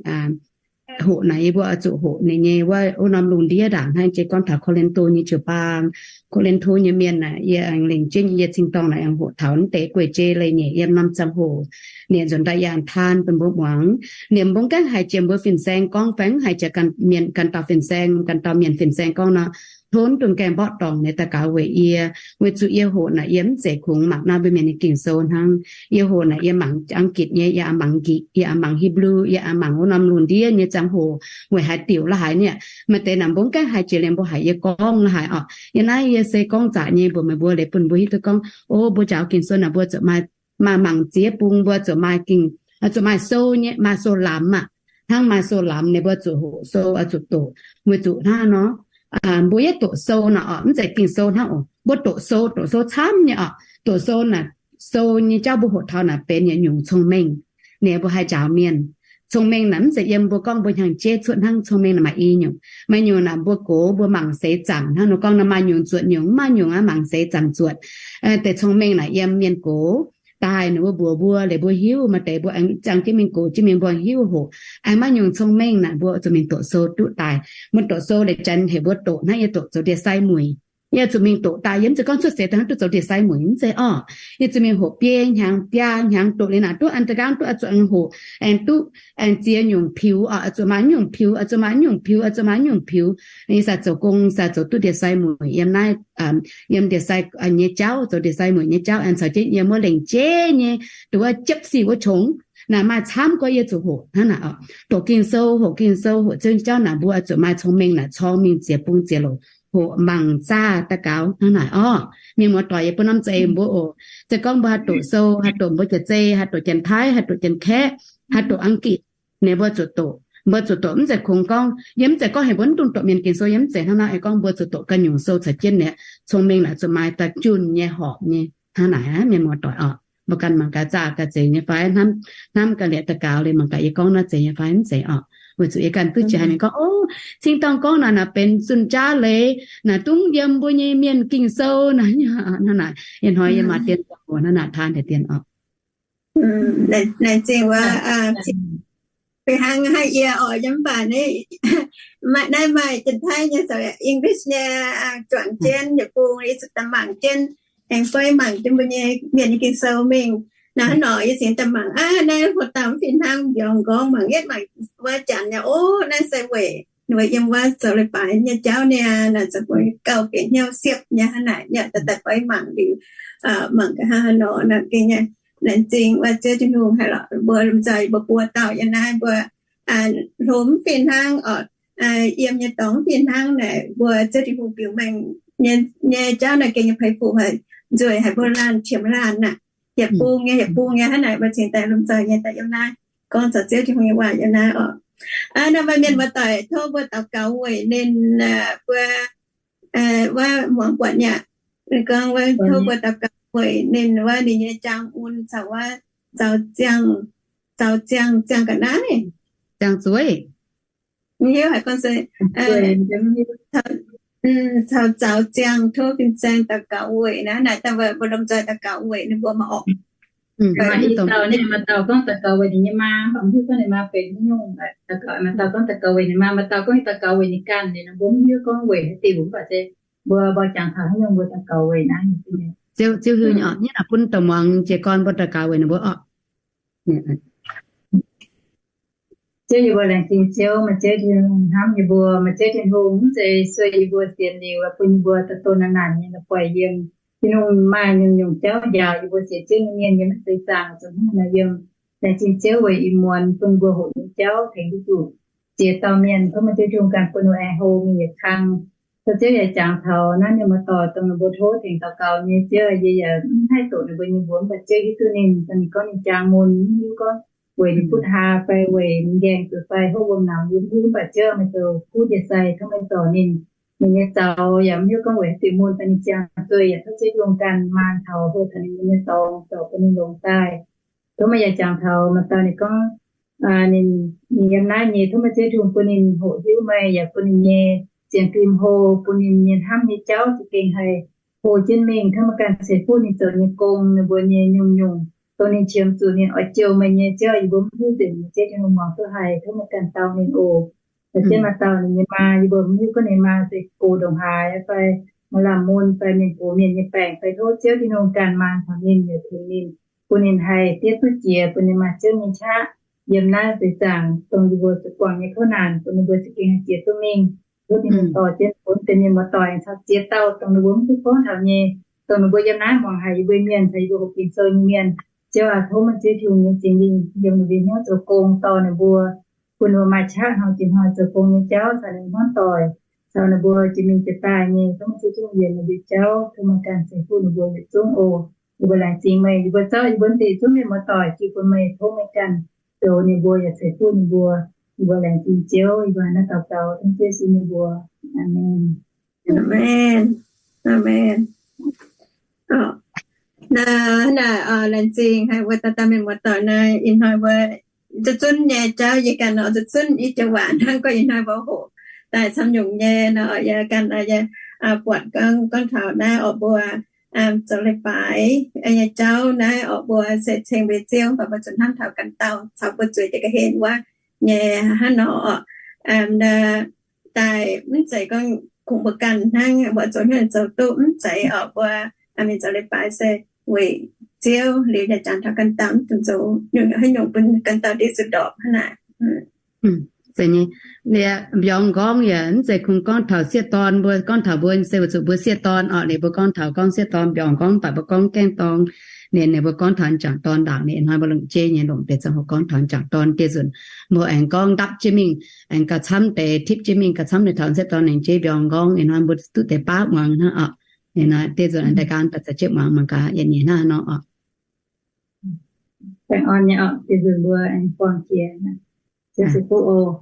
hoqc naaic yie mbuo oix zuqc hoqc ninh nyei wuov, wuov norm lungh ndiev ndaangc hnangv. Jiex gorngv taux Ko^lin^to nyei jiu-baang, Ko^lin^to nyei mienh naaic, yie aengx lengc jeiv nyei yie cing-dorngh naaic aengx hoqc taux mv deix guei-jei leiz-nyeic yiem norm ziangh hoc. Ninh nzuonx daaih yie aengx taan bun mbuo muangx. Ninh mbuo mv gaengh haiz jiex mbuo fin-saeng gorngv, fai mv haiz jiex ganh mienh, ganh dauh fin-saeng, ganh dauh mienh fin-saeng gorngv nor, tov mv dungx gaengh mborqv dorngc nyei daux gaux weic yie, weic zuqc yie hoqc naaic yie mv zeiz kungx mangc naaiv mbuo mienh nyei Ging-Sou hnangv. Yie hoqc naaic yie mangc Aengitc nyei, yie mangc Nqi, yie mangc Hipv^lu, yie mangc wuov norm lungh ndiev nyei ziangh hoc weic haaix diuc la'haaix nyei. Maaih deix naaic mbuo mv gaengh haiz jiex liuz mbuo haiz yie gorngv la'haaix orqc. Yie naaiv yie se gorngv zaqc nyei mbuox meih mbuo, leiz bun mbuo hiuv duqv gorngv, o, mbuo njaaux Ging-Sou naaic mbuo zuqc maaih, maaih mangc ziex bung, mbuo zuqc maaih ging, zuqc maaih sou nyei, maaih sou lamz aqv. Hnangv maaih sou lamz naaic mbuo zuqc hoqc sou, zuqc doqc. Weic zuqc hnangv nor, mbuo yietv doqc sou naaic orqc, mv zeiz Ging-Sou hnangv oc. Mbuo doqc sou, doqc sou camv nyei orqc. Doqc sou naaic, sou nyei jauv mbuo hoqc taux naaic benx yietc nyungc cong-mengh. Ninh mbuo haih njaaux mienh. Cong-mengh naaic mv zeiz yiem mbuo gorngv mbuo hnyangx-jeiv cuotv hnangv. Cong-mengh naaic maaih i nyungc. Maaih nyungc naaic mbuo gox mbuo mangc seix zaangc hnangv nor gorngv naaic maaih nyungc zuotc nyungc, maaih nyungc aqv mangc seix zaangc zuotc. Deix cong-mengh naaic yiem mienh gox daaih ninh mbuo mbuox mbuo leiz mbuo hiuv. Maaih deix mbuo aengx ziangh jienv mingh gox jienv mingh mbuo hiuv hoqc. Aengx maaih nyungc cong-mengh naaic mbuo zuqc mingh doqc sou duqv daaih. Mbuo doqc sou leiz janx heuc mbuo doqc hnangv yie doqc zoux ndie-sai mueic. Yie zuqc mingh doqc daaih, yie mv zeiz gorngv cuotv seix daaih hnangv duqv zoux ndie-sai mueic, mv zeiz orqc. Yie zuqc mingh hoqc biei hnyangx biaa hnyangx doqc liuz naaic duqv an da'nqaang duqv oix zuqc hoqc, aengx duqv, aengx ziex nyungc piux orqc, oix zuqc maaih nyungc piux, oix zuqc maaih nyungc piux, oix zuqc maaih nyungc piux. Yie sai zoux gong, sai zoux duqv ndie-sai mueic yiem naaiv, yiem ndie-sai nyei jauv, zoux ndie-sai mueic nyei jauv, aengx caux jienv yiem wuov lengc jeiv nyei, dongh wuov jiepv sic wuov qongx. Naaic maaih camv gorx yie zuqc hoqc hnangv naaic orqc. Doqc Ging-Sou, hoqc Ging-Sou, hoqc Ziouv nyei jauv naaic mbuo zuqc maaih cong-mengh naaic corng mingh ziex bung ziex louc hoqc mangc zaah daux gaux hnangv naaic orqc. Mienh muoz-doic, yie bun norm za'eix mbuo oc. Se gorngv mbuo haih doqc sou, haih doqc mbuo jaax zei, haih doqc janx-taiv, haih doqc janx-kaeqv, haih doqc Aengitc, naaic mbuo zuqc doqc. Mbuo zuqc doqc mv zeiz kungx gorngv, yie mv zeiz gorngv heuc mbuo mv dungx doqc mienh Ging-Sou, yie mv zeiz hnangv naaiv. Yie gorngv mbuo zuqc doqc ganh nyungc sou caux jienv naaic, cong-mengh naaic zuqc maaih daaih junh nyei horpc nyei hnangv naaic aqv, mienh muoz-doic orqc. Mbuo ganh mangc gaax zaah gaax zeiz nyei fai, hnamv gaax liuz daux gaux liuz mangc gaax yie gorngv naaiv zeiz nyei fai mv zeiz orqc. Weic zuqc yie ganh duqv jiex haiz mienh gorngv, o, cingx dangh gorngv naaic naaic benx zunh jaav leiz, naaic dungv yiem mbuo nyei mienh Ging-Sou naaic. Hnangv naaic, ih hnoi yie maaih dien hnangv naaic taan deix dien orqc. Naaic zingh wuov, fih hnangv haiz yie oix yiem mv baac naaiv maaih janx-taiv nyei caux English nyei juangc jienv yietc bung, yie zuqc daaih mangc jienv, aengx fai mangc jienv mbuo nyei mienh nyei Ging-Sou mingh. Naaiv nor yie cingx daaih mangc aqv, naaiv hoc dauh mv fih hnangv mbiorngz nqorngv mangc yietv mangc wuov janx nyei, o, naaiv se weic ninh mbuo yiem wuov zoux leiz-baaix nyei jauv niaa, naaic zoux mbuo gauh bieqc hnyouv siepv nyei hnangv naaic. Yaac daaih daaih fai mangc liuz, mangc ga'hnangv haaix nor naaic gengh nyei, laengz zingh wuov Ziouv Tin-Hungh haic lorqc. Mbuo lomh nzoih mbuo buo dauh yiem naaiv mbuo hlo mv fih hnangv orqc, yiem nyei dorngx mv fih hnangv naaic, mbuo Ziouv Tin-Hungh biux mengh nyei jauv naaic gengh nyei peix fuqv haic, nzueic haic mbuo laanh qiemx laanh naaic. Yietc bung nyei, yietc bung nyei hnangv naaic, mbuo cingx daaih lomh nzoih nyei daaih yiem naaiv gorngv taux Ziouv Tin-Hungh nyei waac yiem naaiv orqc. Aa, naaiv maaih mienh muoz-doic tov mbuo daux gaux weic ninh, mbuo, wuov muangx buatc nyei, ninh gorngv wuov tov mbuo daux gaux weic ninh, wuov ninh nyei jaang mun caux wuov zaux ziangh, zaux ziangh, ziangh ga'naaiv, ziangh zueiz. Mv hiuv haiz gorngv se caux zaux ziangh, tov fin-saeng daux gaux weic naaiv, naaic dangh mbuo lomh nzoih daux gaux weic ninh mbuo mv orqc. Maaih dauh gorngv daux gaux weic ninh nyei maa, mv baac mv hiuv gorngv ninh maa benx haaix nyungc. Maaih dauh gorngv daux gaux weic ninh maa, maaih dauh gorngv daux gaux weic ninh ganh, ninh mbuo mv hiuv gorngv weic haaix diuc, mv baac se mbuo mbuo jangx taux haaix nyungc mbuo daux gaux weic naaiv. Ziouv, Ziouv hiuv nyei orqc, nyei naaic bun douc muangx jiez gorn mbuo daux gaux weic ninh mbuo orqc. Ziouv, yie mbuo laengz zingh Ziouv, maaih Ziouv Tin-Hungh hnamv yie mbuo, maaih Ziouv Tin-Hungh mv zeiz sueih yie mbuo sienx liuz bun yie mbuo daaih doh naaic naanc nyei la'buaih yiem. Tin-Hungh maaih nyungc-nyungc jauv njaaux yie mbuo sienx Ziouv nyei mienh yiem naaiv seix zaangc zuqc hnangv naaiv yiem. Laengz zingh Ziouv weic ih muonz bun mbuo hoqc nyei jauv tengx duqv zuqc ziex dauh mienh, tov maaih Ziouv Tin-Hungh ganh bun ninh aengx hlo mingh yietc kang. Tov Ziouv yaac jangx taux naaiv mienh muoz-doic dongh ninh mbuo tov tengx daux gaux nyei. Ziouv, yie yaac mv haih doqc ninh mbuo nyei mbuox, mv baac Ziouv hiuv duqv ninh, dongh ninh gorngv ninh jaang mun, mv hiuv gorngv weic ninh butv haa fai weic ninh nqaengh zuqc fai hopv wuom-laangz yie mv hiuv, mv baac Ziouv meih zoux kuv jiex sai tov meih zorc ninh. Ninh nyei zaux yaac mv hiuv gorngv weic haaix diuc mun daaih ninh ziangh zueih, yaac tov Ziouv Tin-Hungh ganh maan taux hlo taux ninh mbuo nyei dorngx, zorc bun ninh longx daaih. Tov meih yaac jangx taux maaih dauh ninh gorngv ninh, ninh yiem naaiv nyei, tov maaih Ziouv Tin-Hungh bun ninh hoqc hiuv meih, yaac bun ninh nyei sienx fim hlo, bun ninh nyei hnamv nyei jauv za'gengh haih hlo jienv mingh. Tov meih ganh ceix fuqv ninh zoux nyei gong, ninh mbuo nyei nyungc-nyungc, dongh ninh qiemx zuqc ninh oix jouh meih nyei, Ziouv, yie mbuo mv hiuv nzengc nyei. Ziouv Tin-Hungh muangx duqv haic, tov meih ganh dau ninh oc. Ziouv, maaih dauh ninh nyei maa, yie mbuo mv hiuv gorngv ninh maa se gox ndongc haaix fai maaih lamh mun fai mienh gox mienh nyei baengc fai, tov Ziouv Tin-Hungh ganh maan taux ninh, yaac tengx ninh, bun ninh haih diev duqv jiex, bun ninh maaih Ziouv nyei qaqv yiem naaiv seix zaangc dongh yie mbuo zuqc guangc nyei kouv naanc, bun ninh mbuo za'gengh haih jiex duqv mingh. Tov Tin-Hungh dorh jienv bun deix mienh muoz-doic caux ziex dauh dongh ninh mbuo mv duqv gorngv taux nyei, dongh ninh mbuo yiem naaiv muangx haic yie mbuo mienh caux yie mbuo hoqc Ging-Sou nyei mienh. Ziouv aac, tov meih Ziouv Tin-Hungh nyei Singx Lingh yiem ninh mbuo hnyouv zoux gong dorh ninh mbuo, bun ninh mbuo maaih qaqv hnoi jiex hnoi zoux gong nyei jauv caux ninh mbuo hmuangv doic, caux ninh mbuo jiex mingh jiex daaih nyei. Tov meih Ziouv Tin-Hungh yienc ninh mbuo jauv, tov meih ganh ceix fuqv ninh mbuo yietc zungv oc. Yie mbuo laengz zingh meih, yie mbuo zorqv yie mbuo mv deix zungv mienh muoz-doic jiex bun meih, tov meih ganh zoux ninh mbuo yaac ceix fuqv ninh mbuo. Yie mbuo laengz zingh Ziouv, yie mbuo naaiv daux gaux dengv Ziouv Yesu nyei mbuox. Aamen. Aamen. Aamen. Naaiv, naaiv laengz zingh haic wuov dauh dauh mienh muoz-doic naaiv ih hnoi wuov zuqc zunv nyei jauv yie ganh nor zuqc zunv i joux waac hnangv gorngv ih hnoi mbuo hoqc daaih camv nyungc nyei nor, yie ganh nor yie buatc gorngv, gorngv taux naaiv orqc mbuo zoux leiz-baaix nyei jauv naaiv orqc mbuo se ceng mbuo nyei Ziouv, mv baac mbuo zuqc hnamv taux ganh dauh caux mbuo zueiz jiez ga'hlen wuov nyei hnangv nor orqc. Daaih mv zeiz gorngv kungx mbuo ganh hnangv, mbuo zoux hnyouv zoux duqv mv zeiz orqc, mbuo mingh zoux leiz-baaix se weic Ziouv liuz yaac jangx taux ganh dauh mv dungx zoux haaix nyungc bun ganh dauh ndiev zuqc ndorpc hnangv naaic. Mbiorngz nqorngv yaac mv zeiz kungx gorngv taux sieqv dorn, mbuo gorngv taux mbuo se weic zuqc mbuo sieqv dorn orqc, ninh mbuo gorngv taux gorngv sieqv dorn mbiorngz nqorngv, mv baac mbuo gorngv gaengh dorng. Ninh, ninh mbuo gorngv taux m'jangc dorn ndaangc, ninh hnoi mbuo longc jeiv nyei longc deix ziangh hoc gorngv taux m'jangc dorn dieh nzunc, mbuo aengx gorngv ndapv jienv mingh, aengx gauh camv deix tipv jienv mingh, gauh camv deix taux sieqv dorn aengx jeiv mbiorngz nqorngv, ih hnoi mbuo duqv deix baav muangx hnangv orqc. Ninh deix nzunc aengx daaih ganh daaih za'gengh muangx mangc gaax yietc nyeic hnangv nor orqc. Baengh orn nyei orqc, deix nzunc mbuo aengx buangh jiex. Ziouv se fuqv oc.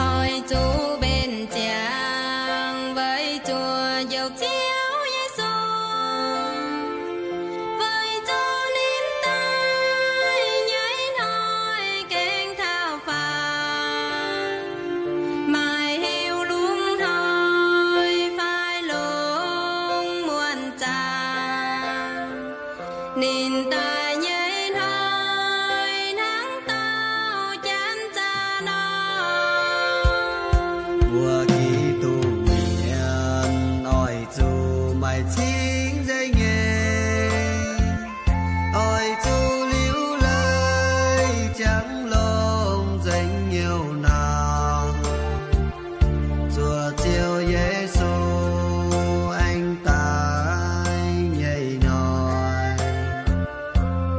Oix zuqc mbenc ziangx weic zuqc Njoux Ziouv Yesu, weic zuqc ninh daaih nyei hnoi gengh taux faaux, maaih heuc lungh hnoi fai longc muonc zaangc. Ninh daaih nyei hnoi hnangv dauh janx zaah nor. Mbuo Giduc mienh oix zuqc maaih cing nzengc nyei, oix zuqc liuz leiz ziangx longx nzengc hnyouv nor, zuov Ziouv Yesu aengx daaih nyei hnoi,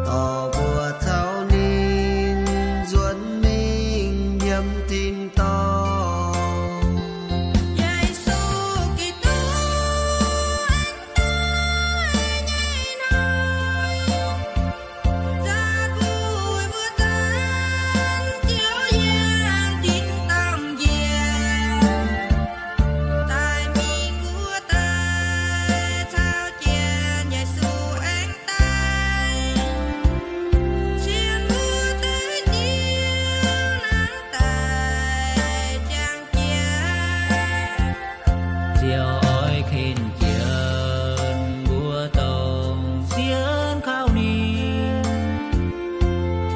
dorh mbuo caux ninh nzuonx mingh yiem tin-dorngh. Yesu Giduc aengx daaih nyei hnoi, nza'gengh mbuo zanc Ziouv yiem tin-dorngh njiec, daaih mingh mbuo daaih caux jienv Yesu aengx daaih, cien mbuo deix Ziouv hnangv daaih jangx jiex. Ziouv oix kin jienv mbuo dongh sienx kaux ninh,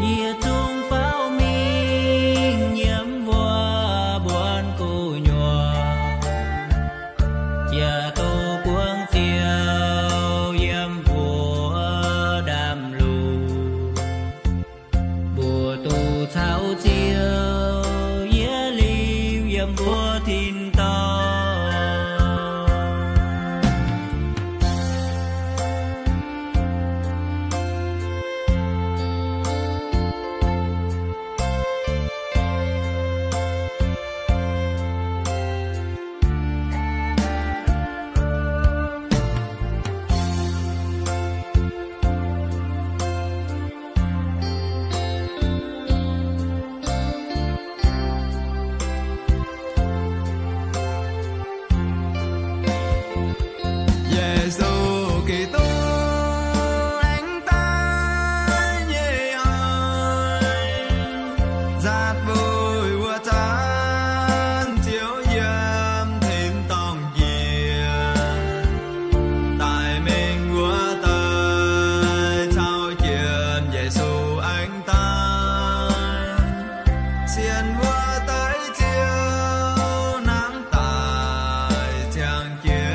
yietc zungv faaux mingh yiem mbuo mbuonx gu'nyuoz, yaac duqv buangv Ziouv yiem mbuo ndaamv-lungh. Mbuo duqv caux Ziouv yietc liuz yiem mbuo tin-dorngh. siang-jiex